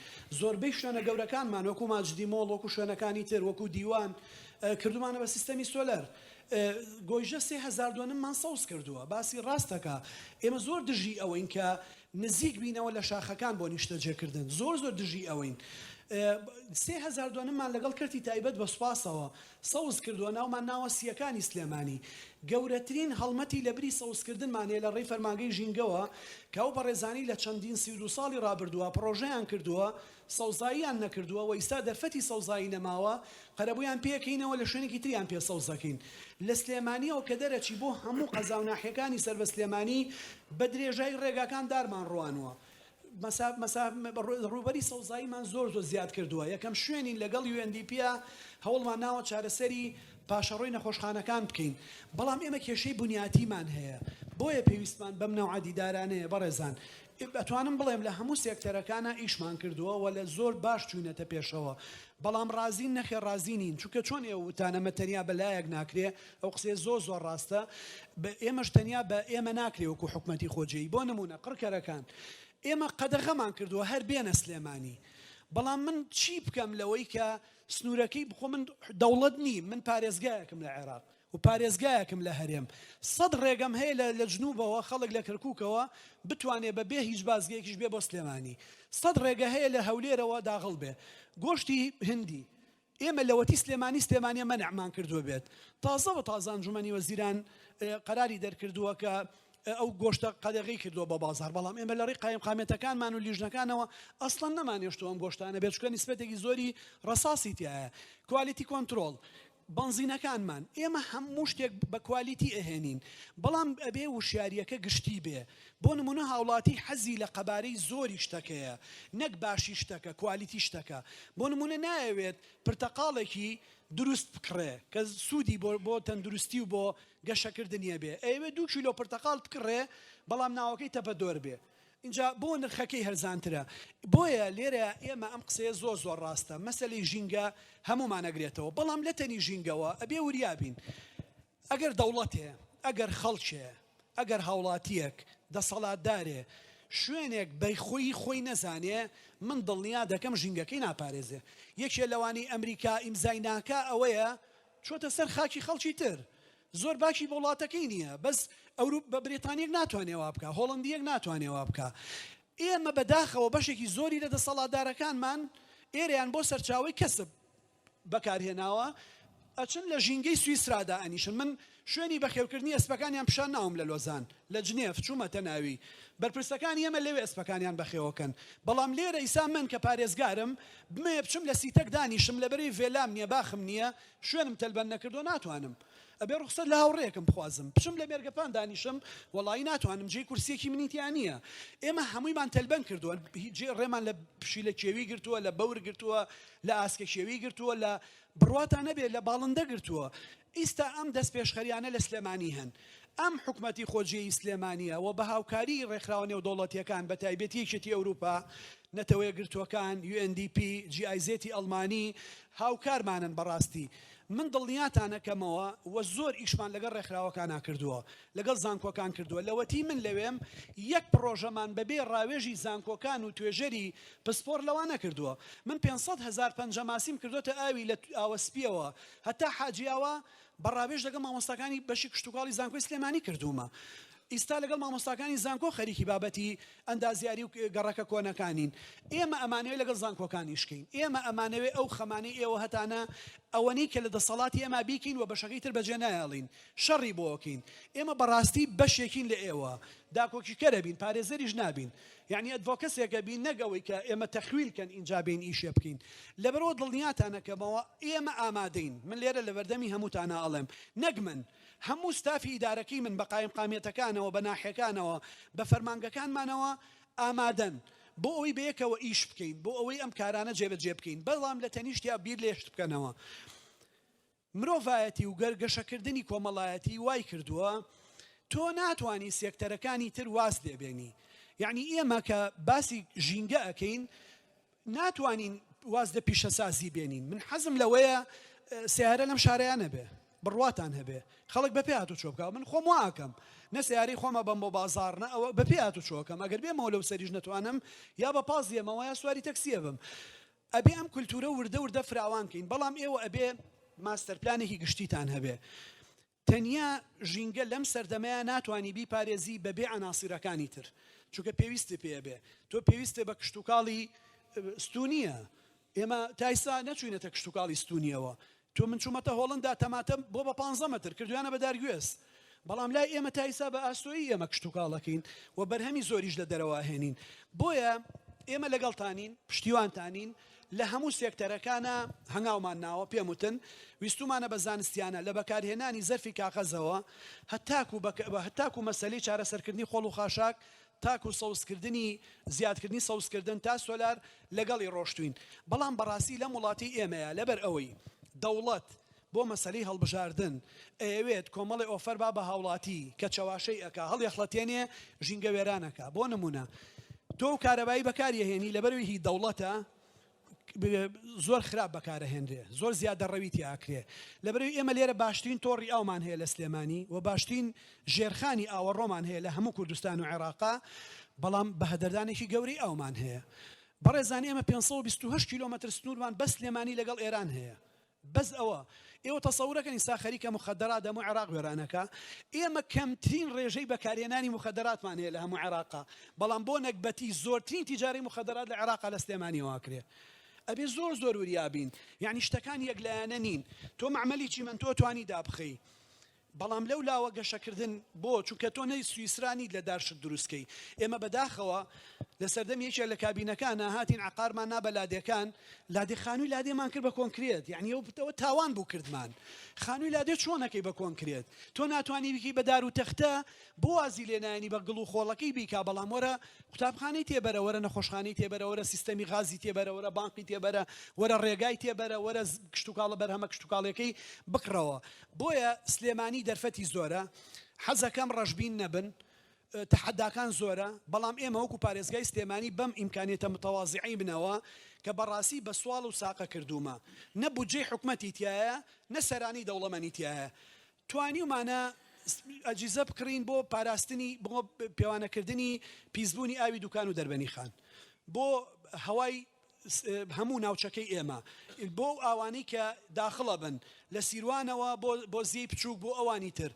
زۆربەی شوێنە گەورەکانمان وەکو ماجدی مۆڵ وەکو شوێنەکانی تر وەکو دیوان کردومانە بە سیستەمی سۆلەر گۆیژە 3000 دۆنممان سەوز کردووە باسی ڕاستەکە ئێمە زۆر دژی ئەوەین کە نزیک بینەوە لە شاخەکان بۆ نیشتەجێکردن زۆر زۆر دژی ئەوەین. 3000 دۆنممان لەگەڵ کەرتی تایبەت بە سوپاسەوە سەوز کردووە، ناومان ناوە سییەکانی سلێمانی. گەورەترین هەڵمەتی لەبری سەوزکردنمان هەیە لە ڕێی فەرمانگەی ژینگەوە کە ئەو بەڕێزانەی لە چەندین 32 ساڵی ڕابردووە پڕۆژەیان کردووە سەوزاییان نەکردووە و ئیستا دەرفەتی سەوزایی نەماوە قەرەبوویان پێکەینەوە لە شوێنێکی تریان پێ سەوز دەکەین لە سلێمانیەوە کە دەرەچی بۆ هەموو قەزا و ناحیەکانی سەر بە سلێمانی بە درێژای ڕێگاکان دارمان ڕوانووە ڕووبەری سەوزاییمان زۆر زۆر زیاد کردووە، یەکەم شوێنین لەگەڵ UNDP هەوڵمان ناوە چارەسەری پاشەڕۆی نەخۆشخانەکان بکەین، بەڵام ئێمە کێشەی بنیاتیمان هەیە، بۆیە پێویستمان بەم نەوعە دیدارانەیە بەڕێزان، ئەتوانم بڵێم لە هەموو سێکتەرەکانا ئیشمان کردووە و لە زۆر باش چووینەتە پێشەوە، بەڵام ڕازین نەخێر ڕازی نین، چونکە چۆن ئێوە وتتان ئەمە تەنیا بە لایەک ناکرێ، ئەو قسەیە زۆر زۆر ڕاستە، بە ئێمەش تەنیا بە ئێمە ناکرێ وەکو حکومەتی خۆجێی، بۆ نموونە قڕکەرەکان ئێمە قەدەغەمان کردووە هەر بێنە سلێمانی، بەڵام من چی بکەم لەوەی کە سنوورەکەی بخۆ من دەوڵەت نیم، من پارێزگایەکم لە عێراق و پارێزگایەکم لە هەرێم، سەد ڕێگەم هەیە لە لە جنوبەوە خەڵک لە کەرکوکەوە بتوانێ بە بێ هیچ بازگەیەکیش بێ بۆ سلێمانی، سەد ڕێگە هەیە لە هەولێرەوە داغڵ بێ گۆشتی هندی ئێمە لەوەتی سلێمانی سلێمانیە مەنعمان کردووە بێت تازە بە تازە ئەنجومەنی وەزیران قەراری دەرکردووە کە ئەو گۆشتە قەدەغەی کردووە بە بازار بەڵام ئێمە لە ڕێی قایمقامیەتەکانمان و لیژنەکانەوە ئەسڵەن نەمانێشتووە ئەم گۆشتانە بێت چونکە نیسبەتێکی زۆری ڕەساسی تیایە quality control بەنزینەکانمان ئێمە هەموو شتێک بە quality ئەهێنین بەڵام ئەبێ وشیاریەکە گشتی بێ بۆ نمونە هاوڵاتی حەزی لە قەبارەی زۆری شتەکەیە نەک باشی شتەکە quality شتەکە بۆ نمونە نایەوێت پرتەقاڵێکی دروست بکڕێ کە سوودی بۆ بۆ تەندروستی و بۆ گەشەکردنی هەبێ ئەیەوێ دوو کیلۆ پرتەقاڵ بکڕێ بەڵام ناوەکەی تەپەدۆر بێ ئینجا بۆ نرخەکەی هەرزانترە بۆیە لێرە ئێمە ئەم قسەیە زۆر زۆر ڕاستە مەسەلەی ژینگە هەموومان ئەگرێتەوە بەڵام لەتەنی ژینگەوە ئەبێ وریا بین ئەگەر دەوڵەتێ ئەگەر خەڵکێ ئەگەر هاوڵاتیەک دەسەڵاتدارێ شوێنێک بە خۆی خۆی نەزانێ من دڵنیا دەکەم ژینگەکەی ناپارێزێ یەکێ لەوانەی ئەمریکا ئیمزای ناکا ئەوەیە چۆتە سەر خاکی خەڵکی تر زۆر باکی بە وڵاتەکەی نییە بەس ئەوروپ بە بریتانیەک ناتوانێ وا بکا هۆڵندیەک ناتوانێ وا بکا ئێمە بەداخەوە بەشێکی زۆری لە دەسەڵاتدارەکانمان ئێرەیان بۆ سەرچاوەی کەسب بەکارهێناوە ئەچن لە ژینگەی سویسرادا ئەنیشن من شوێنی بەخێوکردنی ئەسپەکانیان پیشان ناوم لە لۆزان لە جنێف چوومەتە ناوی بەرپرسەکانی ئێمە لەوێ ئەسپەکانیان بەخێوەکەن بەڵام لێرە ئیسا من کە پارێزگارم بمەوێ بچم لە سیتەک دانیشم لەبەرەی ڤێلام نییە باخم نییە شوێنم تەلبەند نەکردووە ناتوانم ئەبێ ڕوخسەت لە هاوڕێیەکم بخوازم بچم لە مێرگەپان دانیشم وەڵایی ناتوانم جێی کورسیەکی منی تیا نییە ئێمە هەموویمان تەلبەند کردووە جێ ڕێمان لە پشیلە کێوی گرتووە لە بەور گرتووە لە ئاسکە کێوی گرتووە لە بڕواتان نەبێ لە باڵندە گرتووە ئیستا ئەم دەستپێشخەریانە لە سلێمانی هەن ئەم حکومەتی خۆجێی سلێمانیە و بە هاوکاری ڕێکخراوە نێودەوڵەتیەکان بە تایبەتی یەکێتی ئەوروپا نەتەوەیەکگرتووەکان UNDP GIZ ئەڵمانی هاوکارمانن بەڕاستی من دڵنیاتان ئەکەمەوە و زۆر ئیشمان لەگەڵ ڕێکخراوەکانا کردووە لەگەڵ زانکۆکان کردووە لەوەتی من لەوێم یەک پڕۆژەمان بەبێ ڕاوێژی زانکۆکان و توێژەری پسپۆر لەوان نەکردووە من 500 هەزار پەنجەماسیم کردۆتە ئاوی لە ئاوە سپیەوە هەتا حاجیاوا بە ڕاوێژ لەگەڵ مامۆستاکانی بەشی کشتوکاڵی زانکۆی سلێمانی کردوومە. ئیستا لەگەڵ مامۆستاکانی زانکۆ خەریکی بابەتی ئەندازیاری و گەڕەکە کۆنەکانین. ئێمە ئەمانەوێ لەگەڵ زانکۆکان ئیش کەین. ئێمە ئەمانەوێ ئەو خەمانەی ئێوە هەتانە ئەوەنەی کە لە دەسەڵاتی ئێمە بیکەین و بەشەکەی تر بەجێ نایەڵین شەڕی بۆ ئەکەین. ئێمە بەڕاستی بەشێکین لە ئێوە. داکۆکیکەر ئەبین، پارێزەریش نابین. یەعنی advocacy ێک ئەبین نەک ئەوەی کە ئێمە تەخویل کەن ئینجا بێین ئیشێ بکەین. لەبەرئەوە دڵنیاتان ئەکەمەوە ئێمە ئامادەین. من لێرە لەبەردەمی هەمووتانا ئەڵێم نەک من، هەموو ستافی ئیدارەکەی من بە قایمقامیەتەکانەوە، بە ناحیەکانەوە، بە فەرمانگەکانمانەوە ئامادەن بۆ ئەوەی بەیەکەوە ئیش بکەین، بۆ ئەوەی ئەم کارانە جێبەجێ بکەین، بەڵام لە تەنیشتیا بیر لێ شت بکەنەوە. مرۆڤایەتی و گەشەکردنی کۆمەڵایەتی وای کردووە تۆ ناتوانی سێکتەرەکانی تر واز لێ بێنی. یەعنی ئێمە کە باسی ژینگە ئەکەین ناتوانین واز لە پیشەسازی بێنین. من حەزم لەوەیە سەیارە لەم شارەیا نەبێ، بڕواتان هەبێ خەڵک بەپێ هاتوچۆ بکا. من خۆم وا ئەکەم، نە سەیارەی خۆم ئەبەم بۆ بازاڕ نە ئەوە، بەپێ هاتوچۆ ئەکەم. ئەگەر بێمەوە لەو سەریش نەتوانم یا بە پاس یەمەوە یا سواری تەکسی ئەبم. ئەبێ ئەم کولتوورە وردە وردە فراوان کەین، بەڵام ئێوە ئەبێ master plan ێکی گشتیتان هەبێ. تەنیا ژینگە لەم سەردەمەیا ناتوانی بیپارێزی بەبێ عەناسیرەکانی تر، چونکە پێویستت پێ ئەبێ. تۆ پێویستت بە کشتوکاڵی ستوونییە. ئێمە تا ئیستا نەچوینەتە کشتوکاڵی ستونیەوە تۆ من چومەتە هۆڵندا تەماتە بۆ بە پانزە مەتر کردویانە بە دارگوێز بەڵام لای ئێمە تا ئیستا بە ئاسۆیی ئێمە کشتوکاڵ ئەکەین و بەرهەمی زۆریش لە دەرەوە ئەهێنین بۆیە ئێمە لەگەڵتانین پشتیوانتانین لە هەموو سێکتەرەکانا هەنگاومان ناوە پێم وتن ویستومانە بە زانستیانە لە بەکارهێنانی زەرفی کاغەزەوە هەتاکو هەتاکو مەسەلەی چارەسەرکردنی خۆڵ و خاشاک تاکو سەوزکردنی زیادکردنی سەوزکردن تا سۆلار لەگەڵی ڕۆشتوین بەڵام بەڕاستی لەم وڵاتەی ئێمەیا لەبەر ئەوەی دەوڵەت بۆ مەسەلەی هەڵبژاردن ئەیەوێت کۆمەڵێ ئۆفەر با بە هاوڵاتی کە چەواشەی ئەکا هەڵیەخڵەتێنێ ژینگە وێران ئەکا بۆ نمونە تۆ کارەبایی بەکاری ئەهێنی لەبەرئەوەی هی دەوڵەتە زۆر خراپ بەکارەهێنرێ زۆر زیادەڕەوی تیا ئەکرێ لەبەرئەوەی ئێمە لێرە باشترین تۆڕی ئاومان هەیە لە سلێمانی و باشترین ژێرخانی ئاوەڕۆمان هەیە لە هەموو کوردستان و عێراقا بەڵام بەهەدەردانێکی گەورەی ئاومان هەیە بەڕێزان ئێمە 528 کیلۆمەتر سنوورمان بەس سلێمانی لەگەڵ ئێران هەیە بەس ئەوە ئێوە تەسەورەکەن ئیستا خەریکە مخدرات هەموو عێراق وێرانەکا ئێمە کەمترین ڕێژەی بەکارهێنانی مخدراتمان هەیە لە هەموو عێراقا بەڵام بۆ نەگبەتی زۆرترین تیجارەی مخدرات لە عێراقا لە سلێمانیەوە ئەکرێ ئەبێ زۆر زۆر وریا بین یعنی شتەکان یەکلایەنە نین تۆ مەعمەلی چیمەنتۆ توانی دابخەی بەڵام لەو لاوە گەشەکردن بۆ؟ چونکە تۆ نە سویسرا نیت لە دار شت دروست کەی. ئێمە بەداخەوە لە سەردەمی یەکێک لە کابینەکانا هاتین عەقارمان نا بە لادێکان، لادێ خانووی لادێمان کرد بە کۆنکرێت، یەعنی ئەو ئەوە تاوان بوو کردمان. خانووی لادێ چۆن ئەکەی بە کۆنکرێت؟ تۆ ناتوانی بیکەی بە دار و تەختە، بۆ وازی لێ نایەنی بە گڵ و خۆڵەکەی بیکا، بەڵام وەرە قوتابخانەی تێبەرە، وەرە نەخۆشخانەی تێبەرە، وەرە سیستەمی غازی تێبەرە، وەرە بانقی تێبەرە، وەرە ڕێگای تێبەرە، وەرە کشتوکاڵە بەرهەمە کشتوکاڵیەکەی بکڕەوە. بۆیە سلێمانی دەرفەتی زۆرە، حەزەکەم ڕەشبین نەبن، تەحەداکان زۆرە، بەڵام ئێمە وەکو پارێزگای سلێمانی بەم ئیمکانیەتە متەوازیعەی منەوە کە بەڕاستی بە سواڵ و ساقە کردوومە، نە بودجەی حکومەتی تیایە، نە سەرانەی دەوڵەمەنی تیایە، توانیومانە ئەجیزە بکڕین بۆ پاراستنی بۆ پێوانەکردنی پیسبوونی ئاوی دوکان و دەربەنیخان، بۆ هەوای هەموو ناوچەکەی ئێمە بۆ ئەو ئاوانەی کە داخڵە بن لە سیروانەوە بۆ بۆ زێی بچووک بۆ ئەوانی تر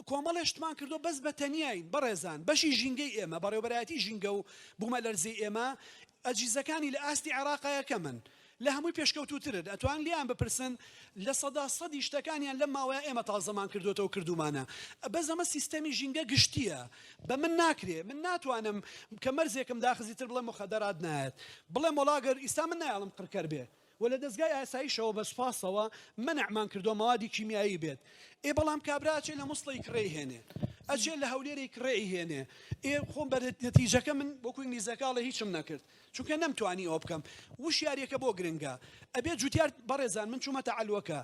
کۆمەڵێ شتمان کردو بەس بە تەنیاین بەڕێزان بەشی ژینگەی ئێمە بەڕێوبەرایەتی ژینگە و بوومەلەرزەی ئێمە ئەجیزەکانی لە ئاستی عێراقا یەکەمن لە هەمووی پێشکەوتووترن ئەتوان لێیان بپرسن لە سەدا سەدی شتەکانیان لەم ماوەیە ئێمە تازەمان کردوێتەوە کردومانە بەس ئەمە سیستەمی ژینگە گشتییە بە من ناکرێ من ناتوانم کە مەرزێکم داخست ئیتر بڵێم موخەدەرات نایەت بڵێم وەڵا گەر ئیستا من نایەڵم قڕکەر بێ وە لە دەزگای ئاسایشەوە بە سوپاسەوە مەنعمان کردوە مەوادی کیمیایی بێت ئێ بەڵام کابرا ئەچێ لە موسڵی کڕێی هێنێ ئەچێ لە هەولێری کڕێی هێنێ ئێ خۆم بە نەتیجەکە من وەکو ئینگلیزەکە ئەڵێ هیچم نەکرد چونکە نەمتوانی ئەوە بکەم وشیاریەکە بۆ گرنگە ئەبێ جوتیار بەڕێزان من چوومەتە عەلوەکە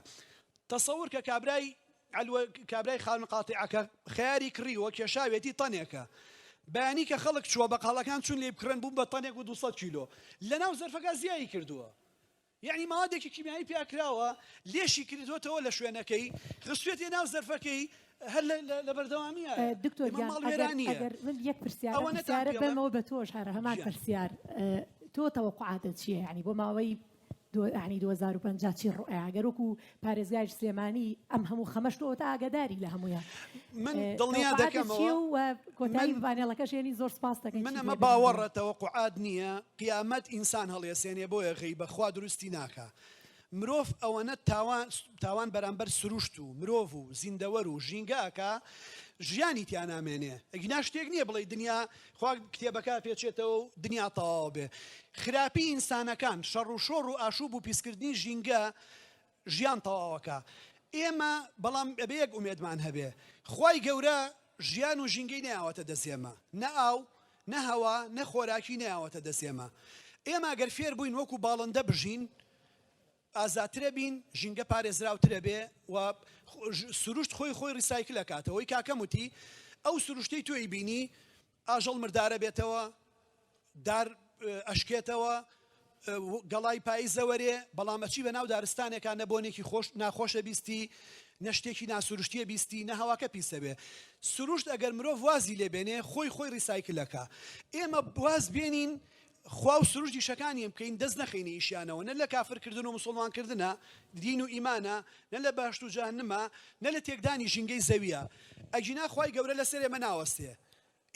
تەسەور کە کابرای عەلوە کابرای خاوەن قاتیعەکە خەیاری کڕیوە کێشاوێتی تەنێکە بەیانی کە خەڵک چووە بەقاڵەکان چوون لێی بکڕن بوو بە تەنێک و 200 کیلۆ لەناو زەرفەکە زیایی کردووە یعنی ماوادێکی کیمیایی پیا کراوە لێشی کردوێتەوە لە شوێنەکەی خستوێتی ناو زەرفەکەی هەر لە بەردەوامیە دکتۆر ئەگەر من یەک پرسیار پرسیارە بەمەوە بە تۆش هەر هەمان پرسیار تۆ تەوەقعاتە چییە یعنی بۆ ماوەی یانی 2050 چی ڕوئەیا گەر وەکو پارێزگای سلێمانی ئەم هەموو خەمەش تۆ ئەوەتا ئاگاداری لە هەموویان من دڵنیا دەکەمەوە و کۆتایی بە پانێڵەکەش هێنی زۆر سپاس دەکەین من ئەمە باوەڕە تەوەقوعات نییە قیامەت ئینسان هەڵیەسێنێ بۆیە غەیبە خوا دروستی ناکا مرۆڤ ئەوەنە تاوان تاوان بەرامبەر سروشت و مرۆڤ و زیندەوەر و ژینگە ئەکا ژیانی تیا نامێنێ ئەگینا شتێک نییە بڵێی دنیا خوا کتێبەکە ئەپێچێتەوە و دنیا تەواو بێ. خراپی ئینسانەکان، شەڕ و شۆڕ و ئاشوب و پیسکردنی ژینگە ژیان تەواوەکا. ئێمە بەڵام ئەبێ یەک ئومێدمان هەبێ. خوای گەورە ژیان و ژینگەی نەیاوەتە دەست ئێمە. نە ئاو، نە هەوا، نە خۆراکی نەیاوەتە دەست ئێمە. ئێمە گەر فێر بووین وەکو باڵندە بژین، ئازادترە بین، ژینگە پارێزراوترە بێ و سروشت خۆی خۆی ڕیسایکل ئەکاتەوە. وەی کاکەم وتی ئەو سروشتەی تۆ ئەیبینی ئاژەڵ مردارە بێتەوە، دار ئەشکێتەوە، گەڵای پایزە وەرێ، بەڵام ئەچی بە ناو دارستانێکا نە بۆنێکی خۆش ناخۆشە بیستی، نە شتێکی ناسروشتیە بیستی، نە هەواکە پیسە بێ. سروشت ئەگەر مرۆڤ وازی لێ بێنێ خۆی خۆی ڕیسایکل ئەکا. ئێمە واز بێنین خوا و سروشت ئیشەکانیان بکەین دەست نەخەینە ئیشیانەوە نە لە کافر کردن و موسوڵمان کردنە دین و ئیمانە نە لە بەهەشت و جەهەنمە نە لە تێکدانی ژینگەی زەویە ئەگینا خوای گەورە لەسەر ئێمە ناوەستێ.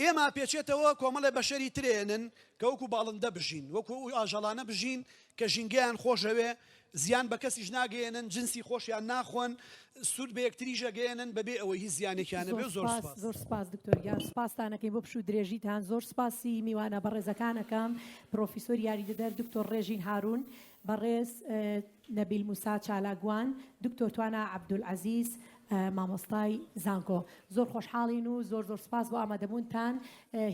ئێمە پێچێتەوە کۆمەڵێ بەشەری ترێنن کە وەکو باڵندە بژین، وەکو ئەو ئاژەڵانە بژین کە ژینگەیان خۆشەوێ، زیان بە کەسیش ناگەیەنن، جنسی خۆشیان ناخۆن، سوود بە یەکتریش ئەگەیەنن بەبێ ئەوەی هیچ زیانێکیان هەبێ. زۆر زۆر سوپاس. زۆر سوپاس دکتۆر گیان، سوپاستان ئەکەین بۆ پشوو درێژیتان، زۆر سوپاسی میوانە بەڕێزەکان ئەکەم، پرۆفیسۆری یاریدەدەر دکتۆر ڕێژین هارون، بەڕێز نەبیل موسا چالاکوان، دکتۆر توانا عەبدولعەزیز مامۆستای زانکۆ. زۆر خۆشحاڵین و زۆر زۆر سوپاس بۆ ئامادەبوونتان،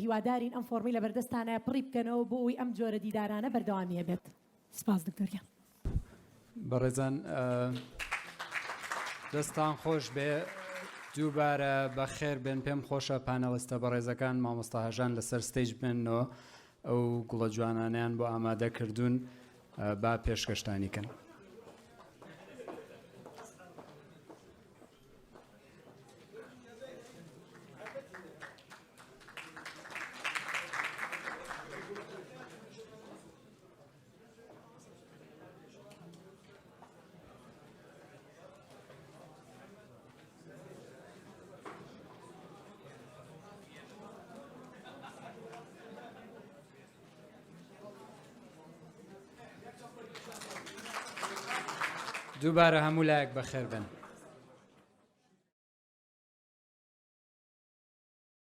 هیوادارین ئەم فۆڕمەی لەبەردەستانە پڕی بکەنەوە بۆ ئەوەی ئەم جۆرە دیدارانە بەردەوامی هەبێت. سپاس دکتۆر گیان. بەڕێزان دەستان خۆش بێ دووبارە بەخێر بێن پێم خۆشە پانەڵستە بەڕێزەکان مامۆستا هەژان لەسەر stage بمێنەوە ئەو گوڵە جوانانیان بۆ ئامادە کردوون با پێشکەشتانی کەن. دووبارە هەموو لایەک بەخێر بن.